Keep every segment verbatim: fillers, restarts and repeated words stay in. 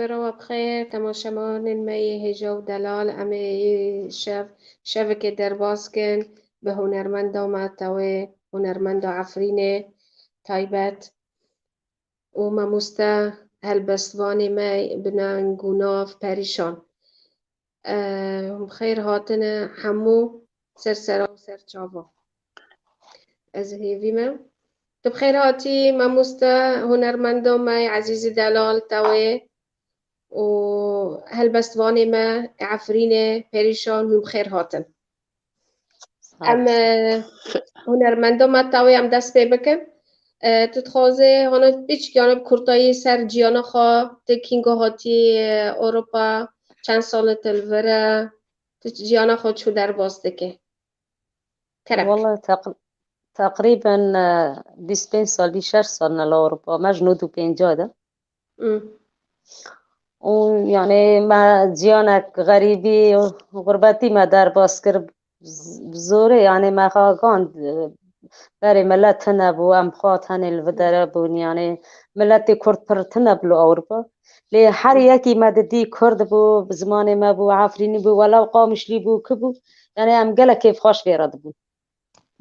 Bira we bi xêr, temaşevanên me yê hêja û delal, em ê yê şev, şevekê derbas kin bi hunermenda me tewê, hunermenda Efrînê taybet û mamoste helbestvanê me bi nang û nav Perîşan. Em, bi xêr hatine hemû ser sera û ser çava. Ez hêvî me. Tu bi xêr hatî, mamoste, hunermendo me, ezîzî delal, tewê û helbestvanê me, Efrînê, Perîşan, hûn bi xêr hatin. Em, e, hunermendo me tawê em dest pê bikin. E, tu dixwazê hana piçkî yana bi kurtayî ser ciyana xwe, tu kînga hatî, e, Ewropa, çend sal e tu li vir e, tu ciyana xwe çû derbas dikê? Kerem. Wala teq-, teqrîben, e, bîst pênc sal, bîst şeş sal ne li Ewropa, me ji nod û pênca de. Hmm. Û, yanî, me ciyanek xerîbî û xurbetî me derbas kir. Z-, zorê, yanî, me xagand, e, berê milet tune bû, em xwe tenê li vê dere bûn, yanî, miletê Kurd pir tune bû li Ewropa. Lê her yekî me didî Kurd bû, bi zimanê me bû, Efrînî bû, welew Qamişlî bû, ki bû, yanî, em gelek kêfxweş vê re dibûn.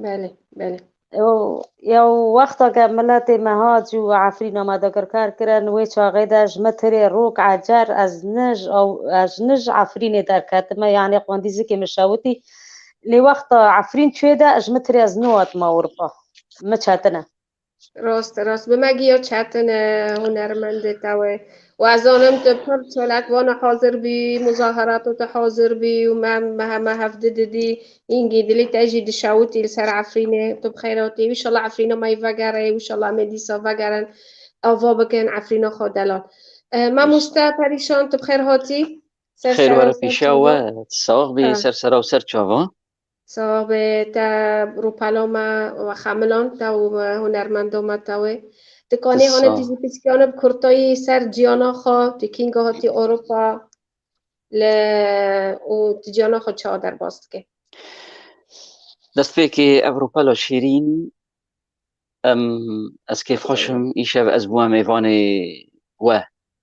Belê, belê. Ew, ew wexta ke miletê me hat û Efrîna me dagirker kirin, wê çaxê de ji min tirê rok ecer ez nij, ew, ez nij Efrînê derketime, yanî xwendî zikê min şewitî. Lê wexta Efrîn çûyê de ji min tirê ez nû hatime Ewropa. Mi çetin e. Rast, rast. Bi me giya çetin e, hunermendê te wê. Û ez zanim tu pir çalakvana hazir bî, muzaherata te hazir bî û me, me heme hevdi didî. Hîngî dilî te jî dişewitî li ser Efrînê. Tu bi xêr hatî. Wîşallah Efrîna me yê vegere, wîşallah em ê dîsa vegerin. Ava bikin Efrîna xwe delal. E, mamoste Perîşan, tu bi xêr hatî. Ser Xêr sera were û ser pîşa çava. We, sax bî, Ha. ser sera û ser çava. Sax be, te rûpela me ve xemilan, te û hunermendo me te wê. Tu kanê hane tu jî piçkiyane bi kurtayî ser ciyana xwe, tu kînga hatî Ewropa, li, û tu ciyana xwe çawa derbas dike? Destpêkê ev rûpela şîrîn, em, ez kêfxweş im, îşev ez bûme mêvanê we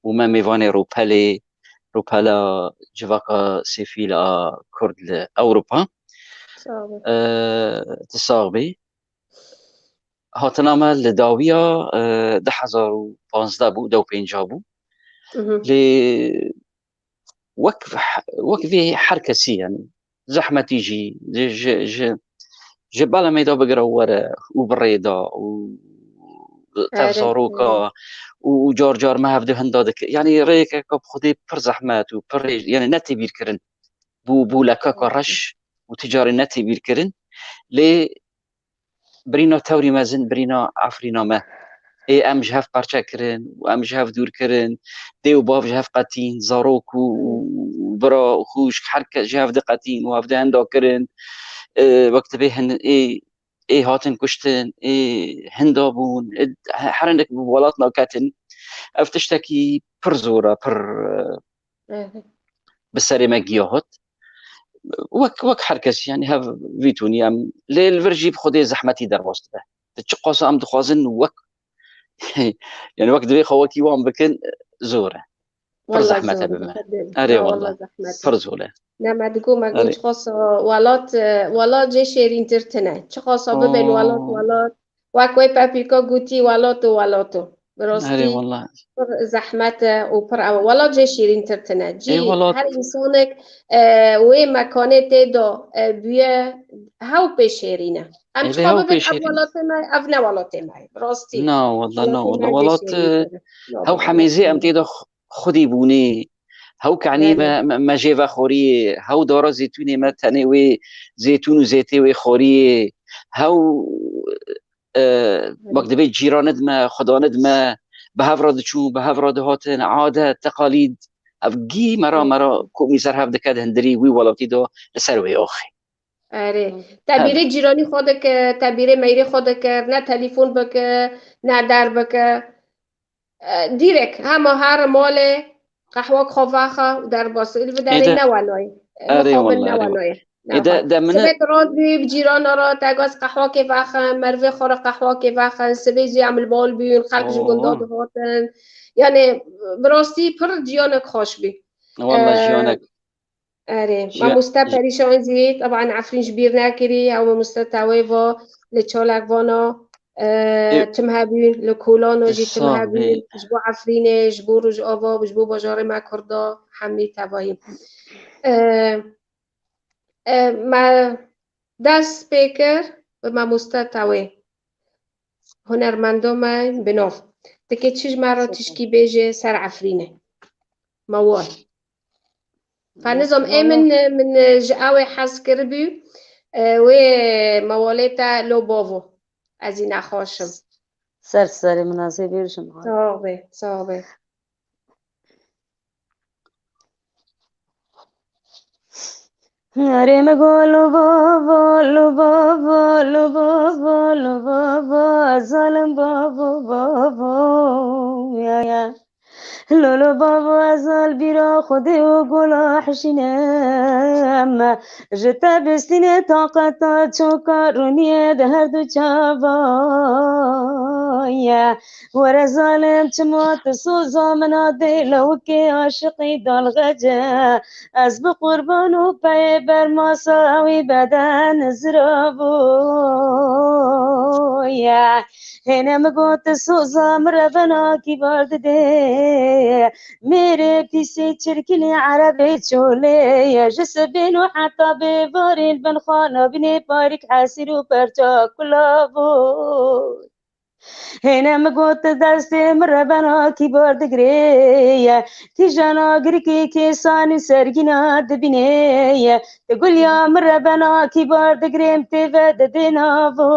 û me mêvanê rûpelê, rûpela civaka sêfîl a Kurd li Ewropa. Sağ olun. Ee, tu sax bî. Hatina me li dawiya, e, du hezar û panzdeh bû, du hezar û pênca bû. Mhm. Lê wek, wek vê her kesî, yani, zehmetî jî, ji, ji, ji, ji belemê de bigire were û bi rê de û tev Erê, zaroka erê. û, û car car me hevdu hinda dikir. Yani, rêyeke ku bi Xwedê pir zehmet û pir rê, yani, ne têbîrkirin bû, bû lekaka Erê. reş û tu carî ne têbîrkirin. Lê birîna tewrî mezin, birîna Efrîna me. Ê em ji hev perçe kirin û em ji hev dûr kirin. Dê û bav ji hev qetîn, zarok û, û bira û xûşk, her kes ji hev diqetîn û hev dihinda kirin. E, wek dibê hin, ê, ê hatin kuştin, ê hinda bûn, ê he-, herinek bi welat naketin. Ev tiştekî pir zor e, pir, e, Evet. bi serê me giya hat. Wek, wek her kes, yani, hev vî tunî em, lê li vir jî bi Xwedê zehmetî derbas dibe. Ti çiqas em dixwazin wek, yani, wek divê xwe wekî wan bikin, zor e. Pir Wallah zehmet e zor bi e, me. Xwedê. Erê Ya, wallah. wallah zehmet e. Pir zor e. Ne me digo me Erê. got xwasa welat, e, welat jê şêrîntir tine. Çiqasa bibin welat, Oo. welat. Wek wê pepîka gotî, welat û welat o. Bi Erê rastî wallah. pir zehmet e û pir ew. Welat jê şîrîntir tine. Cî Ê welat. her însanek, e, wê mekanê tê de, e, bûye hew pê şêrîn e. Em Ê çiqa hew bibin pê ev şêrîn. welatê me, ev ne welatê me ye. Bi rastî. Na wallah, na Welatê me wallah. jê Welat, e, şêrîntir e. Na hew wallah. hemêzê em tê de xwedî bûnê. Hew kanî Belê. me, me, me jê vexoriyê. Hew dara zêtûnê me tenê wê zêtûn û zêtê wê xoriyê. Hew, e, wek dibê cîranid me, xudanid me, bi hev re diçûn, bi hev re dihatin, adet, teqalîd, ev gî mera, mera komî ser hev dike di hindirî wî welatî de li ser wê axê. Erê. Te Hev. bîrê cîranî xwe dikir, te bîrê meyrê xwe dikir, ne telîfon bike, ne der bike. E, dîrek hema her malê qehwek xwe vexe û derbas. Li vê derê Êde, ne wenoyê. E, erê mixabin ne wallah, erê wenoyê. Ne Êde, wenoyê. de min Sibê tu razî bi cîrana re te gaz qehwakê vexin, merivê xwe re qehwakê vexin, sibê zû em li bal bûn, xelk ji gunda Oo. dihatin. Yani bi rastî pir jiyanek xweş bî. Walla jiyanek. Erê, mamoste Perîşan zî teban Efrîn ji bîr nekirî, ew mamoste tewê va li çalek vana, e, tim hebûn, li kolana jî tim hebûn, ji bo Efrînê, ji bo Rojava, ji bo bajarê me Kurda, hemî tevayî. E, e, me dest pê kir bi mamoste tewê. Hunermendo me bi nav. Dikê çi ji me re tişkî bêje ser Efrînê. Mewal. Fa nizam ê min, min ji ew ê hez kiribû, e, wê mewalê te lo bavo. Ez ê nexweşim. Ser serê min, ez ê bêjim. Sağ be, sağ be. Erê me go lo bavo, lo bavo, lo bavo, lo bavo, zalim bavo, bavo, ya, ya. Lolo bavo, ez al bîra Xwedê û gola hişîne me. Ji te bistîne taqeta çoka rûniyê di her du çava ye. Were zalim çima tu soza min a dê lewikê aşiqî dalxece. Ez bi qurban û peyê bermasa wî beden ziravo ye. Hêne min got soza min revena kîbar didê. Mêrê pîsê çirkinê erebê çolê ye. Ji sibên û heta bêvarên bin xana binê parîk hesîr û perça kulavo. Hêne min got destê min revena kîbar digirê ye. Tîjana girkê kêsan û sergîna dibînê ye. Di gulya min revena kîbar digirêm tê ve didê navo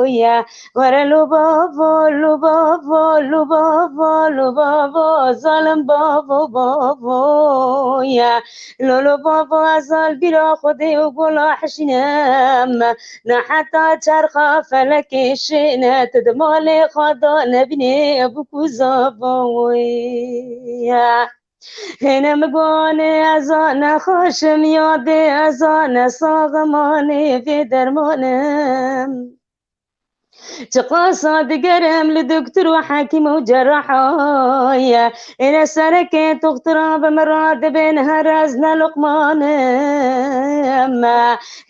ye. Were lo bavo, lo bavo, lo bavo, lo bavo, zalim bavo, bavo ye. Lolo bavo, ez al bîra Xwedê û gola hişîne me. Na heta çerxa felekê şêne, tu di malê xwe de nebînê, bû ku zavoye. Hêne min got ez a nexweşim, ya dê ez a nesaxim, anê vê dermanim. Çiqasa digerim li doktor û hekîm û cerraha ye. Êne serekê doktora bi min re dibên her ez ne Luqmanim.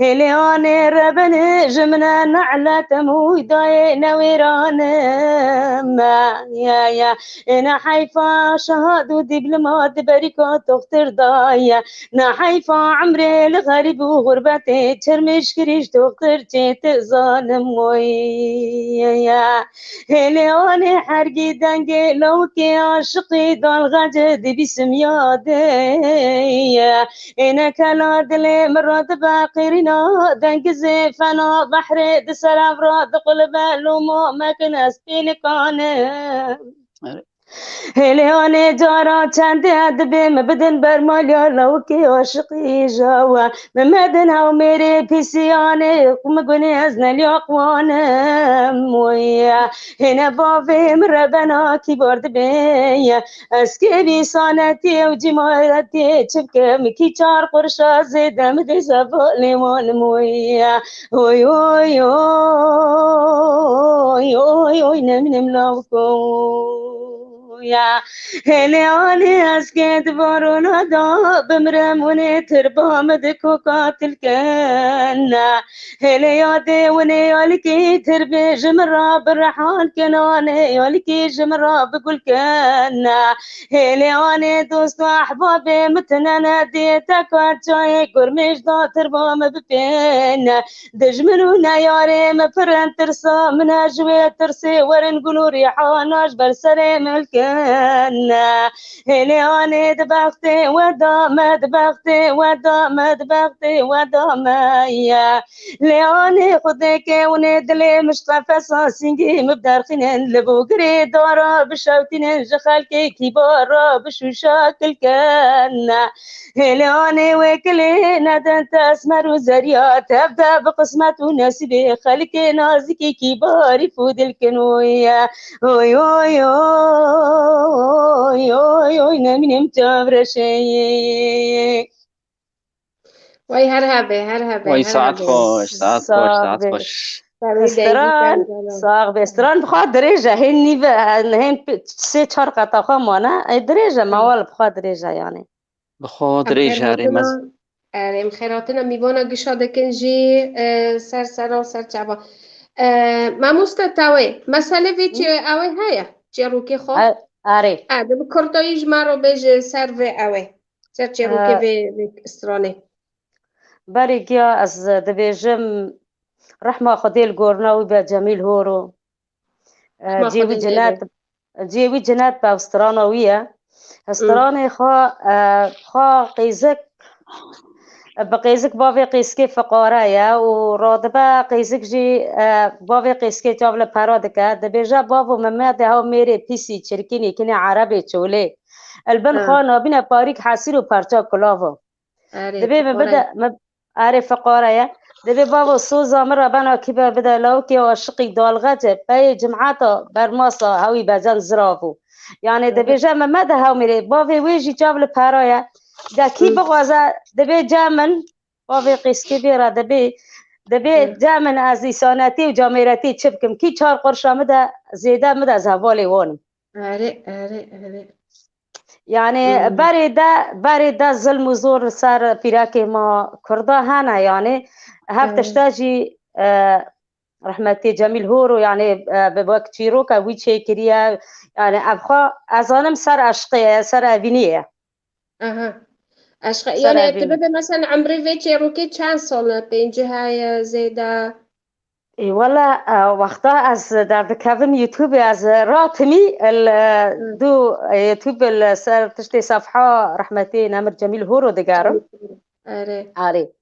Hêlê anê rebene ji min e ne'letim û dayê newêranim. Ya, ya. Êne heyfa şehad û dîploma di berîka doktor daye. Na heyfa emrê li xerîb û xurbetê çermêşkirî ji doktor çê ti zanim weye. Hêlê anê hergî dengê lawikê aşiqî dalxece dibîsim yadê ye. Êne kela dilê min re dibe qêrîna dengizê fena behrê di ser ev re diqulbe loma mekin ez pê nikanim. Hêlê anê cara çendê dibê min bidin bermaliya lawikê aşiqî jawe. Min medin ew mêrê pîsî anê min gunê ez nelya qwanim weye. Hêne bavê min rebena kîbar dibê ye. Ez kêvî sanetiyê û cîmaretiyê çi bikim? Kî çar qurşa zêde min dê zevalê wanim weye. Oy, oy, oy, oy, oy, nemînim lawiko ya. Hêlê anê ez kê di varona da bimrim, winê tirba min di koka tilkene. Hêlê yadê winê yalikî tirbe ji min ra bi rehan kenane, yalikî ji min ra bi gul kene. Hêlê anê dost û ehbabê min tinene dê teka çayê gurmêj da tirba min bipêne. Dijmin û neyarê min pir in tirsa, min e ji wê tirsê werin gul û rîhana ji ber serê min kene. Hêlê anê di bextê we da me, di bextê we da me, di bextê we da me ye. Lê anê xwedê ke winê dilê min ji qefesa sîngê min biderxînin, li bo girê dara bişewtînin, ji xelkê kîbara bi şûşa kilkene. Hêlê anê wê kilê nedin te esmer û zerya, tev de bi qismet û nesîbê xelkê nazikî kîbarî fûdil kin wî ye. Oy, oy, oy, oy, oy, nemînim çavreşeyê. Way her hebe, her hebe, Way her saet hebe. xweş, saet Sağ xweş, saet be. xweş. Stran, sax be, stran bi xwe dirêj e, hên nîve, hên sê çar qeta xwe mane, ê dirêj e, mewal bi xwe dirêj e yani. Bi xwe dirêj e, erê mez. Erê, em xêratina mîvana gişa dikin jî, e, ser seran ser çava. E, mamoste tawê, mesele vê çi ew ê heye? Çêrokê xwe? E, erê. E, de bi kurtayî ji me re bêje ser vê ew ê. Ser çêrokê vê, vê stranê. Berê giya ez dibêjim, rehma Xwedê li gorina wî be Cemîl Horo. E, cê wî cinet, cê wî cinet be, strana wî ye. Stranê xwe, e, xwe qêzik, bi qêzik bavê qêzikê fiqare ye û radibe qêzik jî, e, bavê qêzikê çav li pera dike. Dibêje, bavo, min me de hew mêrê pîsî, çirkînî, kinê erebê çolê. Li bin xwe nabîne parîk hesîr û parça kulavo. Dibê min bide, min, erê, fiqare ye. Dibê bavo soza min re bena kî be bide lawikê aşiqî dalxece, peyê cimeta bermasa hewî bezen zirav û. Yani dibêje min me de hew mêrê, bavê wê jî çav li pera ye. De kî bixwaze, dibê cem min, bavê qîskê bê re dibê, dibê cem min ez îsanetî û camêretî çi bikim? Kî çar qurşa min de zêde min de ez hevalê wan im. Erê, erê, erê. Yani berê de, berê de zilm û zor li ser pîrekê ma Kurda hene yani. Hev tişta jî, e, rehmetî Cemîl Horo yani, e, bi wek çîroka wî çêkiriye. Yani ev xwe ez zanim ser eşqê ye, ser evînî ye. Aha. Eşqe, yani tu bibe mesela emrê vê çêrokê çend sal e? Pêncî heye, zêde? Ê, wele, e, wexta ez derdikevim YouTube, ez ratimî li du YouTube li ser tiştê sefha rehmetî Nemir Cemîl Horo digerim. Erê. Erê.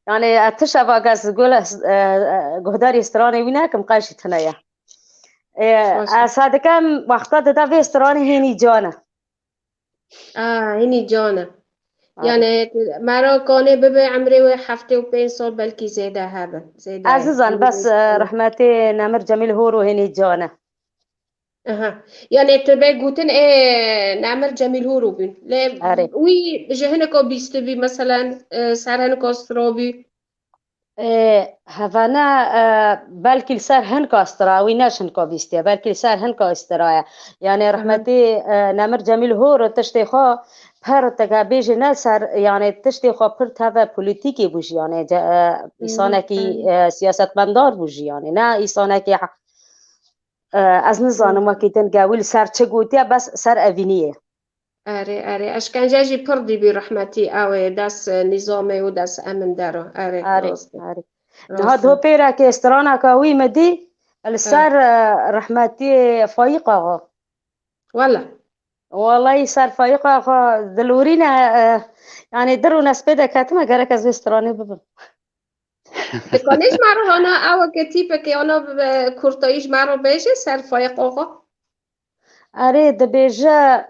Yani, e, tişt eva ez gul, e, e, guhdarî stranê wî nekim, qe jî tune ye. E, ez hedikem wexta dide vê stranê hênî can e. A, hinî can e. Yani mera kanê bibe emrê wê heftê û pênc sal belkî zêde hebe. Zêde. Ez nizanim, bes, e, rehmetê Nemir Cemîl Horo hinî can e. Aha. Yani tu bê gotin ê Nemir Cemîl Horo bûn. Lê wî ji hinika bîstibî, meselen, e, ser hinika strabî. Ê, hevane, e, belkî li ser hinka stira, wî ne ji hinka bîstiye, belkî li ser hinka stira ye. Yani rehmetî, e, Nemir Cemîl Hor tiştê xwe per teke bêjî ne ser, yani tiştê xwe pir teve polîtîkê bû jî, yani ce-, e, îsanekî, e, siyasetmendar bû jî, yani ne îsanekî, e, ez nizanim wekî din ge wî li ser çi gotiye, bes ser evîniyê. Erê, erê. Eşkence jî pir dîbî rehmetî ew ê des nîzamê û des emin der o. Erê, erê, rast e. Erê. Niha do pêrekê straneka wî min dî li ser, e, rehmetî Faîq Axa. Wela. Welahî ser Faîq Axa dilorîne, e, yani dir û nespê de ketime gerek ez vê stranê bibim. Dikanê ji me re hana ew ke tîpekê ana bi kurtayî ji me re bêje ser Faîq Axa? Erê, dibêje,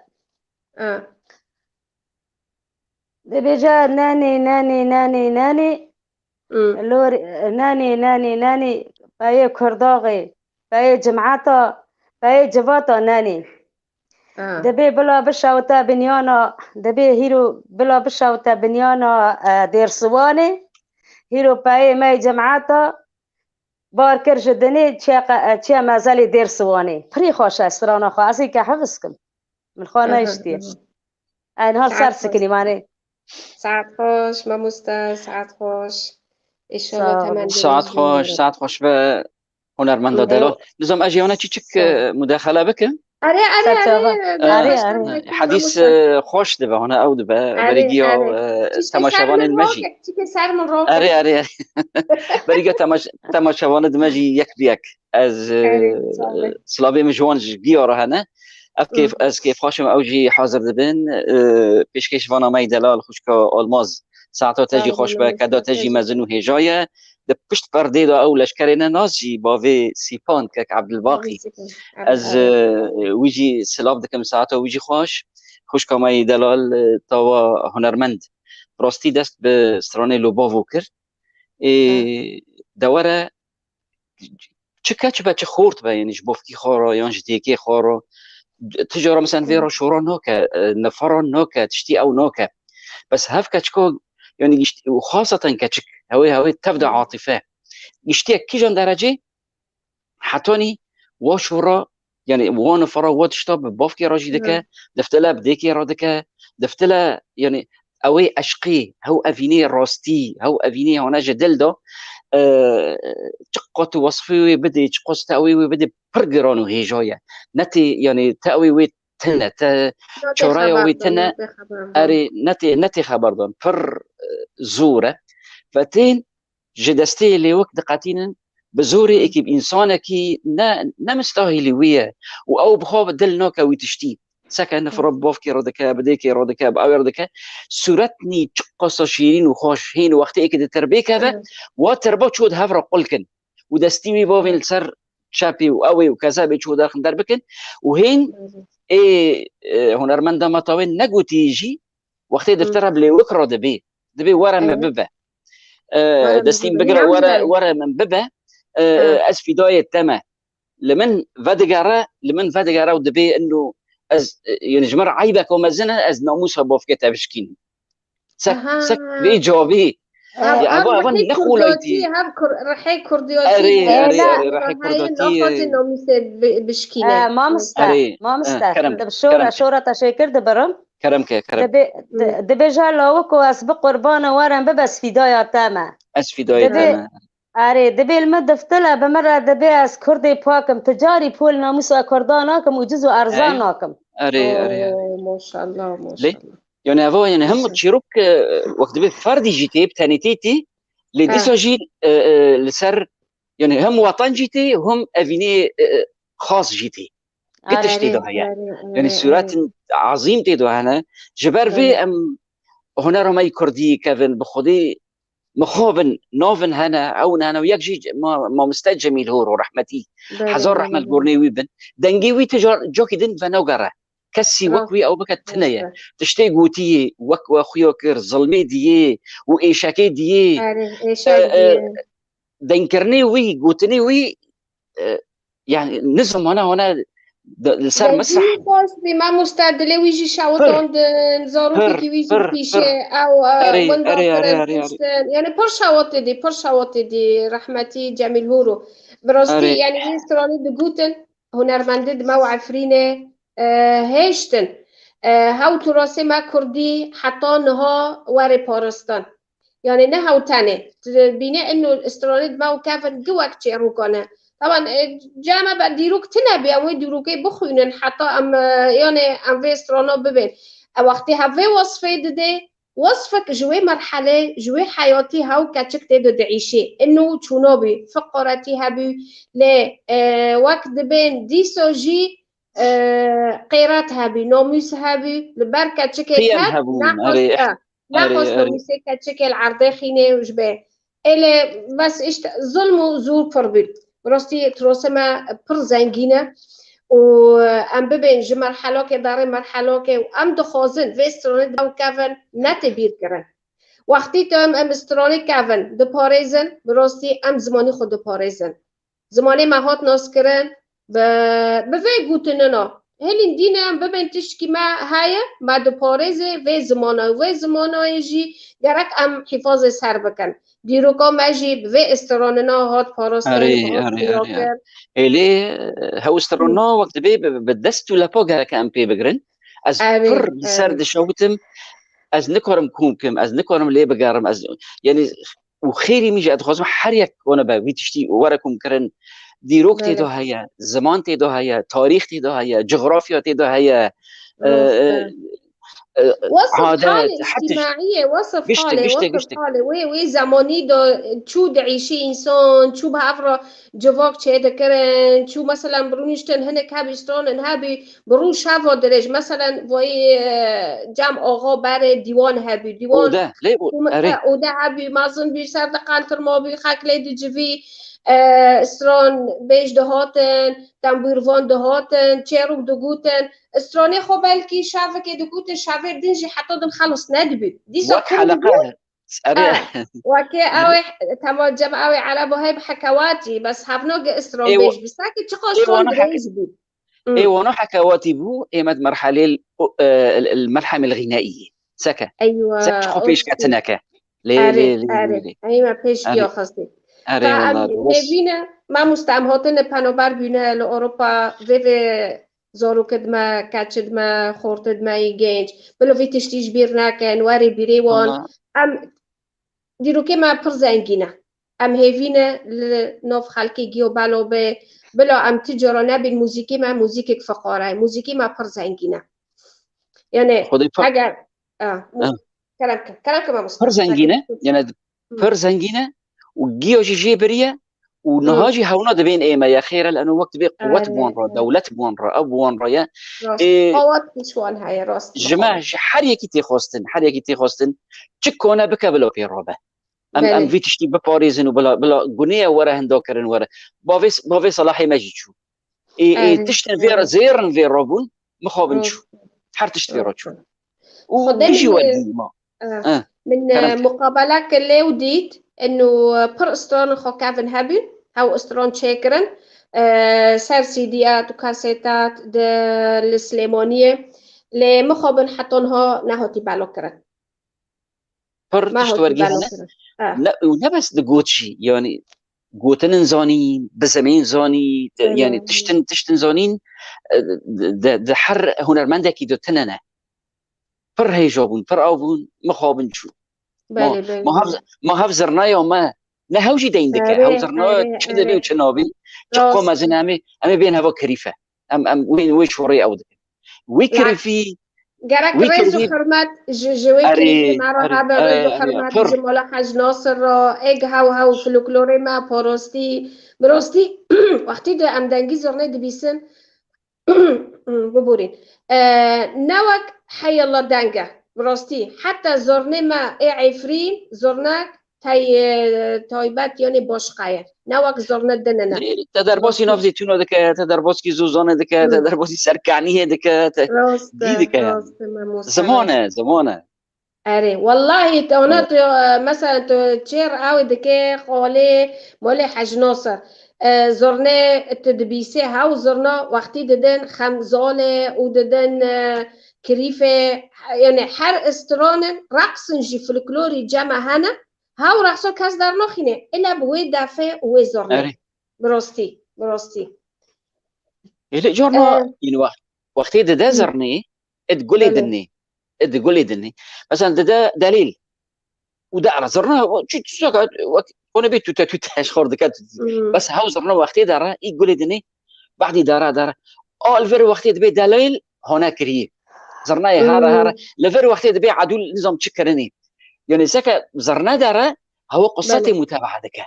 dibêje, nenê, nenê, nenê, nenê, lorê, nenê, nenê, nenê, peyê Kurdaxê, peyê cimeta, peyê civata nenê. Dibê bila bişewite binyana, dibê hîro bila bişewite binyana, e, Dêrsiwanê, hîro peyê me cimeta, bar kir ji dinê çiye qe-, çiye mezelê Dêrsiwanê. Pirî xweş e strana xwe. Ez ê ke hifz kim. Min xwe nehiştiye. Ew niha ser sikinî manê. Saet xweş, mamoste, saet xweş. Înşallah temenê. Saet xweş, saet xweş be hunermenda delal. Nizam ez jî hona çiçik, e, mudexele bikim. Erê, erê, erê. Hedîs, e, xweş dibe, hona ew dibe. Berî giya, e, temaşevanên me jî. Çike ser min ro. Erê, erê. Berî giya temaş-, temaşevanê me jî yek bi yek. Ez, e, silavê min ji wan ji giya re hene. Ev kêf, ez kêfxweş im, ew jî hazir dibin. E, pêşkêş vana me yî delal, xwişka Almaz. Saeta te jî xweş be, keda te jî mezin û hêja ye. Di pişt perdê de ew leşkerê ne nas jî bavê Sîpan, kek Ebdilbaqî. Ez, e, wî jî silav dikim, saeta wî jî xweş. Xwişka me yî delal, e, tawa hunermend. Bi rastî dest bi stranê Lobavo kir. Ê, de were çi keç be, çi xort be, yani ji bavkî xwe re yan ji dêkê xwe re, tu cara mesela vê re şora nake, e, nifara nake, tiştî ew nake. Bes hev keçika, yani gişt-, û xaseten keçik, hewê, hewê tev de atîfe. Giştiye kîjan derecê, Hetanî wa şora, yani wa nifara wa tişta bi bavkê re jî dike, diftile bi dêkê re dike, diftile, yani ew ê eşqî, hew evînê rastî, hew evînê hane ji dil de, e, çiqas tu wesfê wê bidê, çiqas tu ewê wê bidê, pir giran û hêja ye. Ne tê, yani te ewê wê tine, te çaraya wê tine, erê, ne tê, ne tê xeberdan, pir, e, zor e. Ve tên ji destê lêwik diqetînin, bi zorê êkî bi însanekî ne, ne mistahîlî wî ye û ew bi xwe dil nake wî tiştî. Seke nifra bi bavkê re dike, bi dêkê re dike, bi ewê re dike. Sûretnî çiqasa şîrîn û xweş hên wextê êkî di tirbê keve, wa tirba çû di hev re qul kin. Û destî wî bavên li ser çepê û ewê û kezebê çû derxin derbikin û hên ê, e, hunermenda me tawên negotî jî wextê diftira bi lêwik re dibê, dibê were min bibe. E, destî min bigire, were, were min bibe, e, e, ez fîdayê te me. Li min vedigere, li min vedigere û dibê ino ez, e, yani ji min re eybeke mezin e, ez namûsa bavkê te bişkînim. Sek, sek vê cavî. Ya, eva, eva ne xulaytî. Hev kur-, rihê kurdiyatî. Erê, erê, erê, rihê kurdiyatî. Naxwazê namûsê bi-, bişkîne. E, mamoste, mamoste. Kerem, tu bi şora, kerem. Şora te şêkir dibirim. Kerem ke, kerem. Dibê, di-, dibê ja lawiko ez bi qurbana werin bibe ez fîdaya te me. Ez fîdaya te me. Erê, dibê li min diftile bi min re dibê ez kurdê pak im. Tu carî pol namûsa kurda nakim û ciz û erza nakim. Erê, erê, erê. Oo, maşallah, maşallah. Yani eva, yani hem çîrok, e, wek dibê ferdî jî tê, bi tenê tê tê, lê dîsa jî, e, e, li ser, yani hem watan jî tê, hem evînê, e, e, xas jî tê. Gelek tiştê de heye. Yani sûretin ezîm tê de hene. Ji ber vê em hunera me yî kurdî kevin bi xwedî mixabin, navin hene, ew hene, û yek jî ma-, mamoste Cemîl Horo rehmetî. Hezar rehmet gornê wî bin. Dengê wî ti car-, cokî din venagere. Kesî wek wî ew bike tine ye. Tiştê gotiyê, wek we xuya kir, zilmê diyê û êşekê diyê. Erê, êşek diyê. Dengkirinê wî, gotinê wî, e, yani nizim hane hane de-, li ser mesreh. Dengî xweş bî, mamoste, dilê wî jî şewitandin, zarotekî wî jî pîşe, ew, e, winda kirin, kuştin. Yani pir şewitê dî, pir şewitê dî, rehmetî Cemîl Horo. Bi rastî, yani vê stranî digotin, hunermendê di me û Efrînê, e, hêştin. E, hew turasê me kurdî heta niha were parastin. Yani ne hew tenê. Tu bîne ino stranê di me û kevin gi wek çêrokan e. Taban, e, cem e be dîrok tine bî, em wê dîrokê bixwînin, heta em, e, yani em vê strana bibên. E, wextê hev vê wasfê didê, wasfek ji wê merhelê, ji wê heyatî hew keçik tê de diîşê. Ino çûna bî, fiqaretî hebû, lê, e, wek dibên dîsa jî, e, qêret hebû, namûs hebû, li ber keçikê ket, hebûn, nexwest, erê, e, nexwest erê, erê. Namûsê keçikê li erdê xînê û ji bê. Ê lê bes îşte zilm û zor pir bû. Bi rastî tirosê me pir zengîn e û em bibên ji merhelokê derê merhelokê û em dixwazin vê stranê di me û kevin netê bîr kirin. Wextî tu em, em stranê kevin diparêzin, bi rastî em zimanî xwe diparêzin. Zimanê me hat naskirin bi, bi vê gotinina. Hêlîn dîne em bibên tiştkî me heye, me diparêzê vê zimana. Vê zimanayê jî gerek em hîfazê ser bikin. Dîroka me jî bi vê stranina hat parastin, erê, hat erê, erê, erê. Êlê, hew stranina wek dibê bi, bi dest û lepa gerek em pê bigirin. Ez pir li ser dişewitim, ez nikarim kom kim, ez nikarim lê bigerim, ez, yani, û xêrî min jî ez dixwazim her yek wana be, wî tiştî were komkirin. Dîrok tê de heye, ziman tê de heye, tarîx tê de heye, cografya tê de heye, e, e, e, adet, her tişt. Wasf halê îctimaiyê, wasf halê, wasf halê wê, wê zemanî de çû diîşî însan, çû bi hev re civak çêdikirin, çû meselen bi rûniştin hinek hebî, stranin hebî, bi rû şeva dirêj. Meselen, vayî, e, cem axa berê dîwan hebî. Dîwan, ode, lê o-, û me-, erê. E, ode hebî, mezin bî, ser diqentirma bî, xelk lê dicivî, e, stran bêj dihatin, tembûrvan dihatin, çêrok digotin. Stranê xwe belkî şevikê digotin, şevêr din jî heta din xelas nedibî. Dîsa wek heleqe. Erê. Ha, wekê ew ê, tema cem ew ê Erebo hey bi hekewatî, bes hevno ge stran bêj bî. Saki çiqas stran dirêj bî. Ê wana hekewatî bû, ê me di merhelê, e, el, el merhemê l-ğîneiyê. Seke. Eywa, sek çiqo pêşketineke. Lê, erê, lê, lê, erê. Lê. Ey me pêşkiya xwestî. Erê, wala, em hêvî ne, mamoste, em hatine penober bîne li Ewropa, vê vê zarokid me, keçid me, xortid me yê genc. Bilo vî tiştî ji bîr nekin, werê bîrê wan. Em, dîrokê me pir zengîn e. Em hêvî ne li nav xelkê giyo belo be. Bila em ti cara nebîn muzîkê me, muzîkek fiqare ye. Muzîkê me pir zengîn e. Yani, Xwedê pir- eger, a, muz-, Ha. kerem ke, kerem ke mamoste. Pir zengîn e, yani, Hı. pir zengîn e û giya jî jê biriye û Hı. niha jî hewna dibên ê me ye. Xêr e, li eno wek dibê quwet Erê, bi wan re, erê. dewlet bi wan re, ew bi wan re ye. Rast. Ê, Qawet bi wan heye, rast. ji me, ji her yekî tê xwestin, her yekî tê xwestin, çi kone bike bila pê re be. Em, em Belê. vî tiştî biparêzin û bila, bila gunê ye were hinda kirin were. Bavê, bavê Selahê me jî çû. Ê, ê, Erê, tiştên vê erê. zêrin vê re bûn, mixabin çû. Rast. Her tişt vê re çû. Rast. Û Xwedê bijî min, werdî ma. eh, Eh, min, kerem eh, ke. muqabeleke lê û dît, inu, eh, pir stran xwe kevin hebin, hew stran çêkirin, eh, ser C D at û kasetat de li Silêmaniyê, lê mixabin heta niha nehatî belo kirin. Pir Ma tişt hotî wergê belo hene. kirin. Ah. Ne, û ne bes di got jî, yani gotinin zanîn, bizimên zanî, te-, yani Erê. tiştin, tiştin zanîn, e, di, di, di her hunermendekî de tine ne. Pir hêja bûn, pir av bûn, mixabin çû. Ma, Belê, belê, ma hev, belê. ma hev zirnaya me, ne hew jî deyn dike. Erê, Hew zirnaya erê, çi dibê û erê. çi nabî, çi Rast. qo mezin em ê, em ê bên heva kirîfe. Em, em wê, wê şorê ew dikin. Wî Ya, kirîfî, gerek wî rêz û kirîfî, hurmet ji, ji wê erê, kirîfî me re erê, hebe, rêz û erê, erê, hurmet pir. ji mala Hec Nasir re, êg hew hew folklorê me, parastî, bi rastî, wextî de em dengî zirnê dibîsin, biborîn. E, ne wek heyala deng e, bi rastî. Heta zirnê me ê Efrîn, zirnek, tey, e, taybet, yani başqa ye. Ne wek zirne din e ne. Te derbasî Rastî. Navzîtûna dike, te derbasî Zozanê dike, te Hı. derbasî Serkaniyê dike, te Rast dî e, dike yani. rast e, mamoste, Ziman rast. e, ziman e. Erê, wellahî, te ona Hı. tu, e, mesela tu çêr ew dike, xalê, malê Hec Nasir. E, zirne tu dibîsê, hew zirna wextî didin, xemzalê û didin, e, kirîfê, yani her stranin, reqsin jî folklorî cem e hene, Hew rexso kes dernaxîne, île bi wê defê û wê zirnê. Erê. Bi rastî, bi rastî. Ê, lê carna Ee, in wext, wextê dide Hı. zirnê, id gulê Belê. dinê. Id gulê dinê. Mesela dide delîl. Û de ara zirna, çi tiştek, wek, kone bê tute tute, ji xor dike tute. Hı. Bes hew zirna wextê dere, î gulê dinê, badî dara dara. A li vir wextê dibê delîl hane kirî. Zirnayê hare Hmm. hare. Li vir wextê dibê edûl nizam çi kirinî. Yani seke zirne dere, hewa qissetê Belê. mutebaa dike.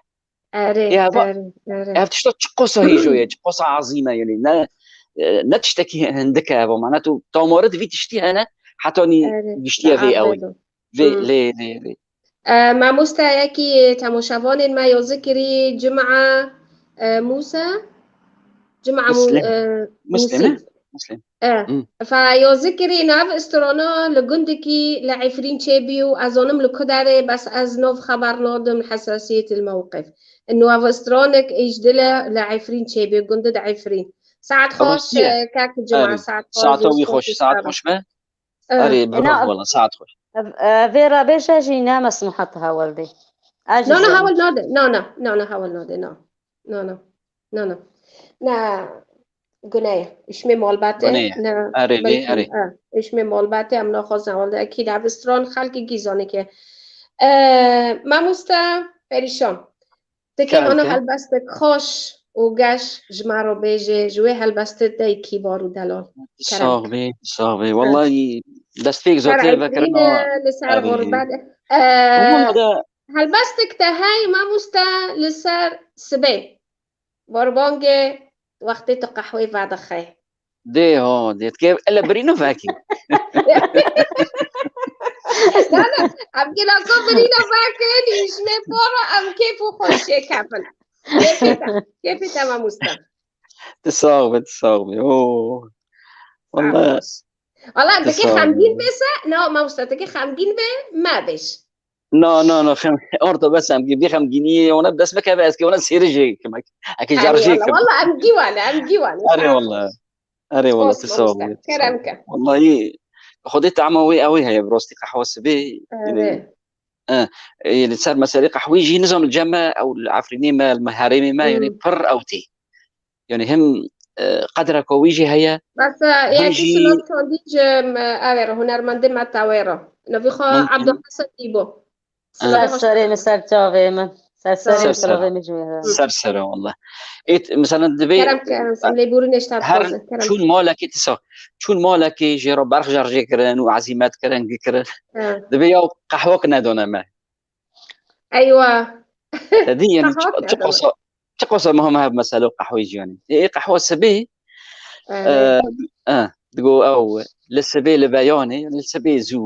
Erê, Ya, va- erê, erê. Ev tişta çi qosa hêjo ye, çi qosa azîm e yani. Ne, e, ne tiştekî hindik e, va mane tu tamare di vî tiştî hene, hetanî Erê, giştiye vê ew. Vê, Hmm. lê, lê, lê. E, mamoste yekî temaşevanên me yazî kirî Cuma, e, Musa? Cuma Mu-, Muslim. e, Muslim, Musî. ne? Muslim. E, Hmm. fa yazî kirî nav istirana li gundikî li Efrîn çêbî û ez zanim li ku derê, bes ez nav xeber nadim, hesasiyet il mewqif. Inu ev istiranek êjdile li Efrîn çêbî, gundi di Efrîn. Saet Tamam, xweş, siye. e, kak Cuma, Erê. saet xweş, Saeta wî xweş, saet xweş be. Eh. Erê, bi Ena ruh wala, saet xweş. Ev, e, vê re bêje jî ne mesnuhat hewil dê. Ez jî No, no, zirnê. hewil nade. No, no, no, no, hewil nade. No. No, no. No, no. Ne, gune ye. Îşmê malbate. Gune ye. Ne, Erê, lê, belkî, erê. eh, îşmê malbate, em naxwazin hewil de. Ekîd ev stran xelkî gîzanê ke. Eh, mamoste Perîşan. Dikê Kerem ana ke. helbestek xweş û geş ji me re bêje, ji wê helbestê te yê kîbar û delal. Kerem Sax ke. bê, sax bê. Hı. Wallahî destpêk Ser zotê Efrîn vekirina e, li ser Erê. xurbet. E, Ama da helbestek te hey mamoste li ser sibê. Berbangê wextê tu qehwê vedixê. Dê ha, dê. Dikê ele birîno vekî. Na, na, em gela ku birîno vekin, ji me para em kêf û xweşiyê kevin. Kêfê te, kêfê te mamoste. Tu sax be, tu sax be. Oo. Wala. Wala, tu dikê sax xemgîn be. bê se, na, mamoste, dikê xemgîn bê, me bêj. Na, na, na, xem, orta bes em, bê xemgîniyê, ona dest bikeve, ez ki ona sêri jê kimek. Eke Erê, jar jê wala, kim. wala, em gî wane, em gî wane. Erê, Sax wala. Erê wala, Olsun, tu sağ ol. olsun. Kerem ke. Wallahî, Xwedê tama wê ew ê heye, bi rastî qehwa sibê, Erê. yani, e, e, li ser meselê qehwî jî nizam li cem me ew li Efrînê me, li herêmê me, yanî Hmm. pir ew tê. Yanî him, e, qedreka wî jî heye, Bes, e, him yekî jî silav çandî ji, e, ew ê re, hunermendê me tewê re. Navî xwe Min Ebdulhesen Îbo. Silavê Ser xwe serê min, ser çavê min. Ser serê Ser min, sera. silavê min ji wê re. Ser sera wallah. Ê, t-, mesela divê Kerem, kerem, em lêborînê ji te her dixwazin, kerem. çûn malekê tisa, çûn malekê jê re berx jarjê kirin û ezîmet kirin, gikirin. Ha. Divê ya qehwek nedone me. Eywa. Te dî, yanî, Qehwek çi, çi nedone. qasa, çi qasa muhim hev mesele û qehwê jiyanê. Ê, ê qehwa sibê, Ee, e, e, digo ew, li sibê li beyanê, li sibê zû,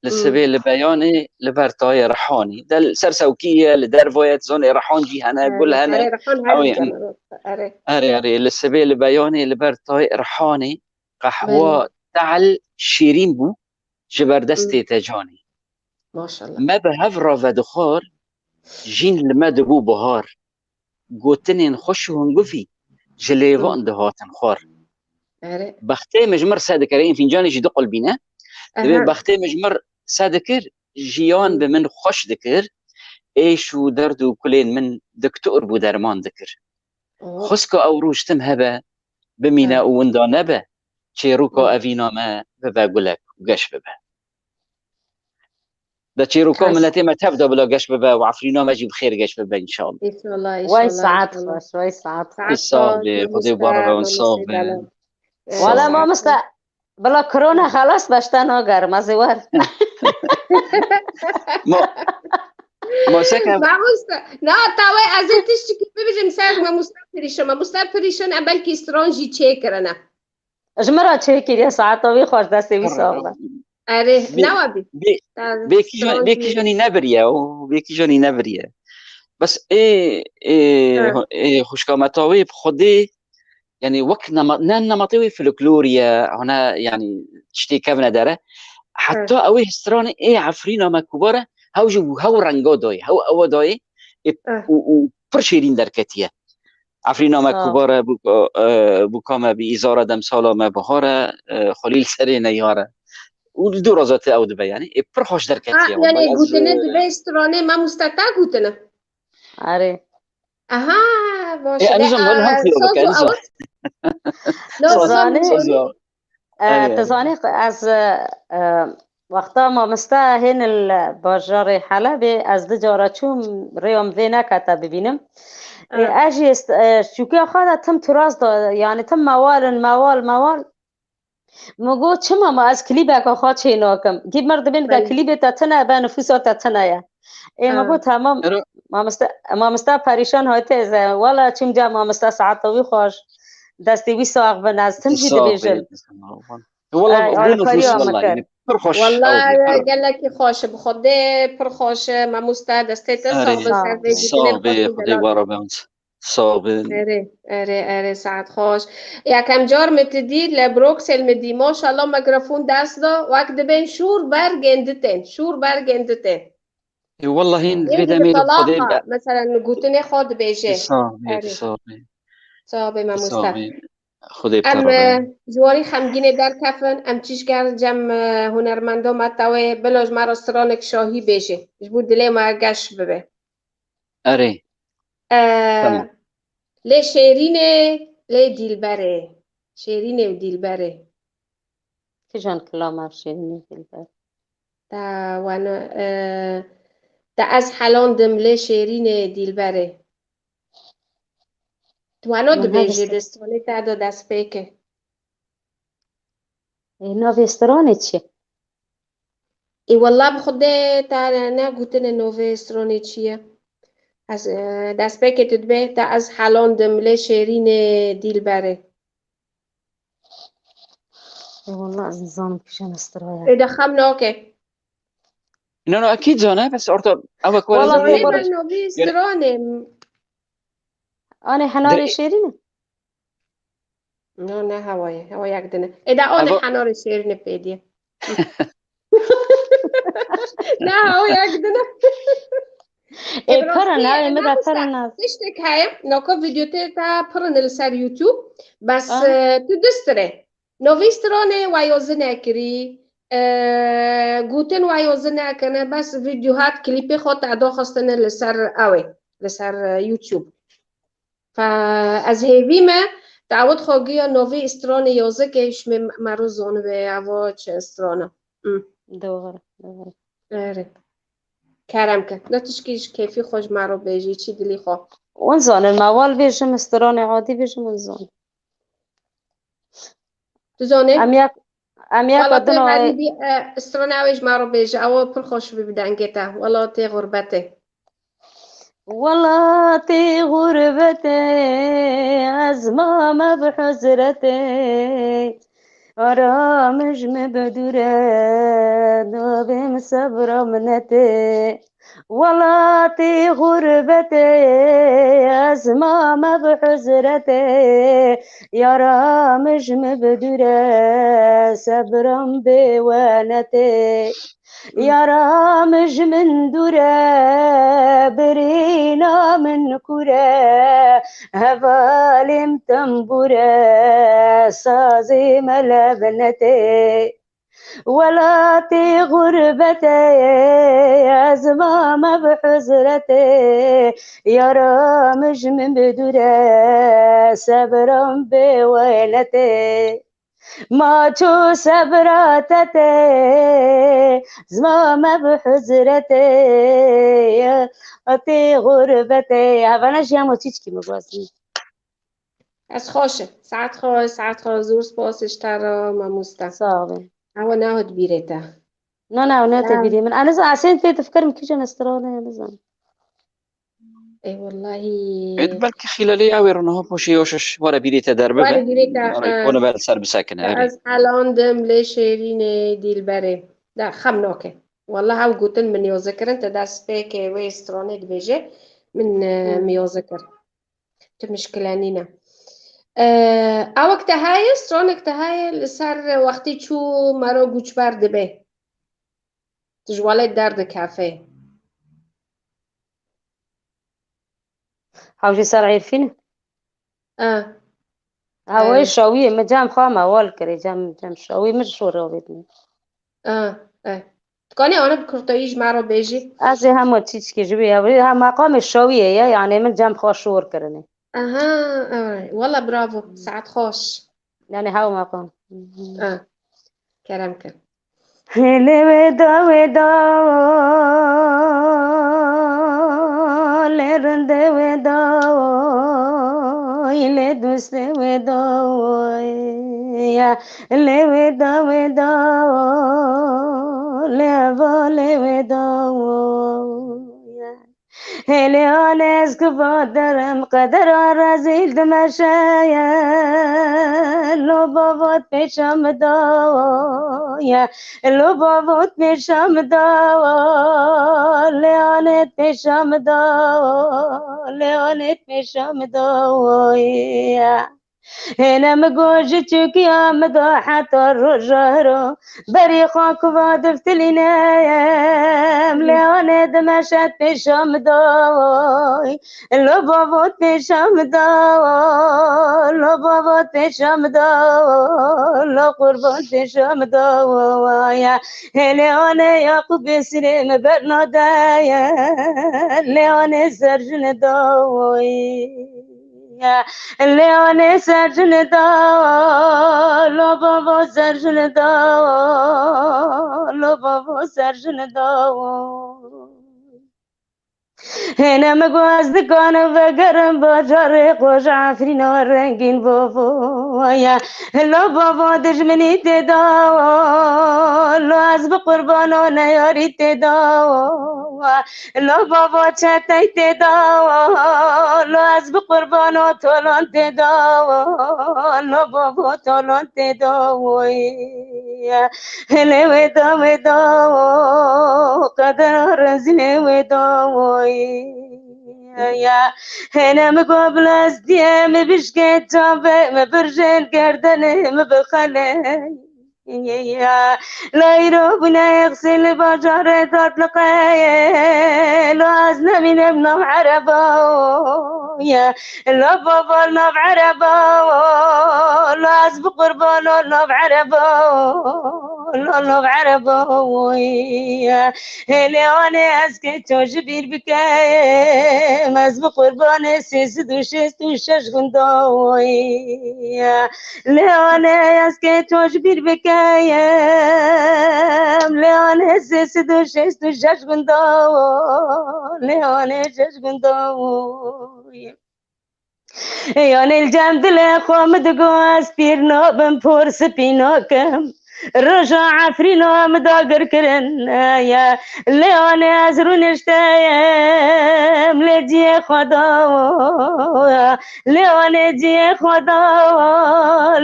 li Hmm. sibê li beyanê, li ber tayê rihanê. De li ser sewkî ye, li derve ye, dizanê rihan jî hene, Ee, gul hene. Erê, rihan her Ew ê, dikene, erê. Erê, erê, li sibê li beyanê, li ber tayê rihanê, qehwa Belê. tehl şêrîn bû, ji ber Hmm. destê te canê. Maşallah. Me bi hev re vedixwar, jîn li me dibû bihar. Gotinên xweş û hingivî ji lêvan Hmm. dihatin xwar. Erê. Bextê min ji mir se dikir, ên fîncanê jî du qulbî ne. Divê Aha. bextê min ji mir se dikir, jiyan Hmm. bi min xweş dikir. Êş û derd û kulên min diktor bû derman dikir. Oh. Xwişka ew roj tim hebe, bimîne Ha. û winda nebe. Çêroka Hmm. evîna me bibe gulek û geş bibe. De çîroka Kaş. miletê me tev de bila geş bibe û Efrîna me jî bi xêr geş bibe, înşallah. Înşallah, Way înşallah, saet înşallah. xweş, way saet xweş. Saet Sağ be, xweş, Xwedê mamoste, bar be, sağ mamoste be. Delal. Ee, Wala Sağ be. mamoste, bila korona xelas be, ji te nagerim, ez ê werim. Ma, ma seke Mamoste, na, tawê ez ê tiştekî bibêjim ser mamoste Pirîşo. Mamoste Pirîşo, em belkî stran jî çêkirine. Ji min re çêkiriye, saeta wî xweş, destê wî sax be. Erê, Bê, newa bî. bê, Te bê kîjan, stran bê jî. kîjanî nebiriye, o, bê kîjanî nebiriye. Bes ê, ê, Ha. ê, xwişka me tawê bi Xwedê, yani wek nema-, ne nematê wê folklorî ye, hone, yani tiştê kevne dere. Heta Ha. ew ê stranê ê Efrîna me kubare, hew ji hew renga dayê, hew ewa dayê, ê, Ha. û, û pir şêrîn derketiye. Efrîna me Sağ ol. kubare, bûka, e, bûka me bi îzara demsala me bihare, e, xwelî li serê neyare. Û li dû roza te ew dibe, yani. Ê, pir xweş derketiye, Ha, yani wallahî, ez, gotine e, dibe stranê mamoste te gotine. Erê. Aha, baş Ê, e. Enizan, wali hem Aa, xêr soz bike, û Enizan. Awis. No, Soz, soz Zanî. soz û Ee, Ê. tu zanî, ez, e, wexta mamoste hên li bajarê Helebê, ez du cara çûm, rêya min vê nekete bibînim. Ê, Ee. ez jî est-, e, şûkiya xwe de tim turas da, yani tim mewal in, mewal, mewal. Min got, çima ma ez klîbeka xwe çê nakim? Gî mir dibên de Belê. klîbê te tune be, nifûsa te tune ye. Ê, min Ha. got, tamam, Ero- mamoste, mamoste perîşan hatiye ze. Wala çûm ca mamoste saeta wî xweş. Destê wî sax bin, ez tim jî Sax dibêjim. be, sax bin. Wala Ay, bû alîkariya nifûs min wala, kir. yani pir xweş Wala ew bî, pir. gelekî xweş, bi Xwedê pir xweş, mamoste destê te Erê, sax bin, Sağ ser ol. vê gotinê sax be, xweş û Xwedê delal. wara be. Sax bin. Erê, erê, erê, saet xweş. Yekem car min ti dî li Bruksel min dî, maşallah mikrofon dest da, wek dibên şûr bergên ditên, şûr bergên ditên. Ê, wallahî Ê, vê di demê li Xwedê talaqa, be. Mesela, gotinê xwe dibêje. Sax bê, Erê. sax bê. Sax bê, mamoste. Sax bê. Xwedê bi Em, te re be. e, ji warî xemgînê derkefin, em çîşker cem, e, hunermenda me tewê, bila ji me re stranek şahî bêje. Ji bo dilê me geş bibe. Erê. E, Tamam. Lê şêrînê, lê dîlberê. Şêrînê û dîlberê. Kijan kilama şêrînê dîlber? Te wana, e, te ez helandim lê şêrînê dîlberê. Tu wano Min dibêjê hevise. Destanê te de dest pê ke. Ê, navê stranê çi ye? Ê, wela bi Xwedê te negotine navê stranê çi ye. Ez, e, destpêkê tu dibê te ez helandim lê şêrînê dîlberê. Ê, wela ez nizanim kîjan stra ye. Ê, de xem nake. No, no, ekîd zane, bes orta ew e ku Wela Zanê xeber ben navê stranê. Anê henarê Dirê- şêrîn e? No, ne hewa ye. Hewa yek din e. Ê, de anê Evo- henarê şêrînê pê diye. Ne, hewa yek din e. Ê, Ê, pir in, rastî, navê e, min de pir in. Tiştek heye, naka vîdyote te pir in li ser YouTube. Bes, Ah. e, tu distirê. Novî stranê we ya zinekirî, E, gotin wa yozi nekirine, bes vîdeo hat, klîpê xwe te daxistine li ser ew ê, li ser, e, YouTube. Fe ez hêvî me, dawet xwe giya novî stranê yazikê ji me, me ro zanibe, ev çi strana. Hmm. Doğru, doğru. Erê. Kerem ke. Ne tişkî ji kêfî xwe ji me ro bêjî, çi dilî xwe. Wan zanin, me wal bêjim, stranê adî bêjim, wan zanin. Tu zanî? Em yek, em yek Wala te dino herî bî, e, strana wê ji me ro bêje, ew pir xweş bî bi dengê te. Wala tê xurbetê. Welatê xurbetê, ez mame bi huzretê. Aramij min bi dûr e, nabêm sebra minetê. Welatê xurbetê, ez mame bi huzretê. Yara min ji min bi dûr e, sebram bê wenetê. Yara min ji min dûr e, birîna min kûr e, hevalê min tembûr e, sazê me levnetê. Welatê xurbetê, ez mame bi huzretê, yara min ji min bi dûr e, sebram bê wenetê. Ma çû sebra te tê, zima me bi huzretê, ya tê xurbetê. Hevana jî hema çîçkî min guazî. Ez xweş im. Saet xweş, saet xweş. Zor spas ji te re, mamoste. Sağ olun. Ewa nahot bîrê te. Na, na, ne tê bîrê min. Ez nizam, esên tê difikirim kîjan strana ye, nizam. Ê wellahî. Êd belkî xîlalê ew ê rûnaha poşê yoşiş were bîrê te derbibe. Were bîrê te, Were e, kone ber ser bisekine, erê. Ez helandim lê şêrînê dîlberê. De xem nake. Wallah ew gotin min yoze kirin, te destpêkê wê stranê dibêje, min, e, Hmm. min yoze kir. Tu mişkile nîne. E, ewek te heye, stranek te heye, li ser wextî çû mero goçber dibe. Tu ji welêt derdikefê. Hewcê ser Êrfîn? E. Hewê E. şawiyê min cem xwe me wal kirê, cem, cem şawiyê min şor avêtine. E, e. Dikanê ana bi kurtayî ji me re bêjî? Ez ê hema çîçkê ji wê hewê, ha meqamê şawiyê ye, yanê min cem xwe şor kirine. Aha, e. Wala bravo, saet xweş. Yani hew meqam. E. Kerem kir. Hele weda weda, le rinde weda, le doste weda, ya, le weda weda, le vale weda, ya. Hêlê anez ki va derim, qedera rezîl dimeşeye. Lo bavot pêşa min dawa ye, lo bavot pêşa min dawa, lê anêt pêşa min dawa, lê anêt pêşa min dawa ye. Hêne min got ji çûkiya min da heta roja hiro, berî xwe kuva diftilînem, lê anê dimeşet pêşa min da. Lo bavot pêşa min da, lo bavot pêşa min da, lo qurban pêşa min da. Hêlê anê Yaqûbê sirê min bernadeye, lê anê ser jin da. Lê anê ser jin da, lo bavo ser jin da, lo bavo ser jin da. Hêne min got ez dikanim vegerim bajarê xwe ji Efrîna rengîn bavo ye. Lo bavo dijminî tê da, lo ez bi qurbano neyarî tê da. Lo bavo çetey tê da, lo ez bi qurbano tolon tê da, lo bavo tolon tê da. Hele wê da, wê da, qedera rezîlê wê da. Hene mi go bila ez diyê mi bişkê çavê mi birjên gerdenê mi bixelê. Ya, la îro bûne yexsî li bajarê Datliqeyê, lo ez nemînim nav ereba. Ya, lo bavo nav ereba, lo ez bi qurbano nav ereba. Lolo erebo ye. Hêlê anê ez kê to ji bîr bikem, ez bi qurbanê sê sed û şêst û şeş gunda ye. Lê anê ez kê to ji bîr bikem, lê anê sê sed û şêst û şeş gunda, lê anê şeş gunda ye. Yanê li cem dilê xwe min digot, ez pîr nabim, por spî nakim. Roja Efrîna min dagir kirin ye. Lê anê ez rûnişteyim lê cihê xwe da. Lê anê cihê xwe da.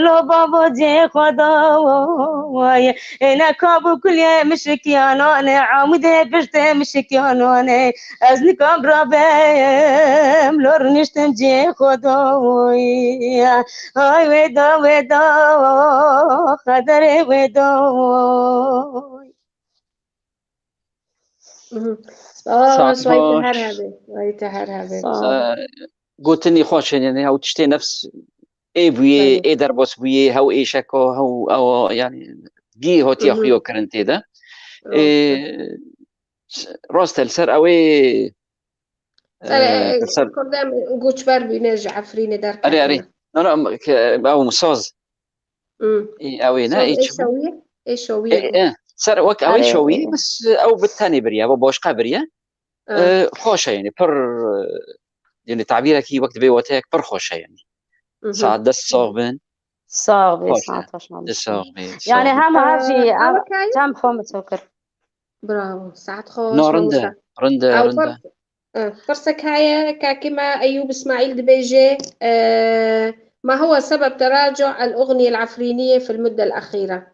Lo bavo cihê xwe da. Ê ne kab û kuliyê mişikiyan anê, amûdê piştê mişikiyan anê. Ez nikam rabêm, lo rûniştim cihê xwe da. Ay wê da, wê da, xederê wê da. Spas, way te her hebê. Way te her hebê. Gotinî xweş e, yani ew tiştê nefs ê bûyê, ê derbas bûyê, hew êşeka, hew ewa, yani gî hatiye xuyo kirin tê de. Ê, rast e, li ser ew ê Ser, e, e, ser Kurdem goçber bûne ji Efrînê derketine. Erê, erê. No, no, em, ke, ew saz. Hmm. Ê, ew ê ne, saz ê ê çi bû? Şewiyê? Ê şewiyê. Ê, ê, ser wek ew ê şewiyê, bes ew bi tenê biriye, bi başqa biriye. E, xweş e, yani, pir, e, yani, tabîrekî wek divê wateyek pir xweş e, yani. Saet dest sax bin. Sax bê, saet xweş mamoste. Sax bê. Yani, hema her jî, e, ew, ew çem xwe min to kir. Bravo. Saet xweş mamoste. No, rind e, rind e, rind e. Pirsek heye, kakî me Eyûb Îsmaîl dibêje, e, ما هو سبب تراجع الأغنية العفرينية في المدة الأخيرة؟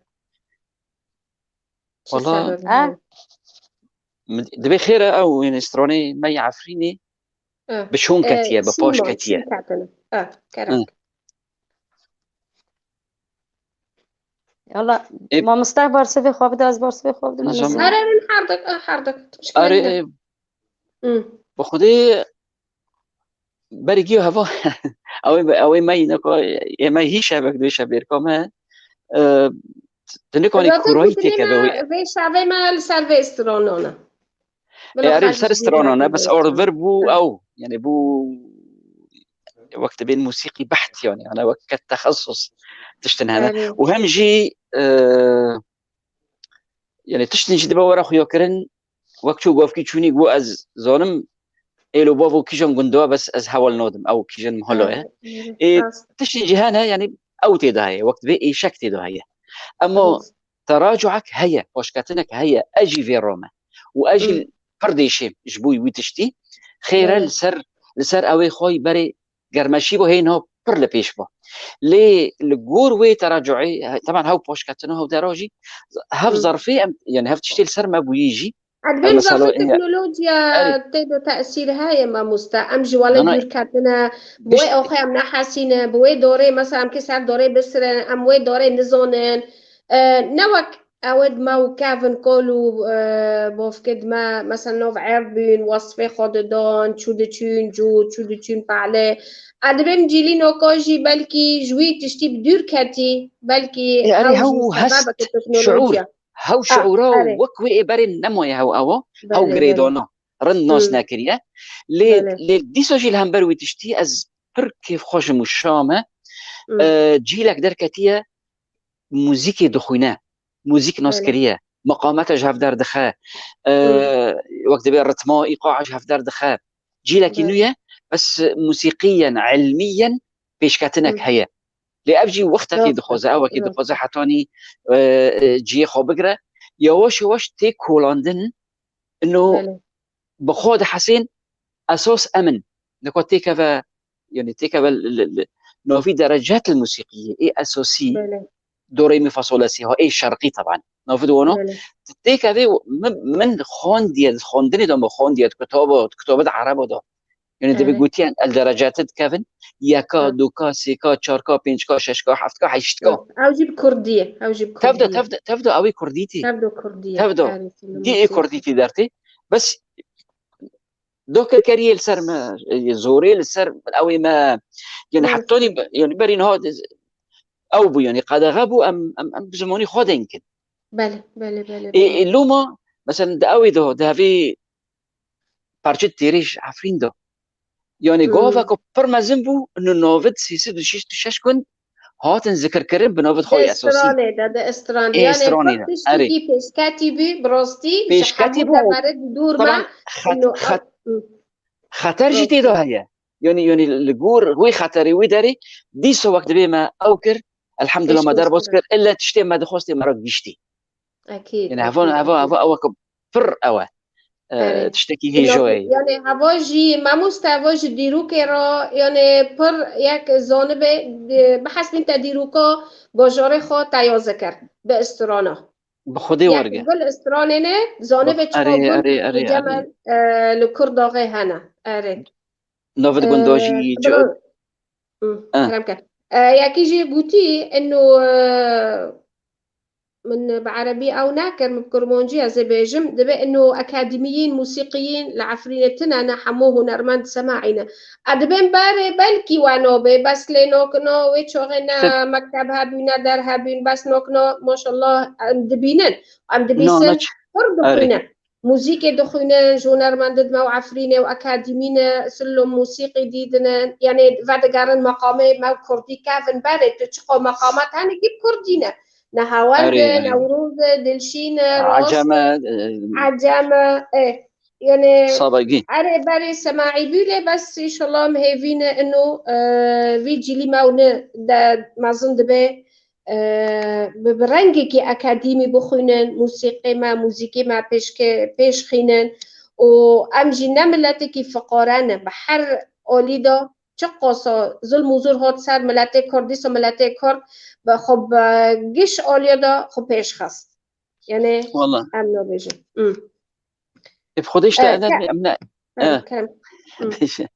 Çi sebeb heye? Dibê xêr e ew, yani, stranê me yê Efrînê bi şûn ketiye, bi paş ketiye. Yala, mamoste bersivê xwe bide, ez bersivê xwe bidim. Erê, erê, her dik, her dik. Erê, bi xwedê berî giyo heva, ew ê, ew ê me yî neko, ê me hî şevek dibê şevbêrka me, e, tu nikanî kurayî têkeve wê. Vê şevê me li ser vê stranan e. Ê, erê, li ser stranan e, bes orvir bû ew, yani bû wek dibên musîqî beht, yani, yani wek ket texesus tiştin hene. Û hem jî, e, yani tiştin jî dibe were xuyakirin, wek çû govkî çûnî got, ez zanim êlo bavo kîjan gunda, bes ez heval nadim, ew kîjan mihalo ye. Ê, tiştên jî hene, yani ew tê de heye, wek divê êşek tê de heye. Ema teracuek heye, paşketinek heye, ez jî vê rame. Û ez jî pir dêşêm ji bo wî tiştî. Xêr e, li ser, li ser ew ê xwe berê germeşî bo hê niha pir li pêş bo. Lê li gor wê teracuê, he, teban hew paşketina hew dera jî, hev zerfê em, yani hev tiştê li ser me bûyî jî, Dibên mesela, zafî teknolojiya tê de tesîr heye, mamoste. Em ji wele dûr ketine. Bi wê axê em nehesîne. Bi wê dorê, mesela, em kê ser dorê bisirin, em wê dorê nizonin. E, ne wek ew ê dime û kevin kol û, e, bofkê dime, mesela, nav ev bûn, wesfê xwe didon, çû diçûn cû, çû diçûn pale. E, dibêm cîlî noka jî belkî ji wî tiştî bi dûr ketî, belkî ew jî sebebeke teknolojiya. Hew şiûra wek wê ê berê nemaye hew ewa, hew girêdana, rind nas nekiriye. Lê, lê dîsa jî li hember wî tiştî ez pir kêfxweş im û şa me. E, cîlek derketiye, muzîkê dixwîne, muzîk nas kiriye, meqameta ji hev derdixe, e, wek dibê ritma, îqaa ji hev derdixe. Cîlekî nû ye, bes musîqiyen, ilmiyen pêşketinek heye. Lê ev jî wextekî dixwaze, ewekî dixwaze hetanî, e, e, cihê xwe bigire. Yawaş yawaş tê kolandin, ino bi xwe dihesên esas em in. Nika têkeve, yani têkeve li, li, li navî derecet li musîqiyê, ê esasî, do, re, mi, fa, sol, la, si, ha, ê şerqî teban. Navî di wana, têkeve min, min xwendiye, xwendinê de min xwendiye, di kitaba, di kitaba di ereba de. Yani, dibê gotiyen, el derecete dikevin, yeka, duka, sêka, çarka, pêncka, şeşka, heftka, heştka. Ew jî bi kurdî ye. Ew jî bi kurdî ye. Tevda, tevda, tevda, ew ê kurdî tê. Tevda kurdî ye. Tevda. Dî ê kurdî tê dertê. Bes do kirkeriyê li ser me, e, zorê li ser ew ê me, yani, hetanî, yani, berî niha ew bû, yani, qedexe bû, em, em, em bi zimanî xwe deng kin. Belê, belê, belê, Ê, belê. ê, loma, mesela, di ewê de, di hevê parçe têrê ji Efrîn de. Yani, Hmm. gava ku pir mezin bû, inu navit sê sed û şêst û şeş gund hatin zikirkirin bi navit xwe Di esasî. Stranê de, di stranê. Ê, Yani, stranê pir de, erê. tiştekî pêşketî bû, bi rastî, ji Pêşketî hemû bû, deverê dûr me, taban, xet-, inu, xet-, Hmm. xeter jî Rastî. tê de heye. Yani, yani, li gor wê xeterê, wê derê, dîsa wek dibê me ew kir, elhamdulillah, me Pêşkêş derbas kir. kir, illa tiştê me dixwastê me re gihîştî. Ekîd, Yani, heva, ekîd, heva, ekîd. heva, ew ku pir ew e. E, Erê. tiştekî Ino, hêja ye. yani, heva jî, mamoste, heva ji dîrokê re, yani, pir yek zanibe, di-, bihesbîn te dîroka bajarê xwe te ya zikir, bi strana. Bi Xwedê Yek werge. gul stranê ne, zanibe Bi-, çiqa erê, gul erê, erê, Cemel, erê. e, li Kurdaxê hene. Erê. Navit E, gunda jî, bira-, Hı, Eh. kerem ke. E, yekî jî gotî, ino, e, min bi erebî ew nekir, min bi kurmancî ez ê bêjim, dibe ino akademiyên musîqiyên li Efrînê tune ne, hemû hunermend semaî ne. E, dibên berê belkî we nabe, bes lê nokna wê çaxê ne Sed- mekteb hebû, ne der hebûn, bes nokna, maşallah, em dibînin, em Na, dibîsin, na ç-, pir erê. dixwînin. Muzîkê dixwînin, ji hunermendê di me û Efrînê û akademî ne, silo musîqî dîdine, yanî vedigerin meqamê me û kurdî kevin berê, tu çiqo meqamat hene kî bi kurdî ne. Ne Hewend Erê, e, erê. Newroz e, Dilşîn e, Rast Ecem e, e, e, Ecem e, e. Yanî Sabegî. Erê berê semaî bû lê bes înşallah em hêvî ne ino, e, vî cîlî me û ne de mezin dibe. e, bi, bi rengekî akademî bixwînin, musîqê me, muzîkê me pêşke-, pêş xînin û em jî ne miletekî fiqare ne. Bi her alî de çiqasa zilm û zor hat ser miletê Kurd, dîsa miletê Kurd bi xwe bi giş aliyê de xwe pêş xist. Yanî Wala. em nabêjin. Hı. Ê, bi Xwedê işte E, em ne, ke-, em ne, kerem, e. kerem. Hı. Bêje.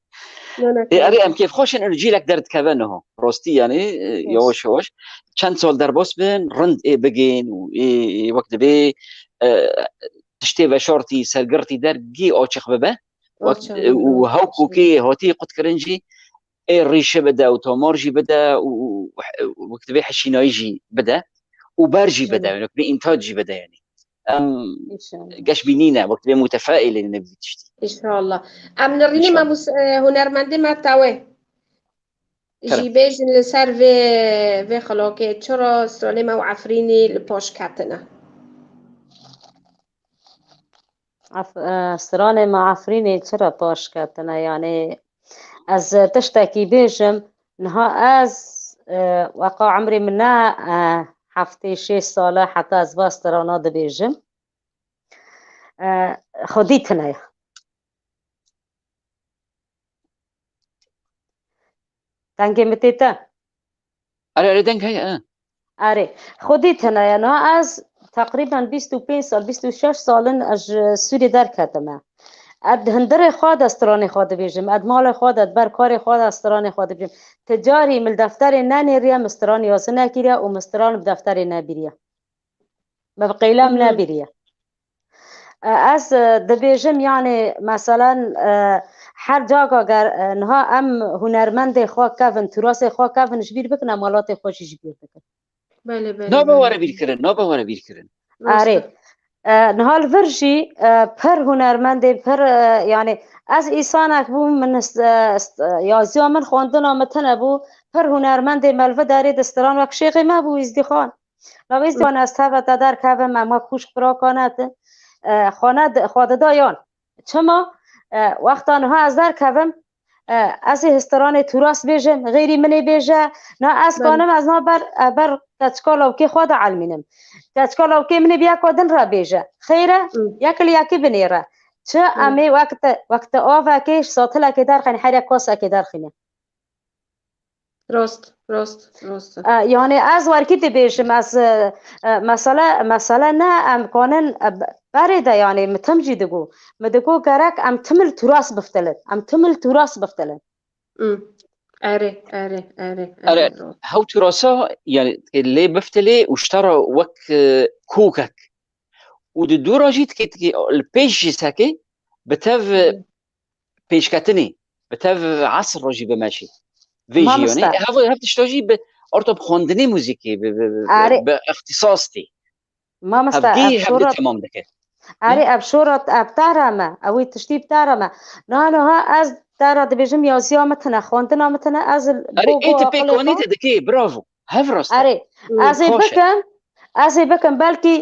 Na, na, Ê, kerem. Erê, em kêfxweş in, û cîlek derdikeve niho. Rastî, yanî, e, Baş. yavaş yavaş. Çend sal derbas bin, rind ê bigên û ê, ê wek dibê, e, tiştê veşartî, sergirtî dergî açiq bibe. Wek, Açiq e, bibe, û baş. hew kokê hatî qutkirin jî, ê rîşe bide û tomar jî bide û, û, û wek dibê hişînayî jî bide û ber jî bide, Jene. wek dibê întac jî bide, yanî. Em İnşallah. geşbînî ne, wek dibê mutefaîl in ne vî tiştî. İnşallah. Em nirînî me İnşallah. mus-, e, hunermendê me tawê. Kerem. Jî bêjin li ser vê, vê xilokê, çira stranê me û Efrînî li paş ketine. Ef-, e, stranê me Efrînê çira paş ketine? Yanî ez tiştekî bêjim, niha ez, e, weqa emrê min ne, e, heftê şêst sal e, heta ez va strana dibêjim. E, xwedî tune ye. Dengê min tê te? Erê, erê, deng heye, e. Erê. Xwedî tune ye. Niha ez teqrîben bîst û pênc sal, bîst û şeş sal in ez ji Sûriyê derketime. Ez di hundirê xwe de stranê xwe dibêjim. Ez di malê xwe de, di ber karê xwe de stranê xwe dibêjim. Ti carî min li defterê nenêriye, min stran yazî nekiriye û min stran bi defterê nebîriye. Me bi qeylem Hı hı. nebîriye. E, ez, e, dibêjim, yanî, meselen, e, her caka ger, e, niha em hunermendê xwe kevin, turasê xwe kevin ji bîr bikin, em welatê xwe jî ji bîr dikin. Belê, belê, Nabe belê. were bîrkirin, nabe were bîrkirin. Rast Erê. e. E, niha li vir jî, e, pir hunermendê, pir, e, yanî, ez îsanek bûm, min st-, e, st-, e, yaziya min, xwendina min tune bû, pir hunermendê me li vir derê di stran wek şêxê me bû, Îzdîxan. Navê Hı. Ziwan ez teve te derkevim, em wek xwişk biraka ne ti, e, xwe ne di-, xwe dida yan. Çima? E, wexta niha ez derkevim, e, ez ê stranê turas bêjim, xêrî min ê bêje, na ez Belê. kanim ez na ber, e, ber keçika lawkê xwe de elmînim. Keçika lawkê min ê bi yeka din re bêje. Xêr e, Hı. yek li yekî binêre. Çi Hı. em ê wek te, wek te avekê, satilekê derxîne, her yek kasekê derxîne. Rast, rast, rast. E, yani ez werkî dibêjim, ez, e, e, mesele, mesele ne, em kanin, e, be-, berê de, yani, mi tim jî digo. Mi digo gerek em tim li turas biftilin. Em tim li turas biftilin. Hmm. Erê, erê, erê, Erê, erê, rast. hew turasa, yani, lê biftilê û ji te re wek, e, kokek. Û di dû re jî tikê, tikê li pêş jî sekê, bi tev, Hmm. pêşketinê, bi tev esr re jî bimeşî. Vê jî Mamoste. yonê, hev, hev tişta jî bi orta bi xwendinê muzîkê, bi, bi, bi, Erê. bi ixtisas tê. Mamoste, hevdî ev hevdî şorat, temam dike. Erê, ev şorat, ev tara me, ew ê tiştî bi tara me. Niha, niha ez tara dibêjim, yaziya min tine, xwendina min tine, ez Erê, bo ê tu pêkanî te dikê, bravo. Hev rast e. Erê, ez ê bikim, ez ê bikim, belkî,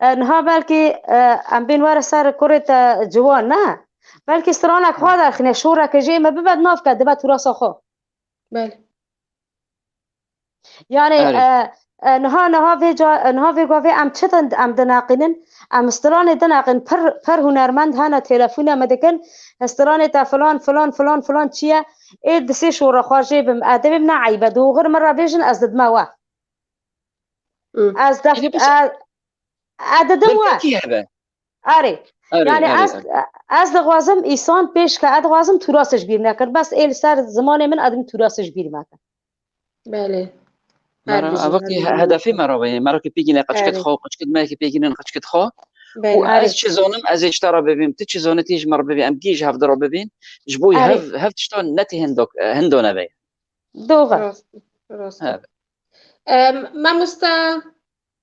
e, niha belkî, e, em bên were ser kurê te ciwan, ne? Belkî stranek xwe derxîne, şoreke jê me bibe di nav ke, dibe turasa xwe. Belê. Yani, Erê. e, e, niha, niha vê ca-, niha vê gavê em çi din, em dinaqînin? Em stranê dinaqîn, pir, pir hunermend hene, telefona me dikin. Stranê te filan, filan, filan, filan çi ye? Ê di sê şora xwe jê bim. E, dibêm ne eybe. Doğru min re bêjin, ez didime we. Hı. Ez def-, Erê, bes e, e, didim we. Belkî hebe. Erê. Erê, Yani erê, ez, erê. ez dixwazim îsan pêş ke, ez dixwazim tûrasê ji bîr nekir. Bes ê li ser zimanê min, ez dibim tûrasê ji bîr mekin. Belê. Her Mera, bijî, evakî her he-, bijî. Hedefê me re be. Me re ki pêgîne qeçket Erê. xwe, qeçket me ki pêgînin qeçket xwe. Belê. Û Erê. ez çi zonim, ez ê ji te re bibêm, tu çi zonî tê ji me re bibê, em gî ji hevdi re bibên. Ji bo Erê. hev, hev tiştan netê hindo, hindo nebe. Doğru. Rast, rast. Evet. Em, mamosta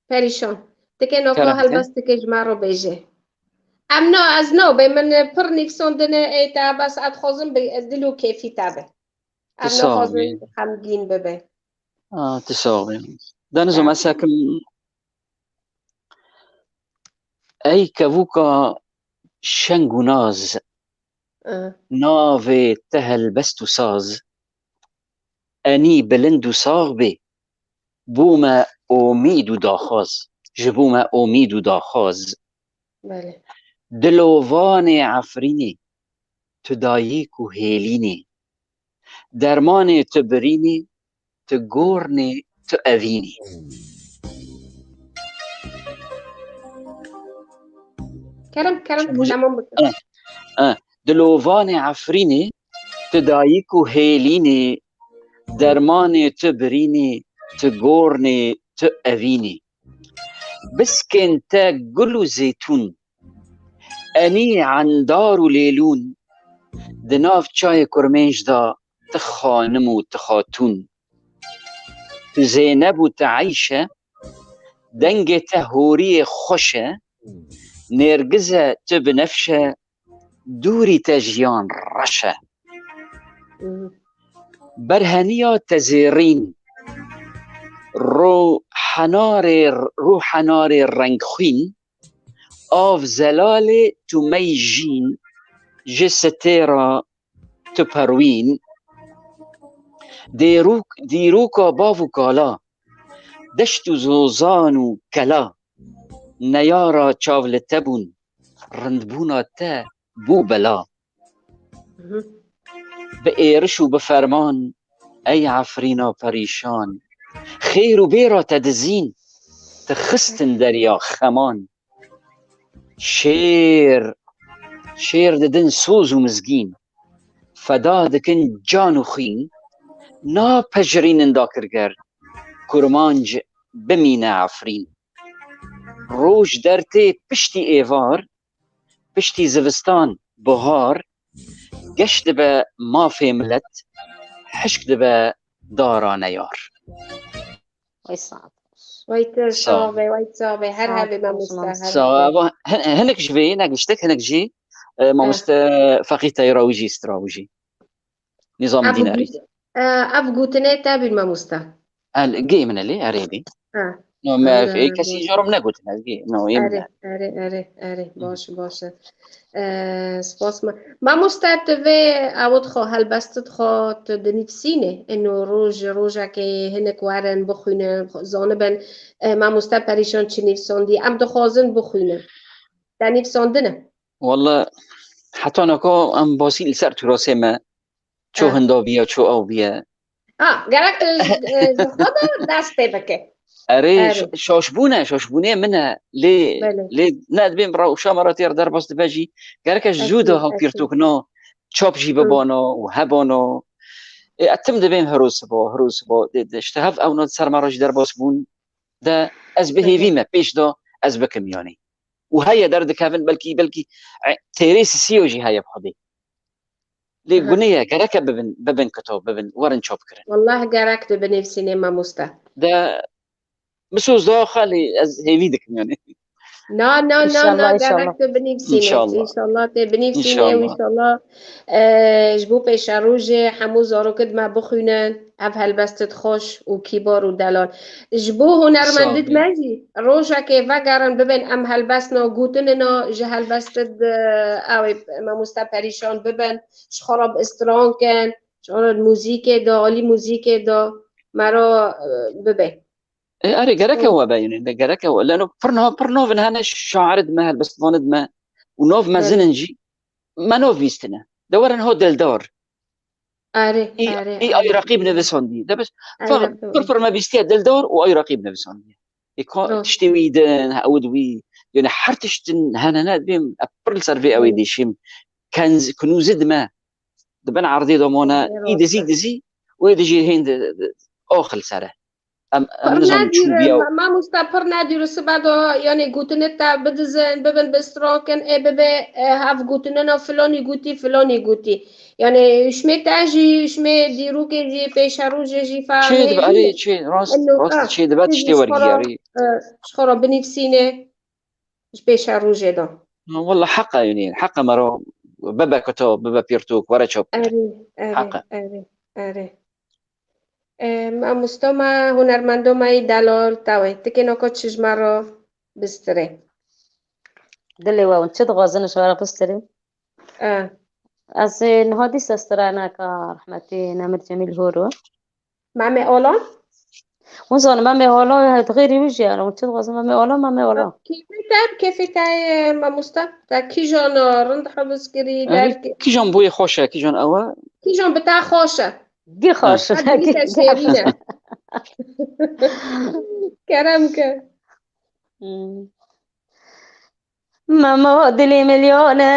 Perîşan, dike naka Kerem helbest dike ji me re bêje. Em na, ez nabê, min pir nivîsandine ê te, bes ez dixwazim bi dil û kêfî te be. Tu Em sağ ol. naxwazin xemgîn bibe. Ah, tu sağ ol. Deniz, ez sekim ey kevûka şeng û naz, Hı. navê te helbest û saz, enî bilind û sax bê, bû me omîd û daxwaz, ji bo me omîd û daxwaz. Belê. Dilovanê Efrînê, tu dayik û hêlînê, dermanê tu birînê, tu gornê, tu evînê. Kerem, kerem, Şemûze- tamam bikin. Eh, eh. Dilovanê Efrînê, tu dayik û hêlînê, dermanê tu birînê, tu gornê, tu evînê. Biskên te gul û zêtûn, enî endar û lêlûn, di nav çayê kurmênc de ti xanim û ti xatûn. Tu Zeyneb û tu Eyşe, dengê te horiyê xweş e, nêrgiz e tu binefş e, dûrî te jiyan reş e. Berheniya te zêrîn, ro henarê, ro henarê rengxwîn, av zelalê tu mey jîn, ji sitêra tu perwîn. Dêrûk, dîroka bav û kala, deşt û zozan û kela, neyara çav li te bûn, rindbûna te bû bela. Hı hı. Bi êriş û bi ferman, ey Efrîna perîşan, xêr û bêra te dizîn, tu xistin derya xeman. Şêr, şêr didin soz û mizgîn, feda dikin can û xwîn, napejirînin dakirger, kurmanc bimîne Efrîn. Roj dertê piştî êvar, piştî zivistan bihar, geş dibe mafê milet, hişk dibe dara neyar. Wey saet. Wey tu Sağ ol. Sax be, wey sax be. Her Saet hebê olsun, mamoste, mamoste. Her Sağ hebê. ol. Hin-, hinek ji vê, ne giştek, hinek jî, e, Heh. mamoste Feqî Teyra wî jî, stra wî jî. Nizam Ev Dînarî. got-, e, ev gotinê te bîn mamoste. El, gê min elê, erê bî. Ha. No, me, Em, e, kesî baş. Jorom negotin, ez gê, no, yê min Erê, e. erê, erê, erê. Hı hı. Baş, baş. E, spas me. Mamoste, tu vê ewt xwe, helbestit xwe, tu dinivîsînê. Eno roj, rojekê hinek werin, bixwînin, zanibin, e, mamoste Perîşan çi nivîsandî. Em dixwazin bixwînin. Te nivîsandine. Walla, heta naka em basî li ser tûrasê me, ço Eh. hinda biya, ço ew biya. Ha, gerek, e, e, ji xwe de dest pê bike. Erê, Erê. ş-, şaşbûne, şaşbûnê min e. Lê, Belê. lê ne dibên bi rewşa me re têr derbas dibe jî. Gerek e ji zû de Ekîd, hawkîrtokna çap jî Hı. bibana û hebana. Ê, e, tim dibên hiro siba, hiro siba. Dê, dê, işte hev ewna di ser me re jî derbas bûn. De ez bi Belê. hêvî me pêş de ez bikim yanî. Û heye derdikevin, belkî, belkî, e, têrê sisiyo jî heye bi Xwedê. Lê Aha. gunê ye, gereke bibin, bibin kuto, bibin, werin çap kirin. Wallah gerek tu binivîsînê mamoste. De, bi soz da xalê, ez hêvî dikim yanî. Na, na, na, na, gerek tu binivîsînê. İnşallah. İnşallah te binivîsînê û inşallah, e, ji bo pêşerojê hemû zarokê di me bixwînin, ev helbestit xweş û kîbar û delal. Ji bo hunermendit me jî rojekê vegerin bibin em helbestna gotinina ji helbestit, e, ew ê mamoste perîşan bibin, ji xwe re bi stran kin, ji xwe re muzîkê de, alî muzîkê de me re, e, bibe. E, erê, gerek e we be, yani, de gerek e we. Leno pir nav, pir nav in hene şair di me, helbestvan di me. Û nav mezin in jî. Me nav vîstine. De werin ho dildar. Erê, erê, erê. Ê ay reqîb nivisandî. De bes, pir, pir me vîstiye dildar û ay reqîb nivisandî. Ê ka tiştê wî din, ew di wî. Yani her tiştin hene ne dibêm, e, pir li ser vê ew ê dêşim. Kenz, kunûzi di me. Di bin erdê de mane, ê dizî, dizî, û ê dijî hên di, di, axil sere. Em, em nizam çû biya. Mamoste, pir nedîr sibe de, yani gotinê te bidizin, bibin bi stran kin, ê bibe, e, hev gotinina filanî gotî, filanî gotî. Yani şmê te jî, şmê dîrokê jî, pêşerojê jî fehmê. Çê dibe, erê, çê, rast, rast, çê dibe tiştê wergiyarî. E, ji xwe re binivîsînê, ji pêşerojê de. Walla heqa, yani, heqa me re bibe kuto, bibe pirtûk, were çap. Erê, erê, erê, erê. Em, mamosta me, hunermendo me yî delal, tawê. Tikê naka çi ji me re bistirê. Dilê we hûn çi dixwazin ji we re bistirê? E. Ez, e, niha dîsa stirayena ka rehmetî Nemir Cemîl Horo. Memê Ola? Hûn zanin Memê Ola, xeyrî wî jî ye. Hûn çi dixwazin Memê Ola, Memê Ola. Kêfê te, kêfê te ye, mamosta? Te kîjan rind hibis kirî, derkî? Kîjan bo wê xweş e, kîjan ew e? Kîjan bi te xweş e? Gî xweş e. Hadi te şêrîn e. Kerem ke. Hmm. Memo dilî milyone,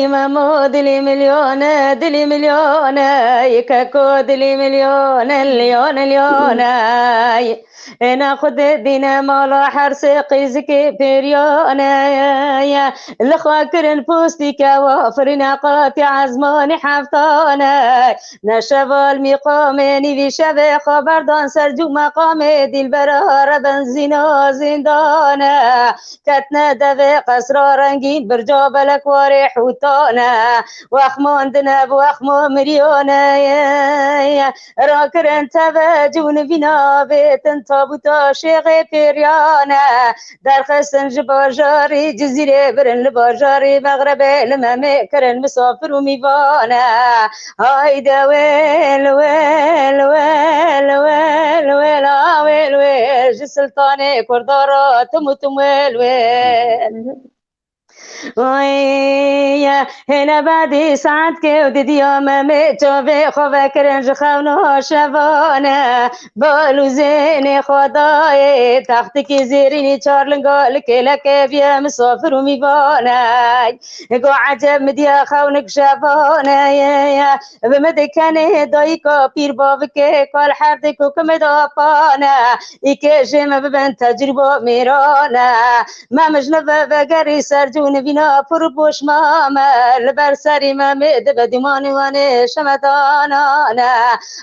Memo dilî milyone, dilî milyone, keko dilî milyone, liyone, liyone. Êna xwe didîne mala her sê qîzikê pêriyane. Li xwe kirin postî kewa, firîne qatî ezmanî heftane. Ne şeval mîqamê nîvî şevê xwe berdan ser cû meqamê dîlbera rebenzîna zîndane. Ketne devê qesra rengîn birca belek warê hûtane. Wexmandine bi wexma miriyane. Rakirin teve cû nivîna bêtin tabûta şêxê pêriyane. Derxistin ji bajarî Cizîrê birin li bajarî Mexrebê li Memê kirin misafir û mîvane. Hayde wêl, wêl, wêl, wêl, wêl, a wêl, wêl, ji Siltanê Kurda re tim û tim wêl, wêl. Oy, hêne badî saet ke û didiya Memê çavê xwe vekirin ji xewna şevane. Bal û zênê xwe dayê textikî zêrînî çar linga li kêlekê viye misafir û mîvane. Go eceb min diya xewnik şevane. Bi min dikenê dayika pîr bavikê kal her di kokimê de pane. Îkê jê me bibin tecrûba mêrane. Me mijne ve vegerî ser cû nivîna pir boş mame. Li ber serî me mê dibe dîmanî wanê şemedanane.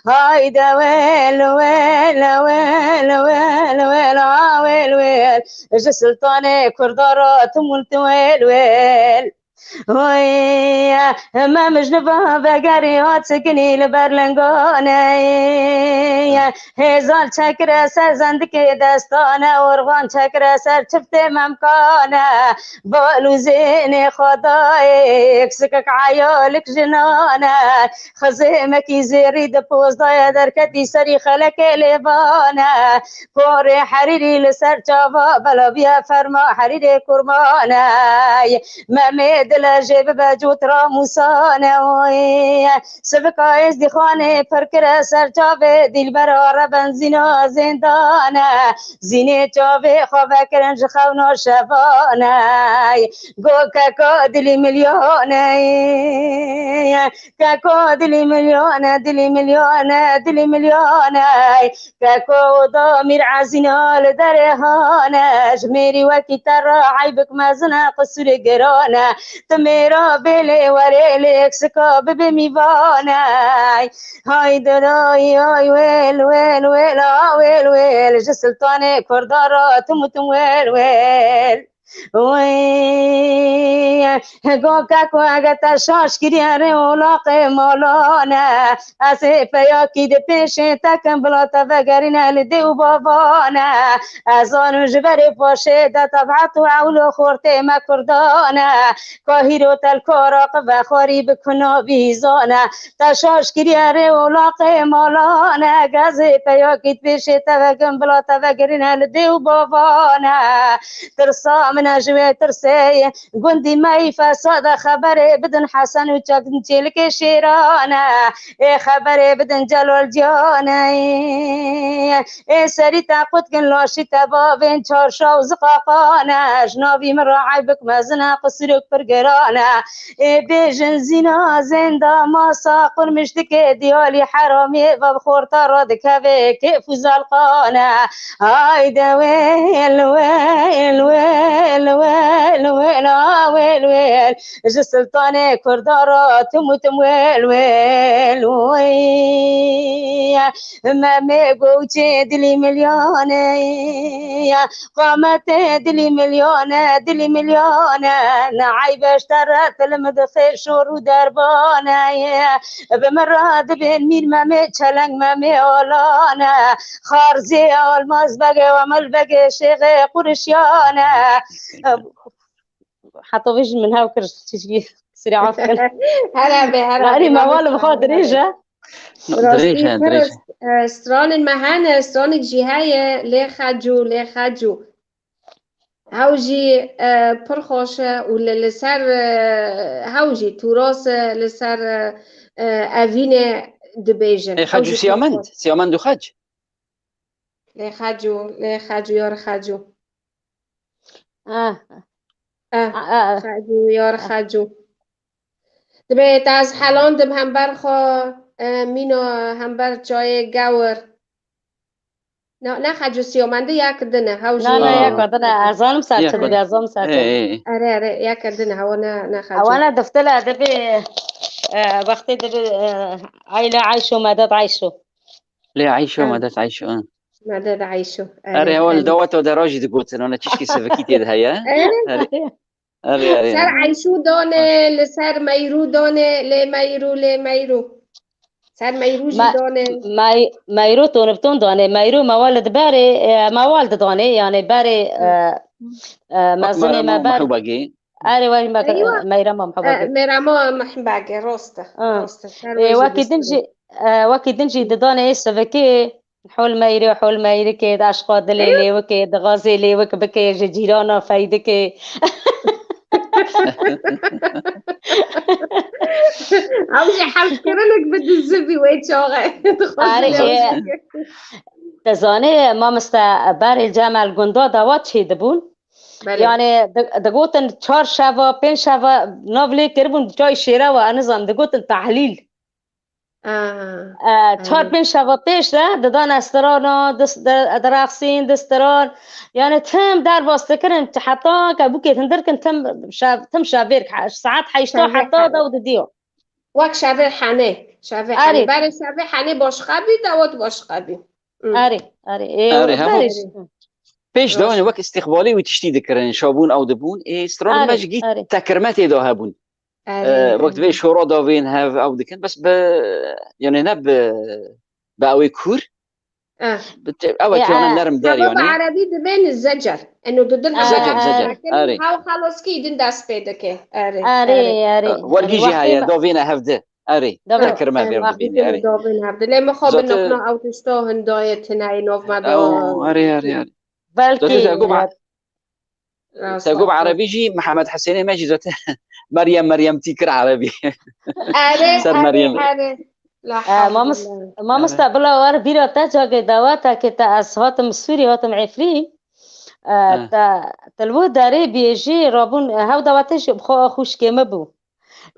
Hayde wêl, wêl, wêl, wêl, wêl, a wêl, wêl. Ji Siltanê Kurda re tim û tim wêl, wêl. Oy, me mijniva vegerî hat sikinî li ber lingane. Hêzal çekire ser zendikê destane, orxan çekire ser çiftê memkane. Bal û zênê xwedayê, sikek eyalik jinane. Xizêmekî zêrî di poz daye derketî serî xelekê lêvane. Porê herîrî li ser çava belaviya ferma herîrê kurmane. Memê dile jê bibe cût ramûsane oy. Sivika êzdîxanê pir kire ser çavê dîlbera rebenzîna zêndane. Zînê çavê xwe vekirin ji xewna şevane. Go keka dilî milyane. Keko dilî milyone, dilî milyone, dilî milyone. Keko oda mîr ezîna li derê hane. Ji mêrî wekî te re eybik mezin e, qisûrê giran e. Tu mêra bêlê werê lêksika bibe mîvaney. Hay deray, hay wêl, wêl, wêl, a wêl, wêl. Ji Siltanê Kurda ra tim û tim wêl, wêl. Wî, goke ku ege te şaş kiriye rê olaqê malane. Ez ê peyakî di pêşê te kim bila te vegerîne li dê û bavane. Ez zanim ji berê paşê de tebet û ewlo xortê me Kurdan e. Ka hîro telkara qivexwarî bi kuna bîzane. Te şaş kiriye rê olaqê malane. Gezê peyakî di pêşê te vekim bila te vegirine li dê û bavane. Tirsa min e ji wê tirsê. Gundî me yî fesad e, xeberê bidin Hesen û Çek-, Çêlikê Şêran e. Ê xeberê bidin Celal Ciyan e. Ê serî te qut kin, laşî te bavên çarşa û ziqaqan e. Ji navî min re eybik mezin e, qisirok pir giran e. Ê bêjin zîna zênda masa qurmiş dike, diyalî heramê ve bi xorta re dikeve kêf û zelqan e. Hayde wêl, wêl, wêl, wêl, wêl, a wêl, wêl. Ji Siltanê Kurda ra tim û tim wêl, wêl, wêl. Memê goçê dilî milyane, qametê dilî milyane, dilî milyane. Ne eybe ji te re film dixe şor û derbane. Bi min re dibên Mîr Memê, Çeleng Memê, Alane. Xarzê Almaz Begê, Wemel Begê, Şêxê Qurişyane. Heta vê jî min hev kir, çişkî sirê af kin. Here be, here Erê be, me wal bi xwe dirêj e. Dirêj e, dirêj e. Rastî, e, stranên me hene, stranek jî heye, lê xecû, lê xecû. Hew jî, e, pir xweş e û li, li ser, e, hew jî tûras e, li ser, e, e, evînê dibêjin. Ê, xecû siyamend, siyamend û xec. Lê xecû, lê xecû, yar xecû. Ah. Eh, ah, ah, xecû, yar xecû. Dibê te ez helandim hember xwe, e, mîna hember çayê gewir. Na, ne xecû siyamendî yek din e, hew jî. Na, na, yek din e. Ez zanim ser çi dibê, ez zanim ser çi. Ê, ê, ê. Erê, erê, yek din e, hewa ne, ne xecû. Hewa ne diftile dibê, e, wextê dibê, e, Ayla Ayşo, Medet Ayşo. Lê Ayşo, Medet Ayşo, ha. Medet Ayşo. Erê, hewa li daweta dera jî digotin, ona çişkî sivikî tê de heye. Erê. Erê. Erê, erê. Ser Ayşû dane, li ser Meyrû dane, lê Meyrû, lê Meyrû. Ser Meyrû jî dane. Mey-, Meyrû ton bi ton dane. Meyrû mewal di berê, e, mewal di dane, yani berê, e, e, mezinê me ber. Mehbûbegê. Erê, wek me-, Meyrema Mehbûbegê. E, Meyrema Mehbûbegê, rost e, rost e. Ser wê jî wekî din jî, e, wekî din jî didane ê sivikê. Hol meyrê, hol meyrikê, di eşqa dilê lêwikê, di xazê lêwik bikê, ji cîrana feydikê. Ew jî hevkirinik bi dizibî wê çaxê. Dixwazin Arê, lêwik e, bike. Te zanê, mamoste, berê Cemel gunda dawa çêdibûn. Belê. Yani, di-, digotin çar şeva, pênc şeva nav lê kiribûn çay şêrewa, ez nizam, digotin tehlîl. Ah, E, çar pênc şeva pêş de didan estirana, dis-, di-, direxsîn, distiran. Yani tim derbas dikirin, heta ke bûkê tindir kin tim şev-, tim şevêr, he-, saet heşta heta de û didiyo. Wek şevê henê, şevê henê. Erê. Berê şevê henê başqa bî, dawet başqa bî. Hı. Erê, erê. Ê, Erê, hemû berê. Pêş de wek îstîqbalê wî tiştî dikirin, şabûn ew dibûn, ê, stran me Erê, jî gî erê. Tekirmetê de hebûn. Erê, E, wek erê. Divê şora davên hev ew dikin, bes bi, yani ne bi, bi ewê kûr, Eh. Bi te-, ew e, e, yani nerm der yani. Hema bi erebî dibên zecer. Eno didin Zecer, zecer, erê. Hew xeloskî din dest pê dike. Erê, erê. Erê, erê. Wergî jî heye, davêne hevdi. Erê. Tekirme vêr dibîne, erê. Davên hevdi. Lê min xwe bi nokna ew tişta hindayê tine nov me da. Erê, erê, erê. Belkî. Zaten te got, Erebî jî Mihemed Hesênê me jî zaten Meryem, Meryem tî kir Erebî. Erê, Ser erê, Meryem. Erê. La E, hawle mamis-, wala. Mamoste, bila wer bîra te cagê daweta ke te ez hatim Sûrî, hatim Efrîn. E, te, te li wê derê biyê jî rabûn, e, hew dawetê jî bi xwe xwişkê min bû.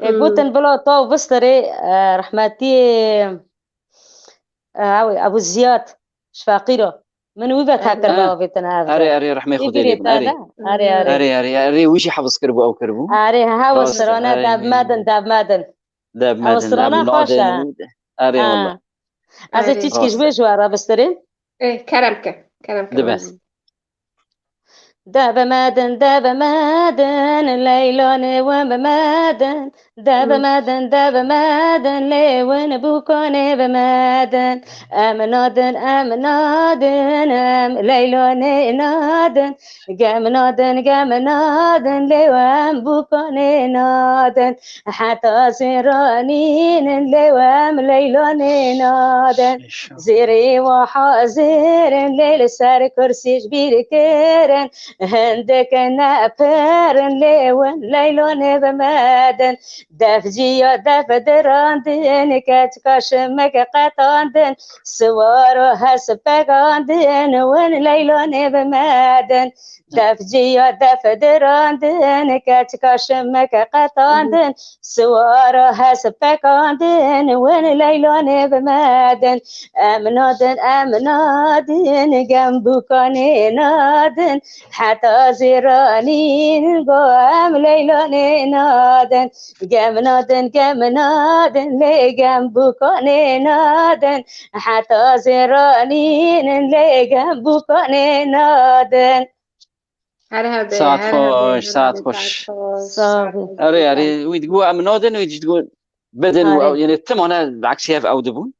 E, gotin bila taw vistirê, e, rehmetiyê, e, ew ê, Ebû Ziyad, ji Feqîra. Min wî ve tekir be avêtin ev. Erê, erê, rehmê Xwedê lê bin, erê. Erê, erê. Erê, erê, erê, wî jî hevz kiribû ew kiribû. Erê, hew strane dev medin, dev medin. Dev medin, em nadin. Erê, wala. Ez ê tîçkî ji wê ji we re bistirîm. Kerem ke, kerem ke. Dibe. Dev medin, dev medin, leylanê win bi medin. Dev medin, dev medin, lê win bûkanê bi medin. Em nadin, em nadin, em leylanê nadin. Gem nadin, gem nadin, lê em bûkanê nadin. Heta zêranîn in, lê em leylanê nadin. Zêrê wa hazir in, lê li ser kursî ji bîr kirin. Hindik nepirin, lê win leylanê bi medin. Def ciya def dirandin, keçika şimik qetandin. Siwar û hesp pekandin, win leylanê bi medin. Def ciya def dirandin, keçika şimik qetandin. Siwar û hesp pekandin, win leylanê bi medin. Em nadin, em nadin, gem bûkanê nadin. Heta zêranîn go em leylanê nadin. Gem nadin, gem nadin, lê gem bûkanê nadin. Heta zêranîn in, lê gem bûkanê nadin. Her hebe, Saet her xweş, hebe, saet her xweş. hebe, saet xweş. Sağ ol. Erê, erê, wî digo em nadin, wî jî digo bedin û Erê. ew, yani timane bi eksî hev ew dibûn.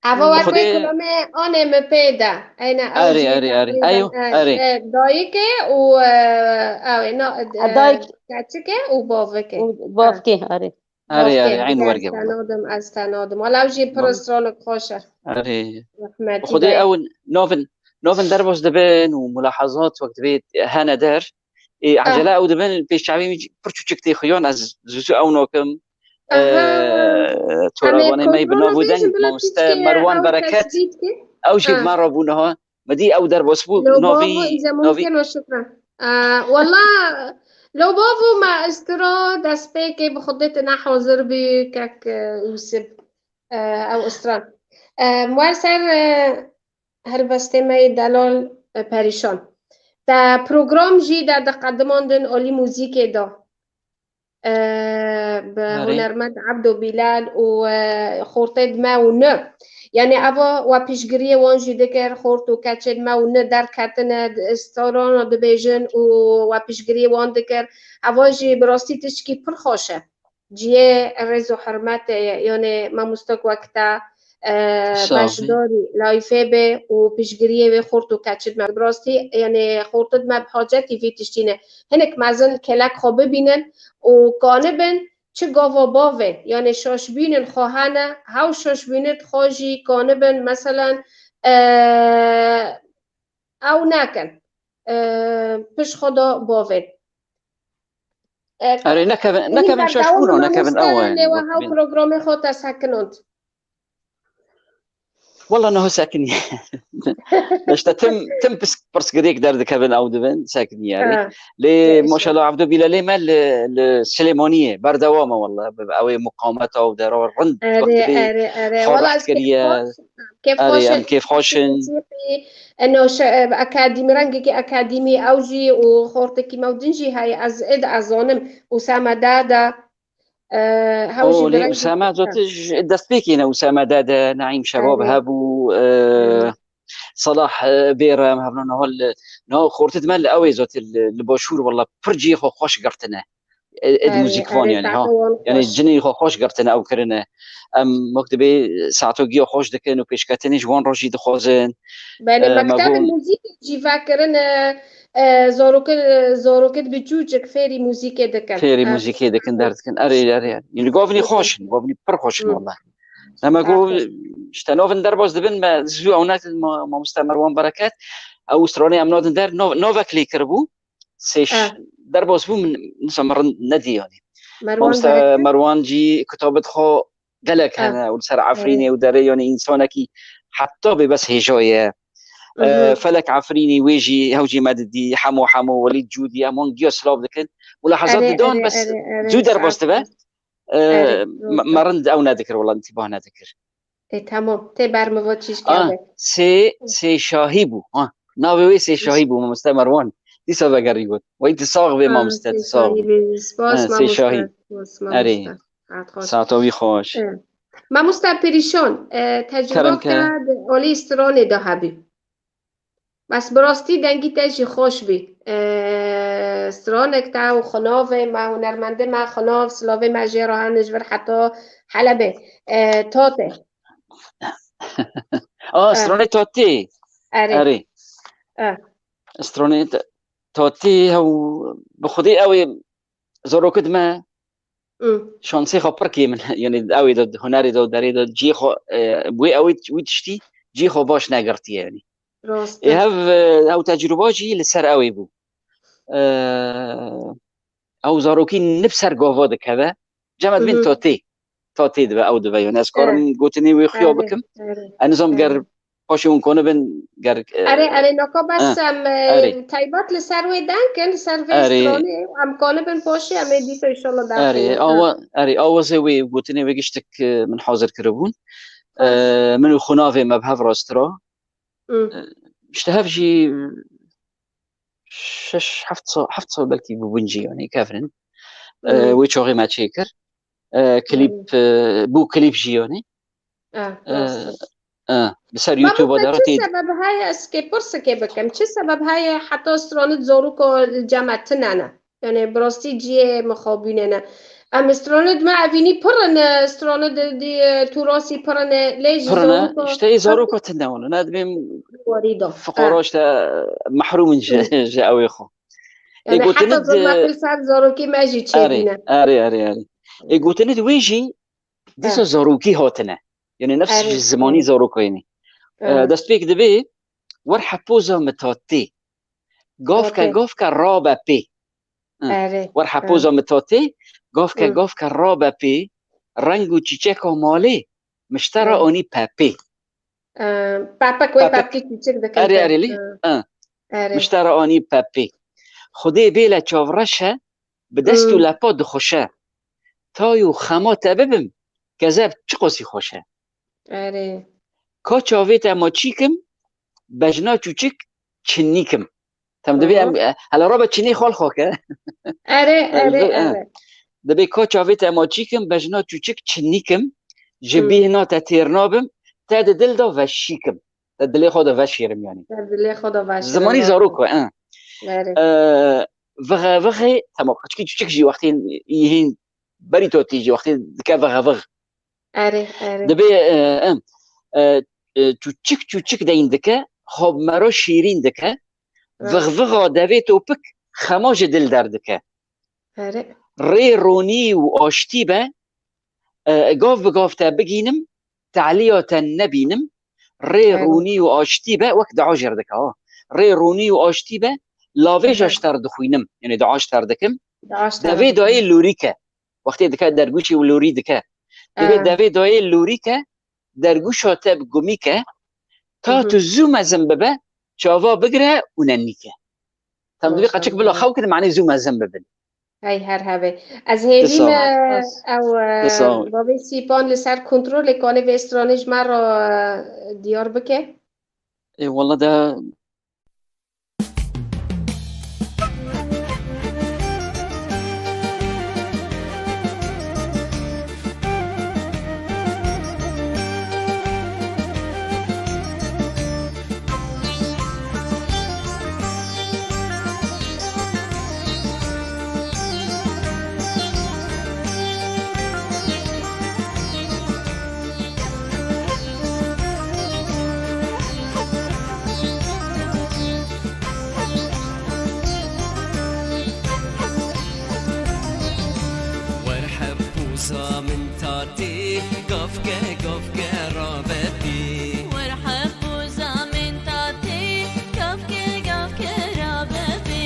Eva wek Xwedê- wê kulomê anê min pê de. Eyne ew Erê, jî erê, erê. teqrîben, Eyo, e, erê. e, dayikê û, e, ew ê na, e, Dayik- keçikê û bavikê. Û bavkê, erê. Erê, Bavkê, erê, eyn ez werge. te nadim, ez te nadim. Wala ew jî pir Bavê. stranek xweş e. Erê. Rehmetî Xwedê dayik. Ew novin, novin derbas dibin û mulahazat wek divê hene der. Ê, Ah. Ecele ew dibin pêş çavê min pir çûçik tê xuyan, ez zû zû ew nakim. Aha. Ee, Toravanê me bi nav û deng mamoste Merwan Bereket. Ew jî bi me re bû niha. Me dî ew derbas bû. Navî, navî. Wala lo bavo me istira destpêkê bi xudê te ne hazir bî kek, e, Yusuf. E, ew istira. E, wer ser, e, helbestê me yê delal, e, perîşan. Te program jî de diqedimandin alî muzîkê de. E, bi Erê. Hunermend Ebdo Bîlal û, e, xortê di me û ni. Yani eva we piştgiriyê wan jî dikir, xort û keçê di me û ni derketine, di starana dibêjin û we piştgiriyê wan dikir. Eva jî bi rastî tişkî pir xweş e. Cihê rêz û hurmetê ye. Yani mamoste wek te, e, Sağ ol. Beşdarî layîfê be û piştgiriyê wê xort û keçê di me. Bi rastî, yani xortê di me bi hacetî vî tiştî ne. Hinek mezin kelek xwe bibînin û kanibin çi gava bavê, yani şaşbînin xwe hene, hew şaşbînê xwe jî kanibin, meselen, e, ew nekin, e, pişt xwe da bavê. E, Erê, nekevin, Hîn nekevin berdewam şaşbûna, mamoste, nekevin ew e. lê we hew programê xwe te sekinand. Wala niha sekinî. İşte tim, tim pis-, pirsgirêk derdikevin ew dibin, sekinî yani. Ha. Lê Neyse. Maşallah Abdü Bilalê me li, li Silêmaniyê berdewam e wala. Ew ê muqameta û dera rind Erê, wextê erê, erê. xwe Wala reht ez kiriye. kêfxweş, kêfxweş Erê, in. em kêfxweş in. Eno şe-, e, akademî, rengekî akademî ew jî û xortekî me û din jî heye. Ez êd ez zanim Usame Dada, e, hew jî O, bi lê rengekî Usame xweş e. zotî ji destpêkê ne, Usame Dede, Naîm Şebab Erê. hebû, e, Erê. Salah, e, Bêrem, hevno niha li, niha xortê di me li ew ê zotî li, li başûr wala pir cihê xwe xweş girtine. Ê, ê di Erê, muzîkvan erê, yani, ha. saete wan Yani xweş. cinê xwe xweş girtine ew kirine. Em wek dibê saetogiya xweş dikin û pêşketinê ji wan re jî dixwazin. Belê, E, me mektebên got muzîkê jî vekirin, e, e, zarokê, zarokê di biçûçik fêrî muzîkê dikin. Fêrî Ev muzîkê dikin, derdikin. Erê, erê, erê. Yani govnî Hı hı. xweş in, govnî pir xweş in Hı. wala. Dema Aferin. got işte novin derbas dibin me zû ew nekin ma-, mamoste Merwan Bereket. Ew stranê em nadin der, nov-, novek lê kiribû. Sê ş-, Ah. Derbas bû min, nisa min rind nedî yani. Merwan Mamoste Bereket. Merwan jî kitabê xwe gelek Ah. hene û li ser Erê. Efrînê û derê yani însanekî heta bê bes hêja ye. Mhm. E, Felek Efrînî wê jî hew jî me didî, Hemo Hemo, Welîd Cûdî, em wan giya silav dikin. Mulahazat Erê, didan erê, bes erê, erê, zû derbas saet dibe. xweş. E, Erê, me, okey. Me rind ew nedikir wala, întîbah nedikir. E, tamam. Tê ber min va çîşkê Ah, be. sê, sê şahî bû. Ha. Navê wê Sêşahî bû, mamoste Merwan. Dîsa vegerî got. Wey tu sax bê, mamoste, tu sax bê. Spas, mamoste. Sêşahî. Erê. Saeta wî xweş. Mamoste Perîşan, e, tecrûba te di alî stranê de hebî. Bes bi rastî dengî te jî xweş bî. E, stranek te û xinavê me, hunermendê me, xinav, silavê me jê re hene ji vir heta Helebê. E, Tate. A, stranê Tatê. Erê. Erê. E. Stranê Tatê hew bi xwedê ew ê zarokid me şansê xwe pir kêm in. Yani ew ê de hunerê de derê de cihê xwe, e, wê ew ê wî tiştî cihê xwe baş negirtiye yani. Rast e. Hev, e, ew tecrûba jî li ser ew ê bû. E, ew zarokî nib ser gava dikeve. Cem ez bin Tatê. Tatê dibe, ew dibe yani. Ez karim gotinê wê xuya bikim. Ez nizam ger paşê hûn konibin, ger, e, Erê, erê, naka bes em, e, taybet li ser wê deng kin, li ser vê stranê, em konibin paşê, em ê dîsa inşallah deng kin. Erê, awa-, erê, awazê wê gotinê wê giştik, e, min hazir kiribûn. E, min û xunavê me bi hev rastira. E, işte hev jî şeş, heft sal, heft sal belkî bûbûn jî, yani, kevrin. E, wê çaxê me çêkir. E, klîp, e, bû klîp jî, yani. E, e, bi ser YouTube-a de çi sebeb heye, ez kê pirsikê bikim? Çi sebeb heye heta stranit zaroka li cem me tine ne? Yani, bi rastî cihê mixabînê ne. Em stranit me evînî pir in, stranit di, di, tûrasî pir in, lê ji zaroka. Pir in, işte, ê zaroka tine wan. Ne dibêm warî da. Fiqara işte, mehrûm in ji, ji ew ê xwe. Ê gotinit heta zor me pil ser zarokî me jî çêbîne. Erê, erê, erê. Ê gotinit wê jî dîsa zarokî hatine. Yani nefs ji zimanî zaroka yani. E, destpêk dibe, wer hepoza mitatê. Gavke, gavke rabe pê. Hı. Erê. Wer hepoza mitatê, gavke, gavke rabe pê, reng û çîçeka malê, miştera anî pepê. E, pepek wê pepkî çîçik dike. Erê, erê lî. Hı. Miştera anî pepê. Xwedê bêle çavreşe, bi dest û lepa dixweşe. Tay û xema te bibim, kezeb çiqasî xweş e. Erê. Ka çavê te ma çî kim, bejna çûçik çinî kim. Tem dibê em, e, hela rabe çinê xal xwe ke. Erê, erê, erê. Dibê ka çavê te ma çî kim, bejna çûçik çinî kim, ji bîhna te têr nabim, te di dil de veşî kim. Te dilê xwe de veşêrim yani. Te dilê xwe de veşêrim. Zimanî zarok e, e. Erê. E, vixe, vixe, tamam, qeçkî çûçik jî wextê yî hîn berî totî jî wextê dike vixe vix. Erê, erê. Dibê, e, em, e, e, çûçik çûçik deyn dike, xwe bi mero şîrîn dike, vixvixa devê topik xema ji dil derdike. Erê. Rê ronî û aştî be, e, gav bi gav te bigînim, taliya te nebînim, rê ronî û aştî be, wek dua jêr dike, ha. Rê ronî û aştî be, lavêja ji te re dixwînim, yani dua ji te re dikim. Devê dayê lûrî ke. Wextê dike dergûşê û lûrî dike. Dibê devê dayê lûrî ke, dergûşa te bi gumî ke, ta tu zû mezin bibe, çava bigire û nenîke. Tem dibê qeçik bila xew kin, manê zû mezin bibin. Hey, her hevê. Ez hêvî me ew, e, bavê Sîpan li ser kontrolê kanê vê stranê ji me re, e, diyar bike. Ê, wala de Wer hep poza min tatê, gavke, gavke rabe pê. Wer hep poza min tatê, gavke, gavke rabe pê.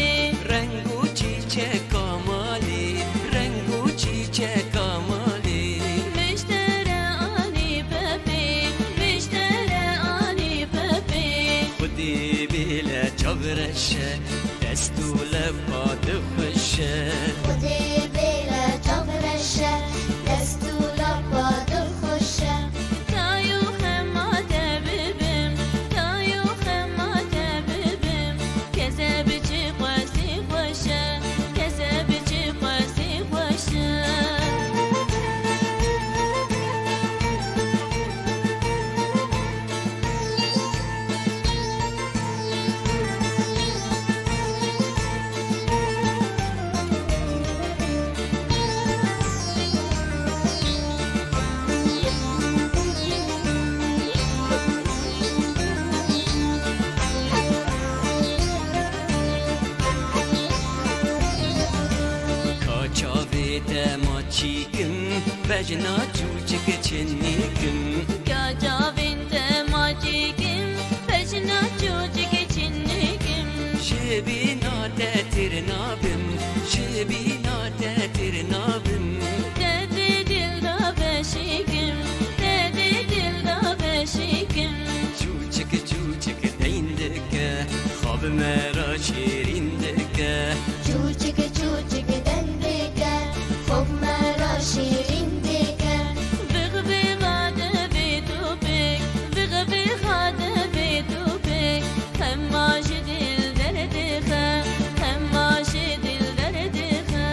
Reng û çîçeka malê, reng û çîçeka malê. Miştere anî bepê, miştere anî bepê. Xwedê bêle çavreşe, dest û lepa dixweşe. Xwedê bêle çavreşe, dest û lepa dixweşe. Tay û xema Bejna çûçik çinikim. Ka çavên te macîkim, bejna çûçik çinikim. Ji bîna te tir nabim, ji bîna te tir nabim. Te dê dil da beşikim, te dê dil da beşikim. Çûçik çûçik deyn dike, xwe bi me re şîrîn dike. Çûçik çûçik deng dike, xwe bi me re şîrîn dike. Vixvîxa divê topêk, vixvîxa divê topêk. Hema ji dil derdixe, hema ji dil derdixe.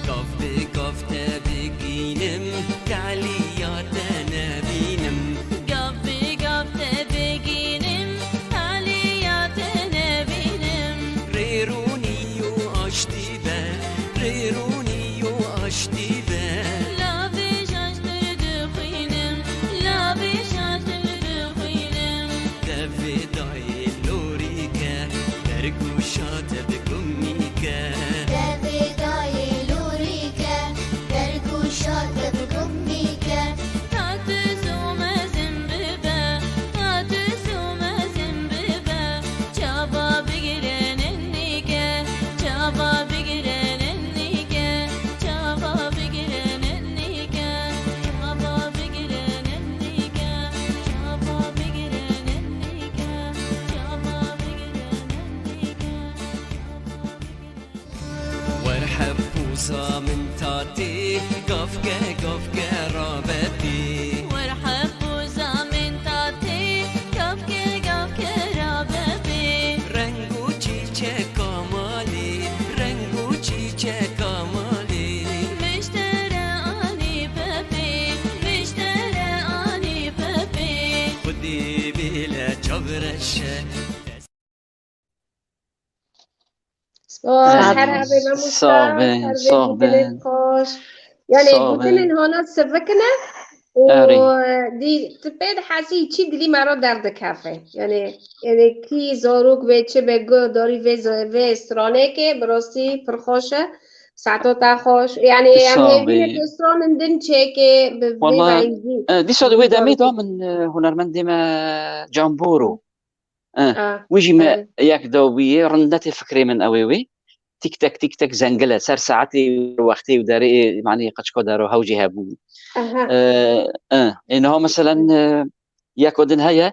Gav bi gav te bigînim, taliya te nebînim. Gav bi gav te bigînim, taliya te nebînim. Rêrûnî û aştî be, rêrûnî û aştî be. Lavê jan ji dil dixwînim, lavê jan ji dil dixwînim. Devê dayê lorîke, dergûşa te bi gumî ke. Devê dayê lorîke, dergûşa te bi gumî ke. Ta tu zû mezin bibe, ta tu zû mezin bibe. Çava bigire nennîke, çava bigire nennîke, çava bigire nennîke, çava bigire nennîke, çava bigire nennîke, çava bigire nennîke, çava bigire. Wer hep poza min tatê, gavke gavke rabe pê. Wer hep poza min tatê, gavke gavke rabe pê. Reng û çîçeka malê, reng û çîçeka malê. Min ji te re anî bepê, min ji te re anî bepê. Xwedê bêle çavreşe. Spas, her hebê mamoste, sax bin, her hebê sax bin. Gotinên xweş. Yani gotinên hana sivikine û dî tu pê dihesî çi dilî me re derdikeve. Yani, yani kî zarok be, çi be, guhdarî vê, vê stranekê, bi rastî pir xweş e. Saeta te xweş. Yani em hêvî ne ku stranin din çêke bi vê rengî. Dîsa di wê demê de min, e, hunermendê me Can Boro. Eh, wî jî me yek da bûye, rind netê fikrê min ew ê wê. Tîk tek, tîk tek zengil e. Ser saetê, wextê û derê, manî qeçka dero hew jî hebû. Eh, eh, ê niha meselen, eh, yeko din heye,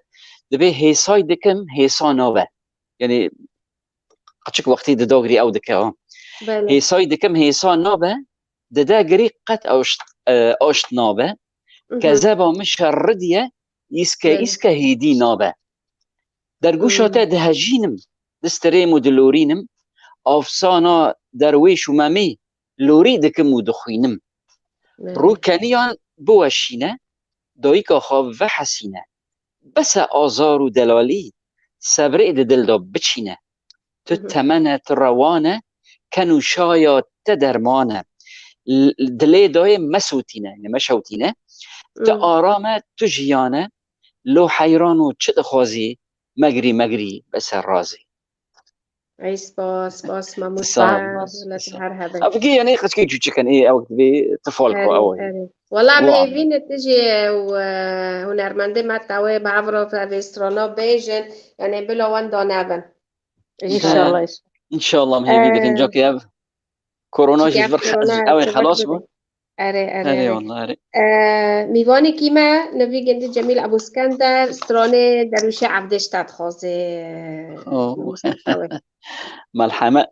dibê hêsay dikim, hêsa nabe. Yani qeçik wextê di dagirî ew dike, ha. Hêsay dikim, hêsa nabe, dide girî qet aşt, eh, aşt nabe. Kezeba min şerridiye, îske, îske hêdî nabe. Dergûşa te dihejînim, distirêm û dilorînim, afsana derwêş û memî lorî dikim û dixwînim. Rûkeniyan biweşîne, dayika xwe vehesîne. Bes e azar û delalî, sebrê di dil de biçîne. Tu temene, tu rewan e, ken û şaya te derman e. L-, dilê dayê mesûtîne, yani meşewtîne. Tu aram e, tu jiyan e, lo heyran û çi dixwazî, megirî, megirî, bes e razî. Ey spas, spas mamoste. Sağ ol. Her hebin. Abi ki yani kaç kere çiçek hani ew bir tifal ko ew. Wala em hêvî ne tu jî û, e, hunermendê me tawê bi hev re vê strana bêjin, yani bila wan danevin. İnşallah. İnşallah em hêvî dikin, cakê ev korona jî vir ew ê xelas bû. Erê, erê, erê. Eyvallah, erê. E, mîvanekî me Nevî Gindî Cemîl Ebû Skender, stranê Derwişê Evdêş te dixwazê. Oh. Melheme.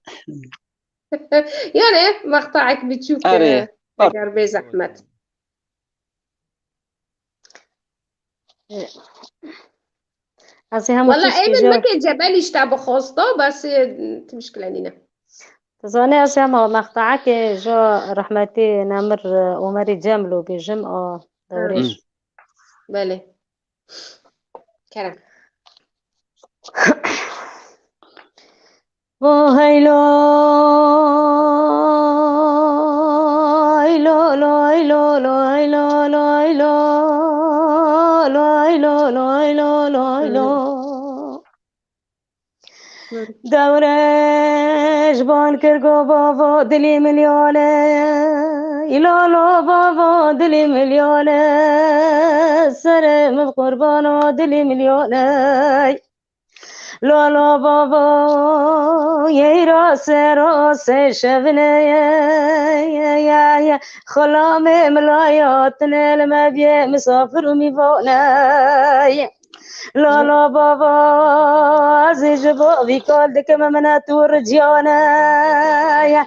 Yani mextaek biçûk, erê, e, eger bê zehmet. Ez ê hema... Wala tişkî Eymen jî weke Cebel îşte bixwasta, bes, e, ti mişkile nîne. Tu zanî ez ê hema mextaekê ji rehmetî nemir, e, Omerî Cemlo bêjim, a dewrêj. Belê. Kerem. Vo hey lo, hey lo, lo, hey lo, lo, hey lo, lo, hey lo, lo, hey lo, lo, hey lo, lo, hey lo. Dewre ji ban kir go bavo dilî milyone, îlalo bavo dilî milyone, serê min qurbano dilî milyone. Lolo bavo yeyra sero se şevine ye, ye, ye, ye. Xulamê milayatine li me biyê misafir û mîvone ye. Lolo bavo, ez ê ji bo vî kal dikim minet û riciyane ye.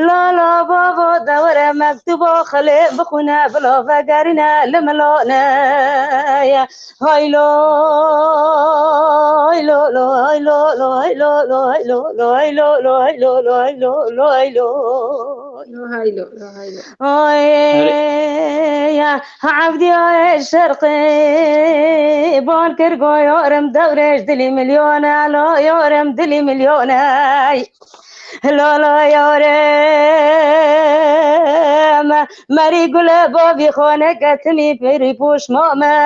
Lolo bavo, de were mektubo xelê bixwîne, bila vegerîne li milane ye. Haylo, haylo, lo, haylo, lo, haylo, lo, haylo, lo, haylo, lo, haylo, lo, haylo, lo, haylo, lo, haylo. Lo haylo, lo haylo. Ay, ya, Evdiya Şerqê, ban kir go yarim dewrêj dilî milyone, lo yarim dilî milyone. Lala yare me, merî gule bavî xaneke timî pirî poş mame.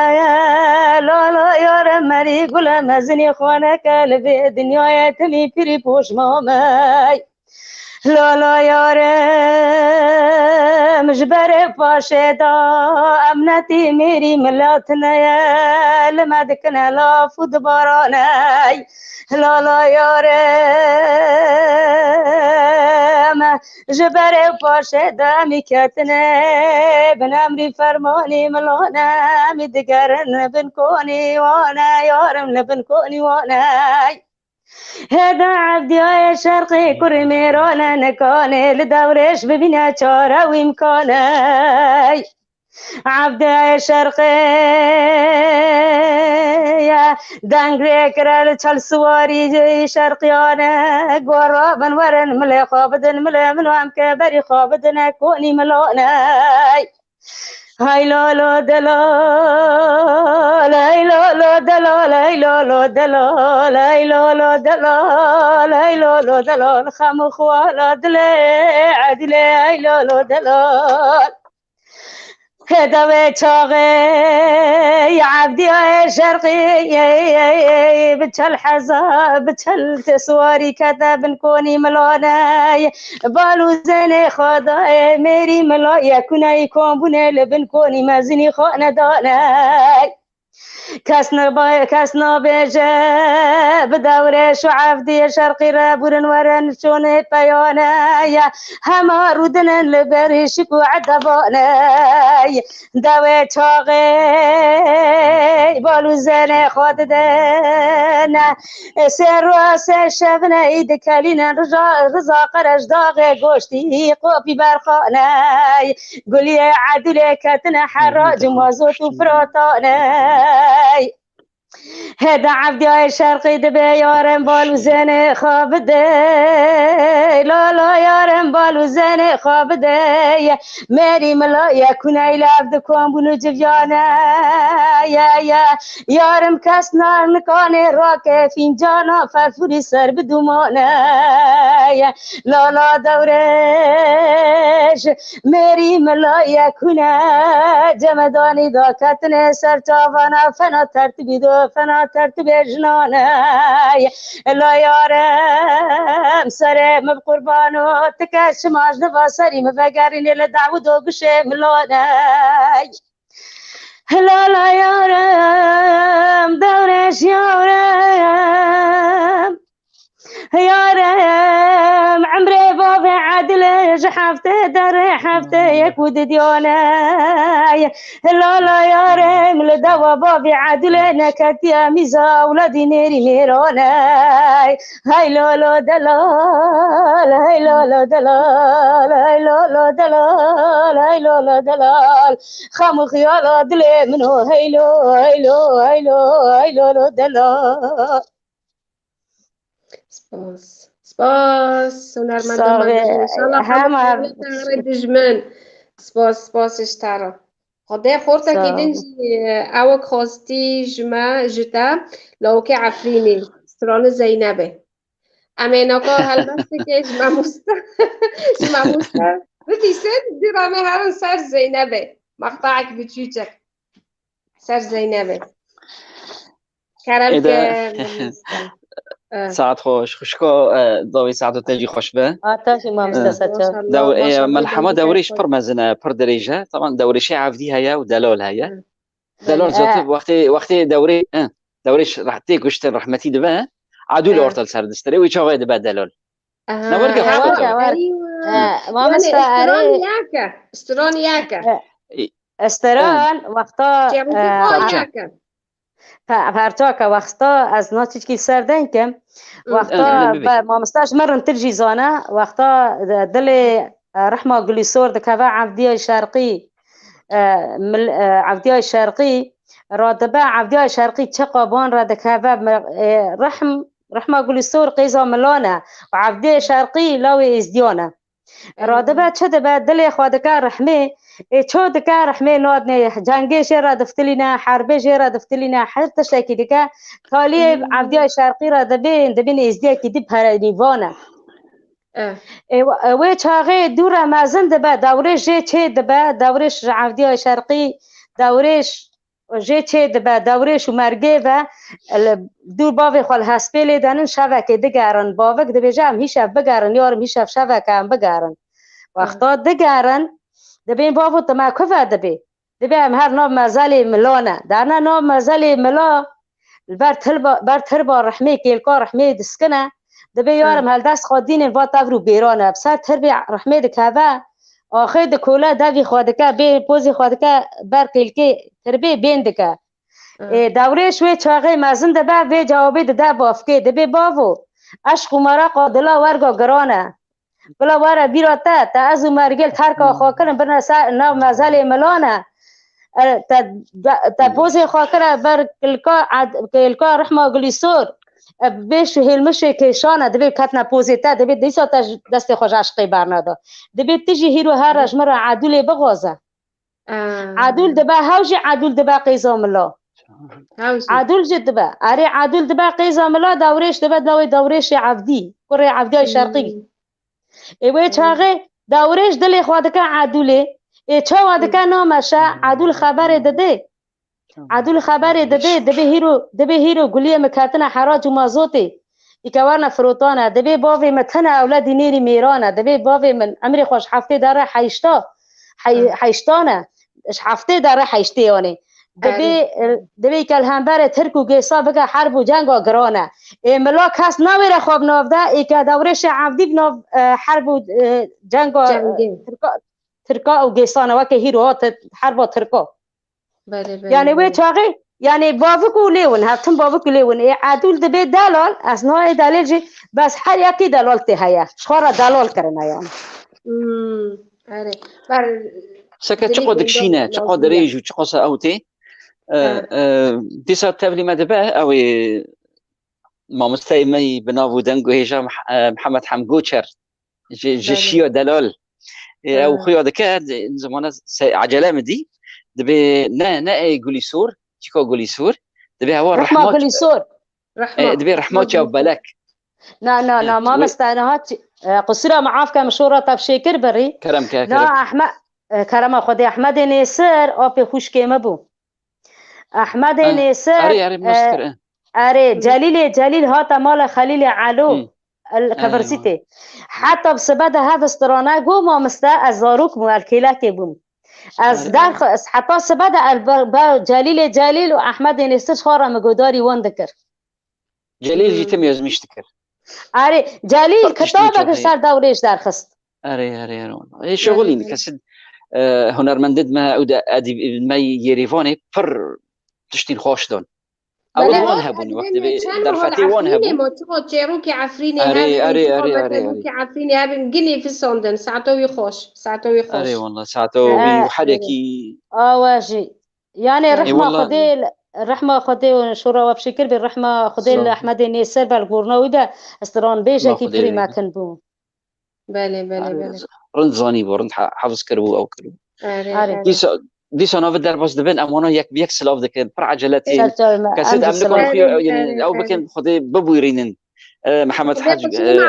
Lala yare merî gule mezinî xaneke li vê dinyayê timî pirî poş mame. Lala yare min ji berê paşê da, em netî mêrî milatine ye, li me dikine laf û dibarane. Lala yare me, ji berê paşê de em ê ketine, bin emrî fermanî milane, em ê digerin li bin konî wane, yarim li bin konî wane. Hêda Evdiyayê Şerqê kurê mêrane nikane, li dewrêş bibîne çare û îmkane. Evdê Şerqê ye, deng rê kire li çel siwarî şerqiyane. Gora bin werin milê xwe bidin, milê min û em ke berî xwe bidine konî milane. Hay lolo delal, hay lolo delal, hay lolo delal, hay lolo delal, hay lolo delal. Xem û xwala dilê Edîlê, hay lolo delal. Hêda wê çaxê ya Evdiyayê Şerqî, bi çel heza, bi çel te siwarî kete bin konî milane. Bal û zenê xwe dayê mêrî mila, ye kuneyî kombûnê li bin konî mezinî xwe nedane. Kes naba-, kes nabêje bi dewrêş û Evdiyê Şerqî re bûrin werin çonê peyane ye. Hema rûdinin li berî şik û edebane. Dewê çaxê bal û zenê xwe didin. Sê rû sê şevine î dikelînin rija, riza qereş daxê goştî qopî berxane. Guliyê Edûlê ketine hera cimazot û firatane. Hêda Evdiyayê Şerqî dibe yarem bal û zenê xwe bide. Lala yarem bal û zenê xwe bide. Mêrî mila ye kuney lev di kombûn û civiyane. Ye, ye. Yarim kes nar nikanê rake fîncana ferfûrî ser bidûmane. Ye. Lala dewrêş, mêrî mila ye kune, cemedanî da ketine ser çavana, fena tertibî do, fena tertibê jinane. La yarem, serê min bi qurbano, ti kes çima ji niva serî min vegerîne li dawid û gişê milane. Hilala yarem, dewrêş yarem. Yarem, emrê bavê Edilê ji heftê derê heftê yek û didiyane. Hilala yarem, li dewa bavê Edilê neketiye mîza ewladî nêrî mêrane. Hey lolo delal, hey lolo delal, hey lolo delal, hey lolo delal. Xam û xiyala dilê min o, hey lo, hey lo, hey lo, hey lolo delal. Spas. Spas. Hunermenda Sağ ol. Mendel. İnşallah hema hema dijmin. Spas, spas ji te re. Xwedê xortekî din jî, e, ewek xwestî ji me, ji te, lawikê Efrînî, stranê Zeynebê. Em ê naka helbesteke ji mamoste, ji mamoste bifîsin, dû re me herin ser Zeynebê. Maqtaek biçûçek. Ser Zeynebê. Kerem Êde ke, mamoste. Eh. Saet xweş, xwişko, e, dawî saet û te jî xweş be. Ata jî mamoste Eh. Seço. Maşallah, Dew-, e, maşallah, Melhema dengê dewrêş xweş. Pir mezin e, pir dirêj e. Taban dewrêşê Evdî heye û Delal heye. Hı. Delal Belê. Zaten Eh. wextê, wextê dewrê, eh, dewrê ş-, reh-, tê kuştin rehmetî dibe, Adûl Eh. orta li ser distirê, wî çaxê dibe Delal. Aha. Ne werge Ewa, xuşka to. Ewa. Eywa. Eh, Yani mamoste, istiran erê. Yeke, istiran yeke. Eh, Eh. istiran, wexta, Çerûkê eh, xwe parça. Yeke. Pa-, parçaka wexta ez na çiçkî ser denkim. Hı. Wexta Eh, eh, bibê. be-, mamoste ji min rintir jî zane. Wexta, e, dilê, e, rehma Gulîsor dikeve Evdiyayê Şerqî, e, mil-, e, Evdiyayê Şerqî radibe, Evdiyayê Şerqî çiqa ban re dikeve, mi-, e, rehm, rehma Gulîsor qêza milan e. Û Evdiyayê Şerqî lawê êzdiyan e. Eywa. Radibe çi dibe, dilê xwe dike rehmê, ê ço dike rehmê nadinê, cengê jê re diftilîne, herbê jê re diftilîne, her tiştekî dike, taliyê Hmm. Evdiyayê Şerqî re dibê, dibin êzdiyekî di perenîvan e. Eh. Ê, e, wê çaxê dû re mezin dibe, dewrê jê çê dibe, dewrê ji Evdiyayê Şerqî, dewrê ş-, jê çê dibe, dewrêş û mergê ve, li dûr bavê xwe li hespê lê denin, şevekê digerin. Bavik dibêje, em hîşev bigerin, yarim hîşev şeveke em bigerin. Wexta digerin, dibên bavo, tu me ku ve dibê? Dibê em her nav mezelê mila ne. Derne nav mezelê mila, li ber tilba, ber tirba rehmê, kêlka rehmê diskine. Dibê yarim heldest xwe dînin va tevr û bêran e. Bi ser tirbê rehmê dikeve, axê dikole, devî xwe dike, bê pozê xwe dike ber kêlkê tirbê bên dike. Hı. Ê, dewrêş wê çaxê mezin dibe, vê cewabê dide bavkê. Dibê bavo, eşq û mereqa dila werga giran e. Bila were bîra te, te ez û mergê li terka xwe kirin, birine ser nav mezelê milan e. E, te, te pozê xwe kire ber kilka ed-, kilka rehma Gulîsor. E, bêş û hêlmişê kêşan e, dibê ketine pozê te, dibê dîsa te ji destê xwe ji eşqê berneda. Dibê tu jî hîro her re ji min re Edûlê bixwaze. Ah. Edûl dibe, hew jî Edûl dibe qêza mila. Hew jî. Edûl jî dibe. Erê, Edûl dibe qêza mila, dewrêş dibe, dawê dewrêşê Evdî. Kurê Evdiyayê Şerqî. Hmm. Ê wê Hmm. çaxê dewrêş dilê xwe dike Edûlê. Ê çawa Hmm. dike nameşe, Edûl xeberê didê. Edûl xeberê didê, dibê hîro, dibê hîro guliyê min ketine herac û mazotê. Îke werne firotane. Dibê bavê min tine ewledî nêrî mêran e. Dibê bavê min emrê xwe ji heftê dere heyşta. Hey-, Hı. heyştan e. Ji heftê dere heyştê yanê. Dibê, Erê. e, dibê îke li hemberê Tirk û Gêsa bike herb û cenga giran e. Ê mila kes nawêre xwe bi nav de, îke dewrêşê Evdî bi nav, e, herb û, e, cenga, e, Cengê. Tirka, Tirka û Gêsan e. Weke hîro hat herba Tirka. Belê, belê, Yani wê belê. çaxê, yani bavik û lê win, hevtin bavik û lê win. Ê Edûl dibê delal, ez nayê delêl jî, bes her yekî delal tê heye. Ji xwe re delal kirine yani. Hmm, erê. Ber Seke dilî çiqo gundok dikişîne, çiqo lazim e. Dirêj û çiqo se ew tê. E, Ha. e, dîsa tevlî me dibe, ew ê mamosteyê me yî bi nav û deng û hêja Mih-, e, Mihemed Hem Goçer. Ji, ji Belê. şiya delal. Ê, ew Ha. xuya dike, di, zimane se-, ecele min dî. Dibê ne, ne ê Gulîsor, çîka Gulîsor. Dibê hewa Rehma rehma Gulîsor. Rehma. Ê, dibê Rehma Rehma Çavbelek. Na, na, na, Ê, mamoste, niha çi-, e, qisûra min af ke, min şora te bi şêkir birî. Kerem ke, Na, kerem. Ehme-, e, kerema Xwedê, Ehmedê Nêsir, apê xwişkê min bû. Ehmedê Ha, Nêsir, erê, erê, e, mast kir, e. erê, Hı. Celîlê Celîl hate mala Xelîlê Elo, Hı. el Erê, Kevirsîtê. vay. Heta bi sibe de hev strane got, mamoste, ez zarok bûm, el kêlekê bûm. Ez Erê, erê. derx-, ez heta sibe de el be, be Celîlê Celîl û Ehmedê Nêsir xwe re min godarî wan dikir. Celîl jî Hmm. tim yazmîş dikir. Erê, Celîl Bak, tiştê kitabek li çaxê. ser dewrêş derxist. Erê, erê, erê, wala. Ê, Erê, şixulîn, erê. kesin, e, hunermendê me û de edîb me Yêrîvanê pir tiştîn xweş don. Ew Belê, wan hebûn, wextê vê çend derfetê hol wan Efrînê hebûn. ma, çiqo çêrokê Efrînê Erê, hebin, erê, çiqo erê, erê, erê. metelokê Efrînê hebin, ginê fisandin, saeto wî xweş, saeto wî xweş. Erê, wala, saeto wî Erê. her yekî Awa jî. Yani Erê. rehma Eyvallah. Xwedê, rehma Xwedê û şora we bi şêkir bê, rehma Xwedê Sağ li ol. Ehmedê Nêsir be, li gorna wî be, stranbêjekî Xwedê pirî wê. metin bû. Belê, belê, Erê, belê. rind zanî bû, rind he-, hefiz kiribû, ew kiribû. Erê, Erê. erê. Dîsa, dîsa navê derbas dibin, em wana yek bi yek silav dikin, pir eceletîn. Kesê em nikan xwe, ew bikin, Xwedê bibûrînin. Mihemed Hec,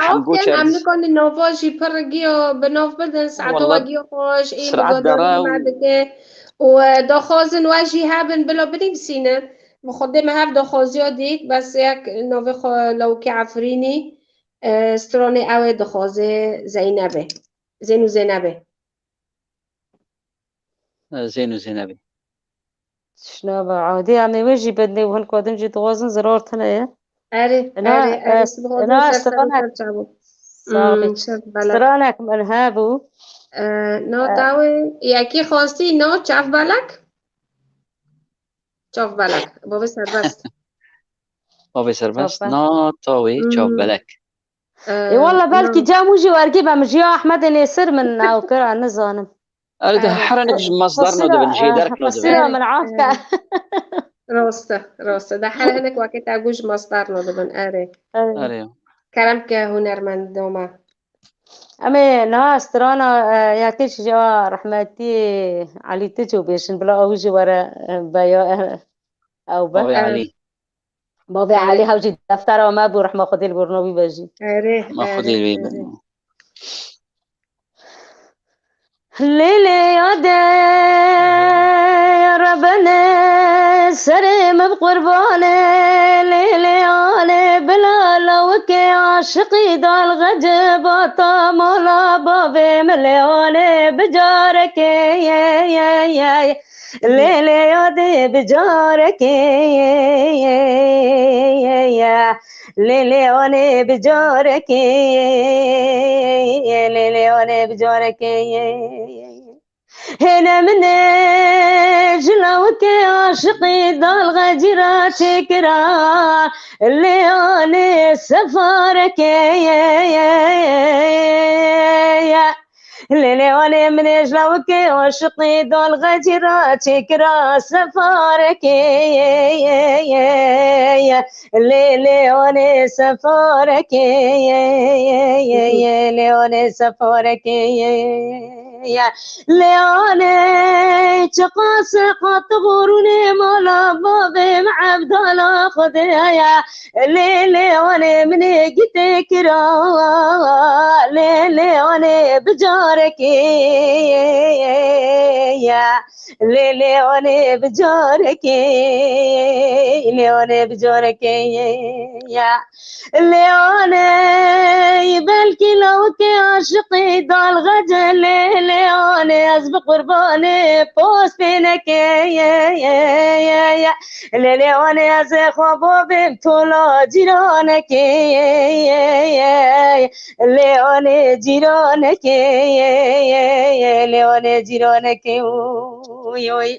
Hemgo Çerdiz. Em nikan nava jî pir giya bi nav bidin, saeta we giya xweş, ê bi godarî me dike. Û, e, daxwazin we jî hebin, bila binivîsînin. Bi Xwedê me hev daxwaziya dît, bes yek navê xwe lawikê Efrînî, e, stranê ew ê dixwaze Zeynebê. Zên û Zeynebê. Zên û Zeynebê. Tişna be, adî em ê wê jî bendê û hin ku din jî dixwazin zirar tune ye. Erê, Ina, erê, erê, e, sibixwe ina, ser ser û sibana. Ser çavû. Sax bî. Hmm, çav belek. Stranek min hebû. E, na E, tawê yekî xwastî, na çav belek? Çav belek. Bavê serbest. Bavê serbest. Çav belek. Na tawê çav belek. Ê, walla belkî cem û jî wergê be, min ji ya Ehmedê Nêsir min ew kira, nizanim. Erê, de her hinek ji masdar nadibin, jêder nadibin. Xwesira min af ke. Rast e, rast e. De her hinek wekî te got ji masdar nadibin, erê. Erê. Kerem ke hunermendo me. Em ê niha strana, e, yekê ji ya rehmetî Elî Tico bêjin, bila ew jî were, e, beya, e, ew be. Bavê Elî. Bavê Elî hew jî deftera me bû, rehma Xwedê li gorna wî be jî. Erê, rehma Xwedê li wî be. Lê lê ya de rebene serê min bi qurbanê, lê lê anê bila lawikê aşiqî dalxece bata mala bavê min lê anê bi carekê ye ye ye. Lê lê yadê bi carekê ye. Lê lê anê bi carekê ye. Lê lê anê bi carekê ye. Hêne min ê ji lawikê aşiqî dalxecî ra çêkira. Lê anê sefarekê ye. Lê lê anê min ê ji lawikê aşiqî dalxecî ra çêkira sefarekê. Lê lê anê sefarekê. Lê anê sefarekê. Lê anê çiqas qat xorûnê mala bavê min Evdala Xwedê ye. Lê lê anê min ê gitê kira, lê lê anê bi carekê ye. Lê lê anê bi carekê, lê anê bi carekê ye. Lê anê belkî lawikê aşiqî dalxece, lê lê anê ez bi qurbanê postê nekê ye. Lê lê anê ez ê xwe bo bêm tola cîranekê. Lê anê cîranekê. Lê anê cîranekê. Oy, oy.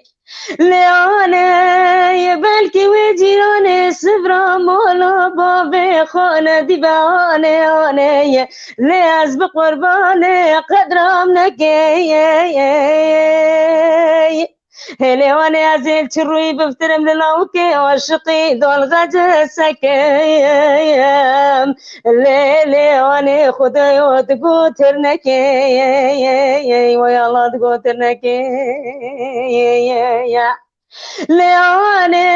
Lê anê belkî wê cîranê sivra mala bavê xwe nedîbe anê anê. Lê ez bi qurbanê qedram nekê. Hêlê wanê ez ê çi rûyî biftirim li lawikê aşiqî dalxece sekem. Lê lê wanê Xudayo digotir nekê. Way Allah digotir nekê. Lê wanê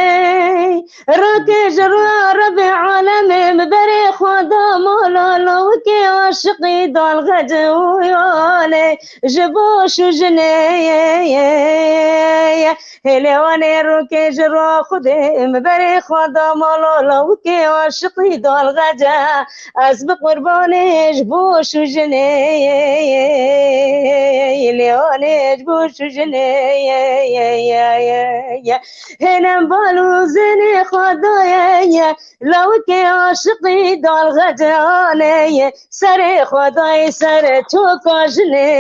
rokê ji rûya Rebê alemê min berê xwe da mala lawikê aşiqî dalxece û yanê. Ji bo şûjinê hêlê wanê rokê ji ro Xwedê min berê xwe da mala lawikê aşiqî dalxece. Ez bi qurbanê ji bo şûjinê hêlê wanê ji bo şûjinê hênem bal û zinê xwe daye. Lawikê aşiqî dalxece anê. Serê xwe dayê ser çoka jinê.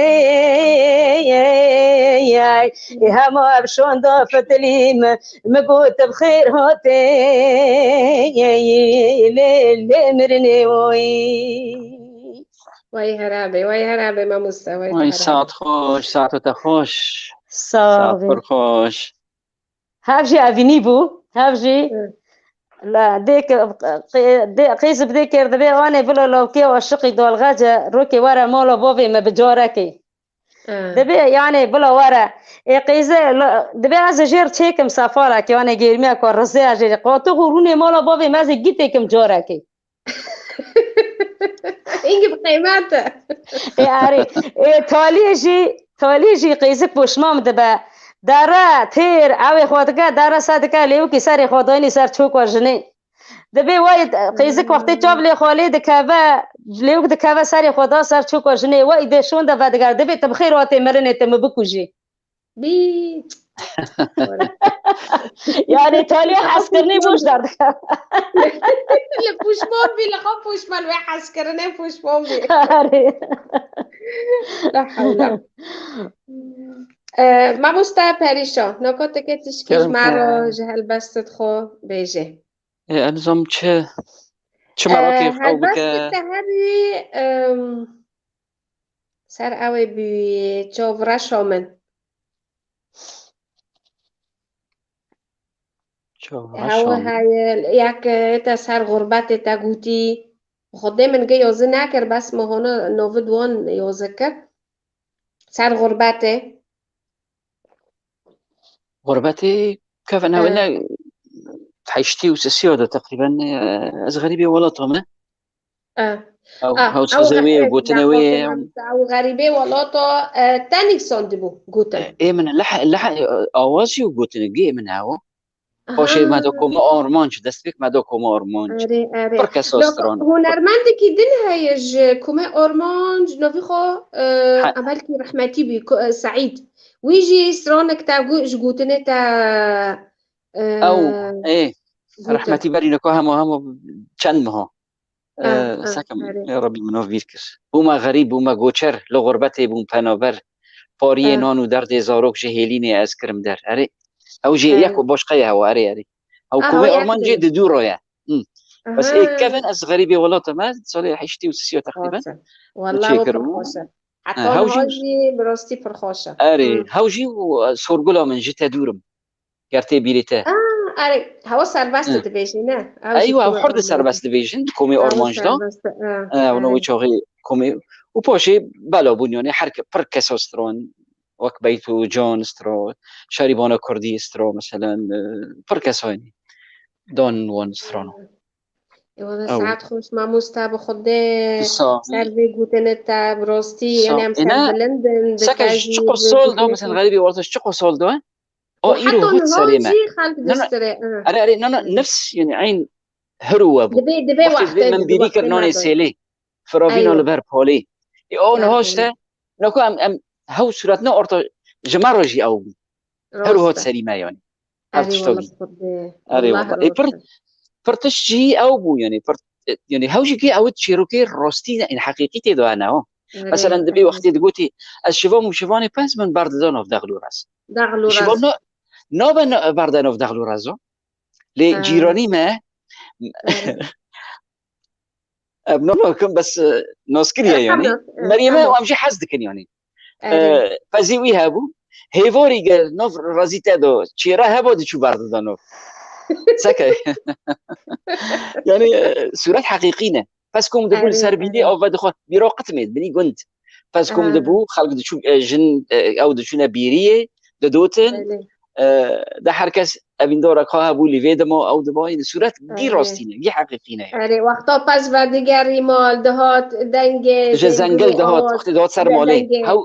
Ê hema ev şonda fitilî min, min got bi xêr hatê. Lê lê mirinê oyî. Way herabê, way herabê mamoste, way Ay, herabê. Saet xweş, saet te xweş. Sağ Saet ol. Pir xweş. Hev jî evînî bû, hev jî Hı. la dê ke-, qê-, dê, qîz bi dê kir dibê anê bila lawkê aşiqî dalxece rokê were mala bavê me bi carekê. Dibê, yani, bila were. Ê qeyze, la- dibê ez ê jêr çêkim sefarekê, yani, gêrmiya ku rizê ez jêr. Qatix û rûnê mala bavê me ez ê gîtêkim carekê. Hingî bi qîmet e. Ê, erê. Ê, taliyê jî, taliyê jî qeyzik poşman dibe. Dere, têr, ew ê xwe dike, dere se dike, lêwikî serê xwe dayînî ser çoka jinê. Dibê wey qeyzik wextê çav lê xwe lê dikeve, lêwik dikeve serê xwe da ser çoka jinê, wey dê şonde vedigere, dibê tu bi xêr hatê mirinê, tu min bikujî. Bî. Yani taliyê hezkirinê boş derdikeve. Li pûşman bî, li xwe pûşman, wê hezkirinê pûşman bî. Erê. La hewla. Ee, mamoste Perîşan, nokoteke tişkî ji me re ji helbestê xwe bêjê. Ê, ez nizam çi, çi merakê xew bike. Helbestê te hebî, em, ser ew ê bî çavreşa min. Çavreşa min. Hew heye, yek te ser xurbetê te gotî. Xwedê min ge yazî nekir, bes min hona novi duwan yazî kir. Ser xurbetê. Xurbetê kevin ew ne heştî û sisiya de teqrîben, e, ez xerîbê welata me. E. Ew, ew sozê wê, gotinê wê. Ew xerîbê welata, e, te nîksandibû, gotin. E, ê min leh, leh, e, awazî û gotinê gê min ew. Paşê me do koma armanc, destpêk me do koma armanc. Erê, erê. Pir kesa stran. Hunermendekî din heye ji komê armanc, navî xwe, e, emelkî rehmetî bî, ku, e, Seîd. Wî jî stranek te got, ji gotinê te, e, ew, ê, rehmetî berî niko hema, hema çend meha. E, sekim, ya Rebî min ov bîr kir. Bûme xerîb, bûme goçer, li xurbetê bûm penaber. Pariyê nan û derdê zarok ji hêlînê ez kirim der. Erê, ew jî yek û başqe ye hewa, erê, erê. Ew komê armancê di dû re ye. Bes ê kevin ez xerîbê welata me, salê heştî û sisiya teqrîben. Walla çêkir pir xweş e. Heta niha jî bi rastî pir xweş e. Erê, hew jî û, e, sorgula min ji te dûr im. Ger tê bîrê te. Ah, erê, hewa serbest dibêjî, ne? Eywa, ew hor de serbest dibêjin, di komê armanc de. Ew ne wê çaxê komê. Û paşê bela bûn, yani her ke-, pir kesa stran, wek Beyt û Can stro, Şerîbana Kurdî stro, meselen, e, pir kesa yani. Dan wan strano. Ew. Saet xweş mamoste, bi Xwedê ser vê gotinê te, bi rastî, yani em serbilind in, seke ji çiqo sol do, mesela xerîbê welata ji çiqo sol do, e? O îro hot serê me. Jî xelk distire. Erê, erê, na, na, nifs, yani eyn hiru we bû. Dibê, dibê wextê min bîrî kir nanê sêlê. Firavîna li ber palê. Ê, o niha işte, nako em, em hew suretine orta ji me re jî ew bû. Her hat serî me yani. Ev tişta bî. Erê wala. Ê, pir, pir tişt jî ew bû yani. Pir, yani hew jî ki ew çîrokê rastî ne, yani heqîqî tê de hene ha. Mesela dibê wextê digotî, ez şivan û şivanê pez min berdida nav dexl û rez. Şivan na, nabe na, berde nav dexl û rez o. Lê cîranî me, Ev nava kim bes, e, naskiriye yani. Meryeme, e, em jî hez dikin yani. E, pezî wî hebû. Hêvarî gel nav razî te do. Çêre heba diçû berdida nav. Seke. Yani, e, suret heqîqî ne. Pez kom dibû li ser bîlê av vedixwe. Bîra qitimê, binî gund. Pez kom dibû, xelk diçû, e, jin, e, ew diçûne bîriyê, didotin. E, de her kes evîndorek ha hebû lî vê dima ew diba, yê suret gî rastî ne, gî heqîqî ne. Erê, wexta pez vedigerî mal dihat dengê ji zengil dihat, wextê dihat ser malê. Hew,